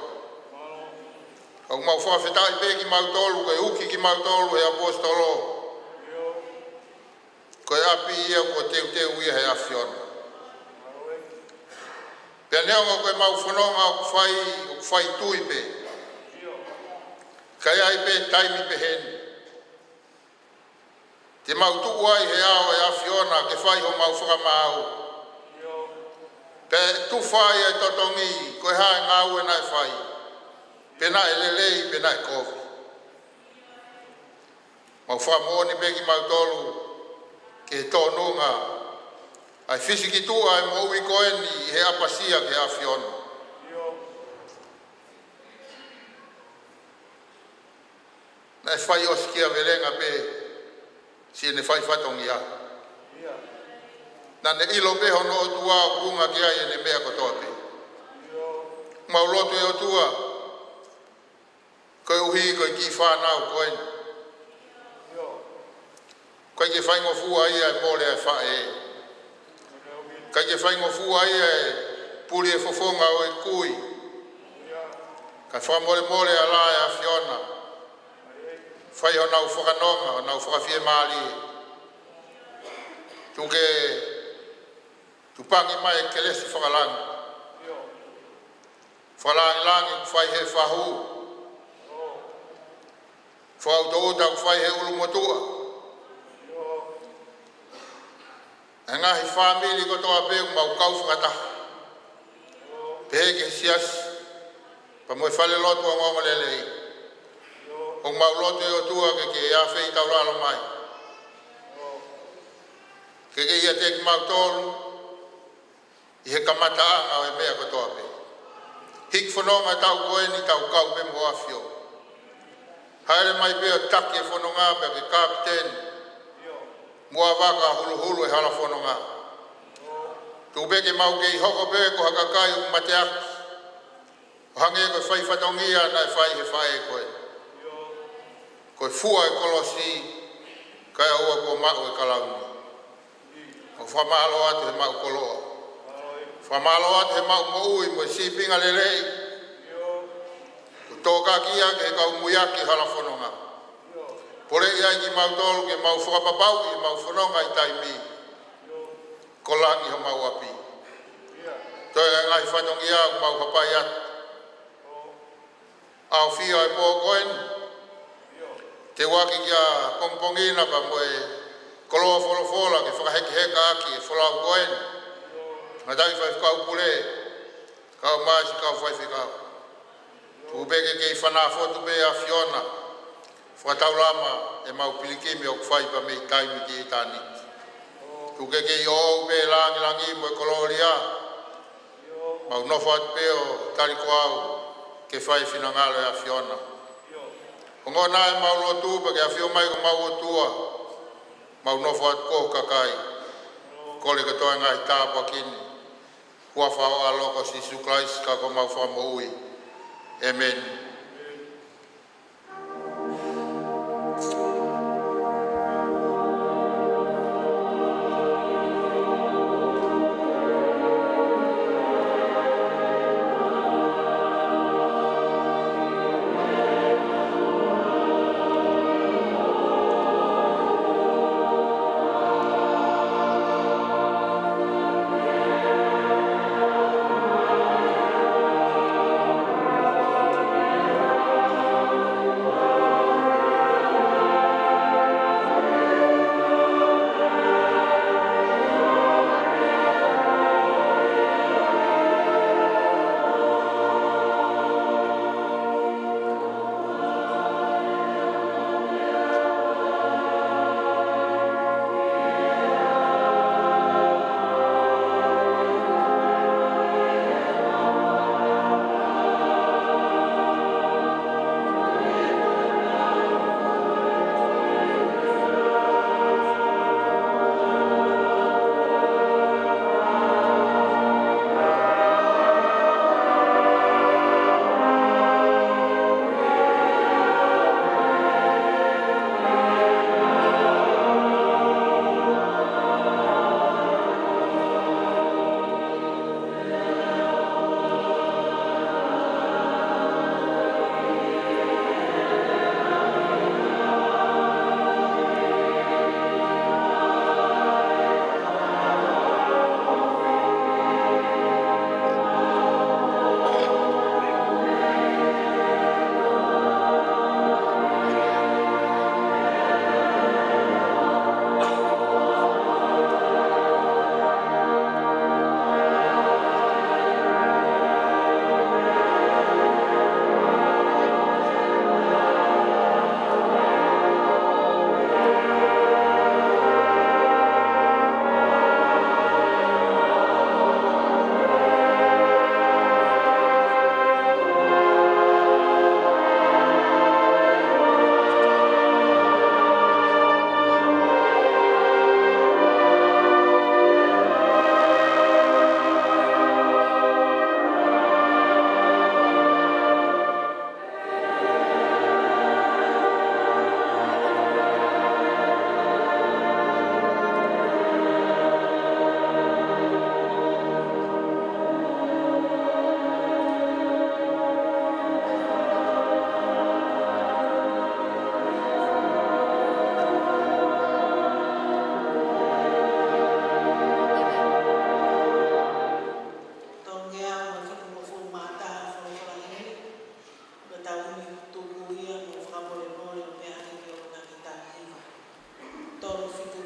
ʻOku mau fakafetaʻi pē kimautolu, ko e uki kimautolu he ʻaposetolo. Ko e ʻapi ia kuo teuteu ia he ʻAfiona. Pea neongo ko e mau fononga ʻoku fai, ʻoku fai tui pē. Ka ʻi ai pē taimi peheni te mau tuʻu ai he ʻao ʻo e ʻAfiona ke fai homau fakamaau. Pea tufa ai e totongi, ko e hā e ngāue naʻe fai, pe naʻe lelei, pe naʻe kovi. Mau fakamoʻoni pē kimautolu ki he tōnunga ʻa e fisikituʻa e moʻui ko eni ʻi he ʻapasia ki he ʻAfiona. Naʻe fai ʻosikiavelenga pē siʻene fai fatongia. Naʻa ne ʻilo pē hono ʻOtua ʻoku ʻunga ki ai ʻene meʻa kotoa pē. Mau lotu ʻe ʻOtua, koeʻuhi ko e kiʻi fānau ko eni. ʻIkai ke faingofua ia e mole ʻa e faʻē. ʻIkai ke faingofua ia e puli e fofonga ʻo e kui. Ka fakamolemole ā ʻa e ʻAfiona. Fai honau fakanonga, honau fakafiemālie. Tuku ke tupangi mai e kelesi fakalangi. Fakalangilangi ʻoku fai he fahu. Fakautauta ʻoku fai he ʻulumotuʻa. ʻA e ngaahi fāmili kotoa pē ʻoku mau kau fakataha. Pehē ki he siasi, pea mo e falelotu ongoongolelei. ʻOku mau lotu ʻe ʻOtua ke ke ʻafeitaulalo mai. Ke ke ʻiate kimautolu ʻi he kamataʻanga ʻo e meʻa kotoa pē. Hiki fononga ʻetau ko eni, tau kau pē mo e ʻAfio. Hāʻele mai pē ʻo taki e fononga pea ke kapiteni muʻa vaka, huluhulu e hala fononga. Tuku pē ke mau kei hoko pē ko ha kakai ʻoku mateaki, ʻo hangē ko e fai fatongia naʻe fai he faʻē ko ē. Ko e fua e kolosi, kae ʻoua kuo maʻu e kalauni. ʻOku fakamālō atu he maʻu koloa. Fakamālō atu he maʻu moʻui mo e sīpinga lelei. ʻOku tōkaki ia ki he kau muiaki hala fononga. Poleʻi ai kimautolu ke mau fakapapauʻi ʻemau fononga ʻi taimi. Ko langi homau ʻapi. Toe ngaahi fatongia ʻoku mau hapai atu. ʻAofia e pō ko eni. Teuaki kia Pongipongi na pea mo e koloa folofola ke fakahekeheka ʻaki e folau ko eni. Ngataʻi faifekau pule, kau mai siʻi kau faifekau. Tuku pē ke kei fanā fotu pē ʻAfiona. Fakataulama ʻemau pilikimi ʻoku fai pea mei taimi ki ʻitāniti. Tuku ke kei ʻoʻou pē langilangi mo e kolōlia. Mau nofo atu pē ʻo tali ko au ke fai e finangalo ʻo e ʻAfiona. Ongona ʻemau lotu pea ke ʻafio mai ko homau ʻOtua. Mau nofo atu ko ho kakai. Kole kotoa e ngaahi tāpuaki ni. Huafa ho ʻAlo ko Sīsū Kalaisi ko homau Fakamoʻui. ʻĒmeni.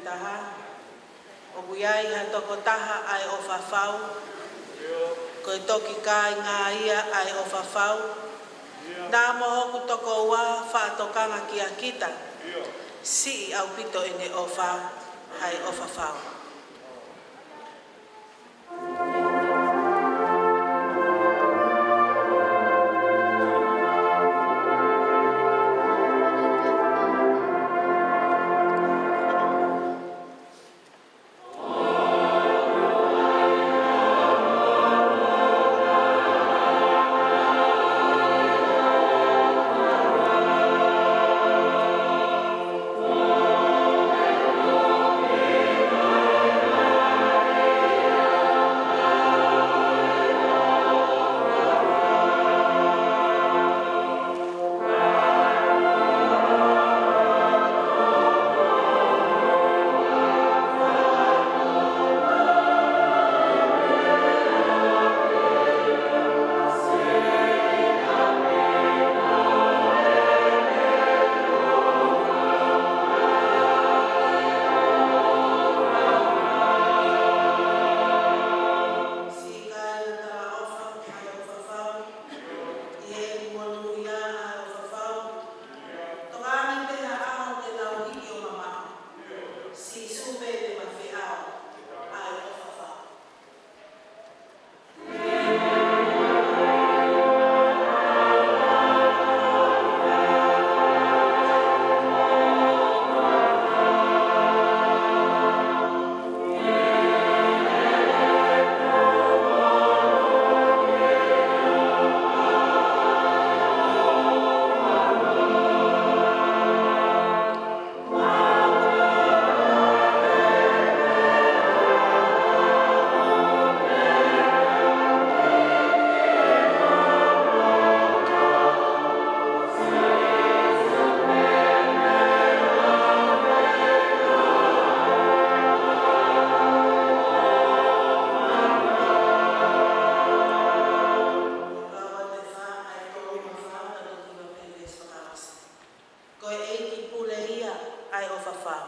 Taha, ʻoku ʻi ai ha tokotaha ʻa e ʻofa fau? Ko e toki kāinga ia ʻa e ʻofa fau? Naʻa mo hoku tokoua faʻa tokanga kia kita. Siʻi ʻaupito ʻene ʻofa ʻa e ʻofa fau. Siʻi kāinga talaʻofa ʻa e ʻofa fau, ʻi heʻene monūʻia ʻa e ʻofa fau, tokanga pē ha ʻaho ke nau hiki ʻo mamaʻo. Sīsū pē te ma feʻao ʻa e ʻofa fau. Ko e ʻEiki pule ia ʻa e ʻofa fau.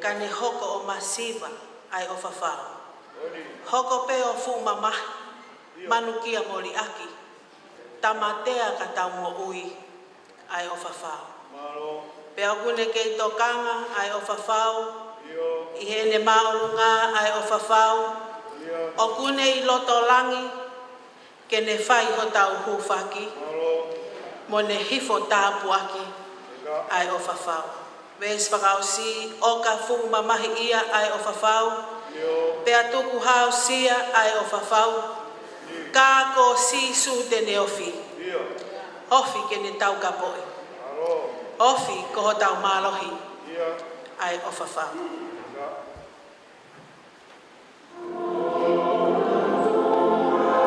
Ka ne hoko ʻo masiva ʻa e ʻofa fau. Hoko pē ʻo fuʻu mamahi, manukia mo liʻaki, tāmateʻi ka tau moʻui ʻa e ʻofa fau. Pea ʻoku ne kei tokanga ʻa e ʻofa fau, ʻi heʻene māʻolunga ʻa e ʻofa fau, ʻoku ne ʻi loto langi, ke ne fai hotau hūfaki, mo ne hifo tāpuaki ʻa e ʻofa fau. Veesi fakaʻosi, ʻo ka fuʻu mamahi ia ʻa e ʻofa fau, pea tukuhāusia ʻa e ʻofa fau, ka ko Sīsū te ne ofi. Ofi ke ne taukapoʻi. Ofi ko hotau mālohi ʻa e ʻofa fau. Ko e ʻofa lahi ʻa e ʻOtua ko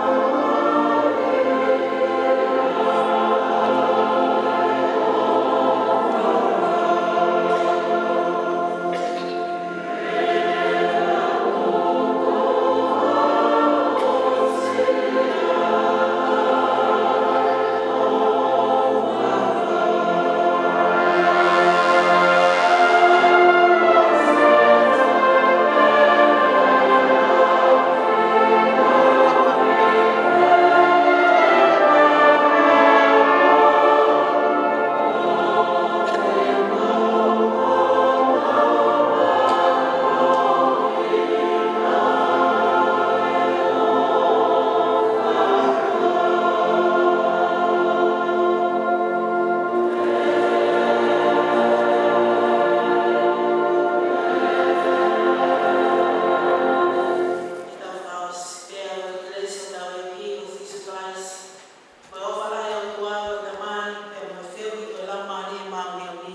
e Tamai, pea mo e feohi ʻa e Laumālie Māʻoniʻoni,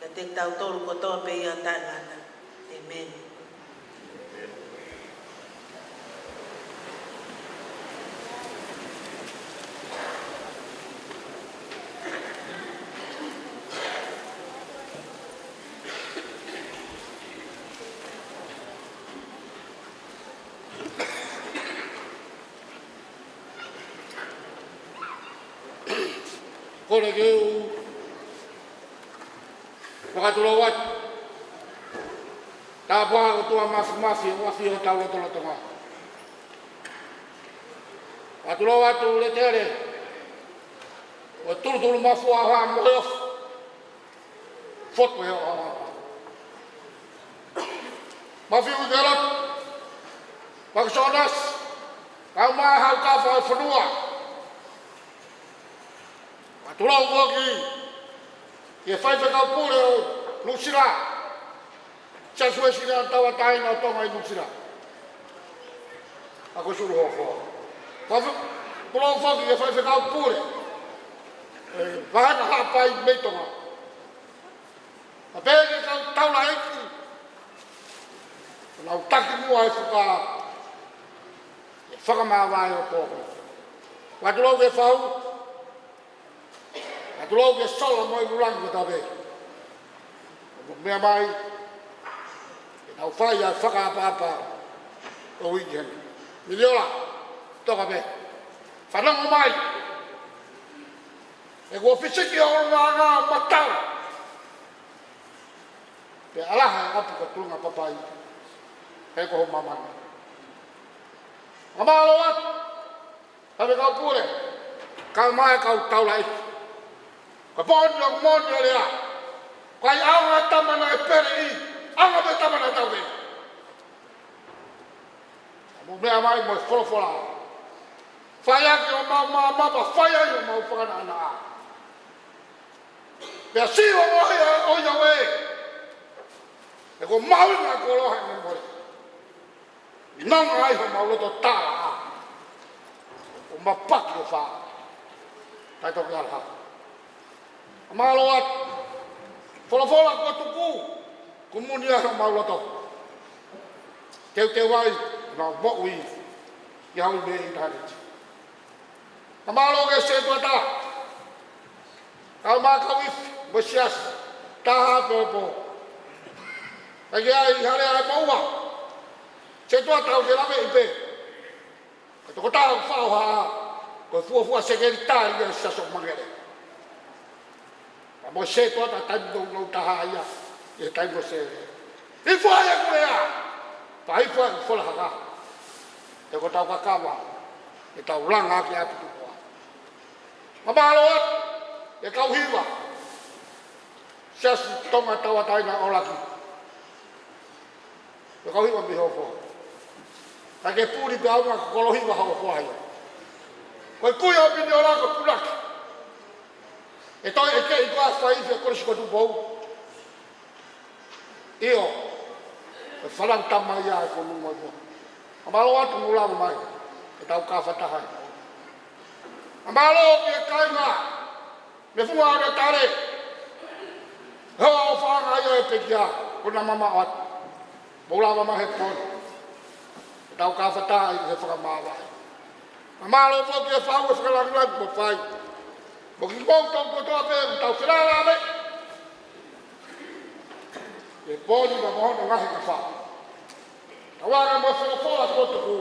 ʻiate kitautolu kotoa pē ia taʻengata. ʻĒmeni. Kole ke u fakatulou atu. Tāpuhā ʻOtua Māfimafi, ʻoku ʻafio ʻi hotau lotolotonga. Pea tulou atu ʻa e tele ʻo e tulutulu mafua ʻo Haʻa Moheofo. Fotu ʻe ʻo Haʻa Moheofo. Mafiu ʻi he lotu, Makisonasi, kae ʻumaʻā e haukafa ʻo e fonua. Pea tulou foki ki he Faifekau Pule ʻo Nuʻusila, Siasi Uēsiliana Tauʻatāina ʻo Tonga ʻi Nuʻusila, ʻa Kosulu Hofoa. Pea tulou foki ki he Faifekau Pule ʻo e Vahevahe Haʻapai mei Tonga. Pea pehē ki he kau taulaʻeiki, ʻoku nau taki muʻa e fuka, e fakamāvae ʻo e pō ko eni. Pea tulou ki he Fau, pea tulou ki he Sola mo e Lulangi kotoa pē. ʻOku mou meʻa mai, ke tau fai ʻa e fakaʻapaʻapa ʻo e uike ni. Miliola, toka pē. Fanongo mai. He kuo fisiki hoʻo ngaahi matau. Pea ʻalaha e ʻapi ko Tulungapapai, he ko ho māmani. Fakamālō atu, Faifekau Pule, kae ʻumaʻā e kau taulaʻeiki. Ko e poini ʻoku moʻoni e lea, ʻikai ʻaonga e tama naʻe peleʻi, ʻaonga pē e tama naʻe tauveli. Mou meʻa mai mo e folofola. Fai ʻaki homau maama, pea fai ai homau fakanaʻanaʻa. Pea siʻi hoʻo ʻohake ʻa e ʻoiauē, he kuo mahuʻinga e koloa heʻene mole. Nonga ai homau loto tālaʻa, ʻo mapaki ʻo fā, taʻetoki ʻalaha. Fakamālō atu, folofola kuo tuku, kuo muni ai homau loto. Teuteu ai, ʻenau moʻui, ʻi he ʻaho ni mei ʻitāniti. Fakamālō ki he setuata, kae ʻumaʻā e kau ifi mo e siasi, taha pē ʻo e pō. Ka ʻi ai ha lea ʻe moʻua, setuata ʻoku ke laveʻi pē. Ko e tokotaha ʻoku faʻo haʻa, ko e fuofua sekelitali ia ʻo e Siasi ʻo Mangele. Pea mo e setuata taimi nounou taha ia, ʻi he taimi ʻo e sele. Hifo ai ʻeku lea, pea hifo ai ʻeku fola haka. He ko hotau kakava, ke tau langa ʻaki ʻa e ʻapi tupuʻa. Fakamālō atu ki he kau hiva, Siasi Tonga Tauʻatāina ʻo ʻUluaki. Ko e kau hiva mei Hofoa. Ka ke puli pē ʻaonga ko e kolo hiva Hofoa ia. Ko e kui ʻo Miniola ko Pulaki. ʻE toe ʻeke ʻi ko ā fai ʻi he Kolisi ko Tupou. ʻIo. Ko e fanau tama ia ʻa e fonua mo e moa. Fakamālō atu mou lava mai. Ke tau kau fakataha ai. Fakamālō ki he kāinga mei Funga ʻAngatale, he ʻofaʻanga ia ʻo e pekia, ʻoku na mamaʻo atu. Mou lava mai he pō ni. Ke tau kau fakataha ʻi he fakamāvae. Fakamālō foki ki he Fau e fakalāngilangi kuo fai. Mo kimoutolu kotoa pē, tau felāveʻi. He pō ni mo hono ngaahi ngafa. Tau anga mo e folofola kuo tuku.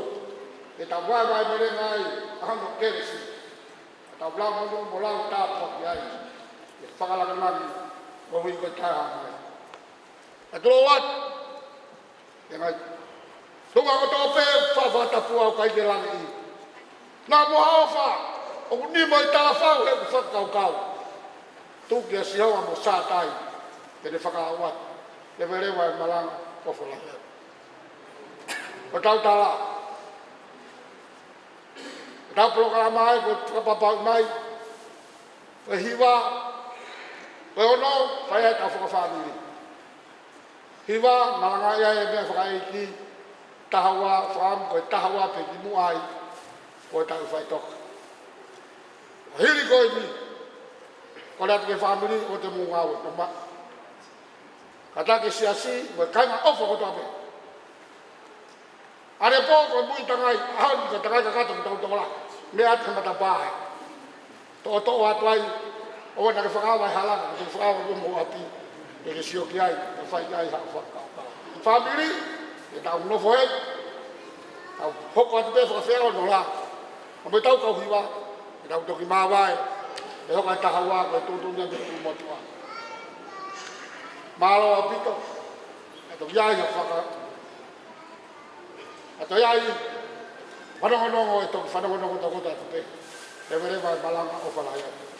Ke tau vaevaemelenga ai, ʻa hono kelesi. Tau lau monū mo lau tāpuaki ai, ʻi he fakalāngilangi, ko e uike taha mai. Ka tulou atu, ʻe ngaahi tuʻunga kotoa pē, fakafakatapu au kae ʻikai ke laveʻi. Naʻa mo ha ʻofa, ʻoku nima ʻi Talafau he ʻoku fakakaukau. Tuku kia Sihova mo Sātai, ke ne fakaʻau atu, leveleva e malanga, ko Folahi. Ko ʻetau tala. Ko ʻetau polokalama ia kuo fakapapauʻi mai. Ko e hiva, ko e ono, fai ai ʻetau fakafāmili. Hiva, malangaʻi ai e meʻa fakaʻeiki, taha ua, fakaʻamu ko e taha ua pē ki muʻa ai, ko ʻetau faitoka. Hili ko eni, kole atu ki he fāmili, ʻoua te mou ngāue, toma. Kātaki e siasi, mo e kāinga ʻofa kotoa pē. ʻAle pō ko e mui tangai, ʻaho ni ko e tangai kakato ki tau tola. Meʻa atu he matapā he. Toʻotoʻo atu ai, ʻoua naʻa ke fakaava e hala, ka ke fakaava mo ʻapi. Ke ke sio ki ai, ke fai ki ai, ha fakakaukau. Fāmili, ke tau nofo heni. Tau hoko atu pē fakafeʻao nola. Ka mo ʻetau kau hiva, ke tau toki māvae. ʻE hoko e taha ua, ko e tuʻutuʻuni ʻa e motuʻa. Mālō ʻaupito. Toki ʻi ai ha faka-, ʻa toe ʻi ai fanongonongo, ʻe toki fanongonongo tokotaha atu pē. He ʻoku leva e malanga ʻofa lahi atu.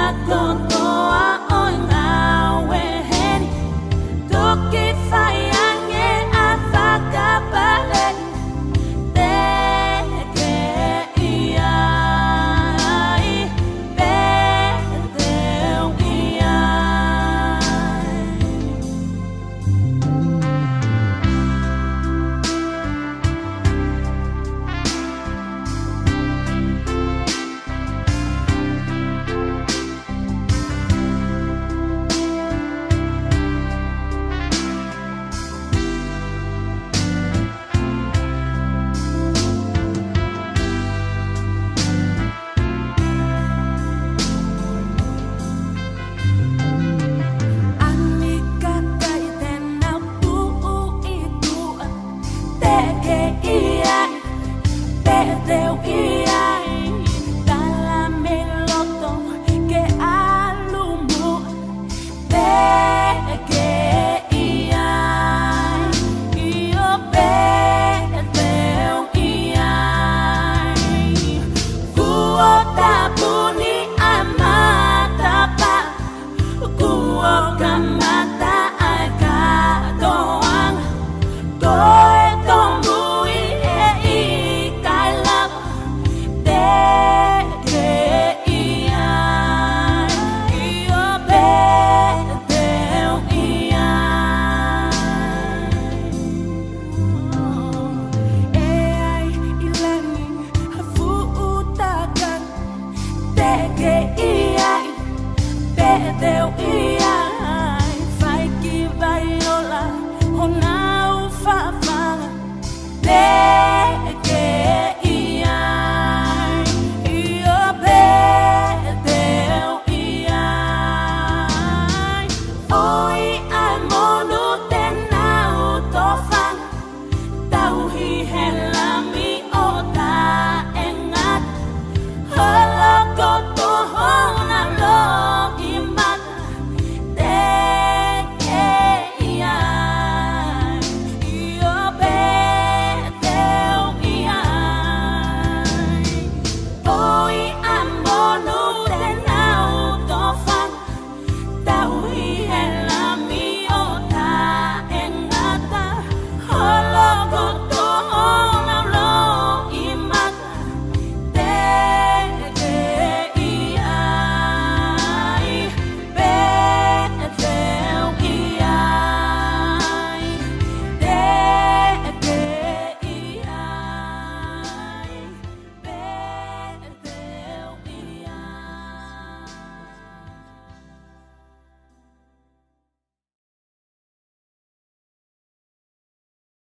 Kotoa ʻo e ngāue heni, toki fai ange ʻa e fakapale, tekeʻi ai, pē teuʻi ai. ʻAni kakai te nau puʻu ʻi tuʻa, tekeʻi ai, pē teuʻi ai, tala mei loto ke ʻalu muʻa, tekeʻi ai, ʻio pē teuʻi ai. Kuo tāpuni ʻa e matapā, kuo kamata ʻa e kātoanga, toe tōmui ʻe ʻikai lava, tekeʻi ai, ʻio pē teuʻi ai. ʻE ʻi ai ʻi langi ha fuʻu taka, tekeʻi ai, pē teuʻi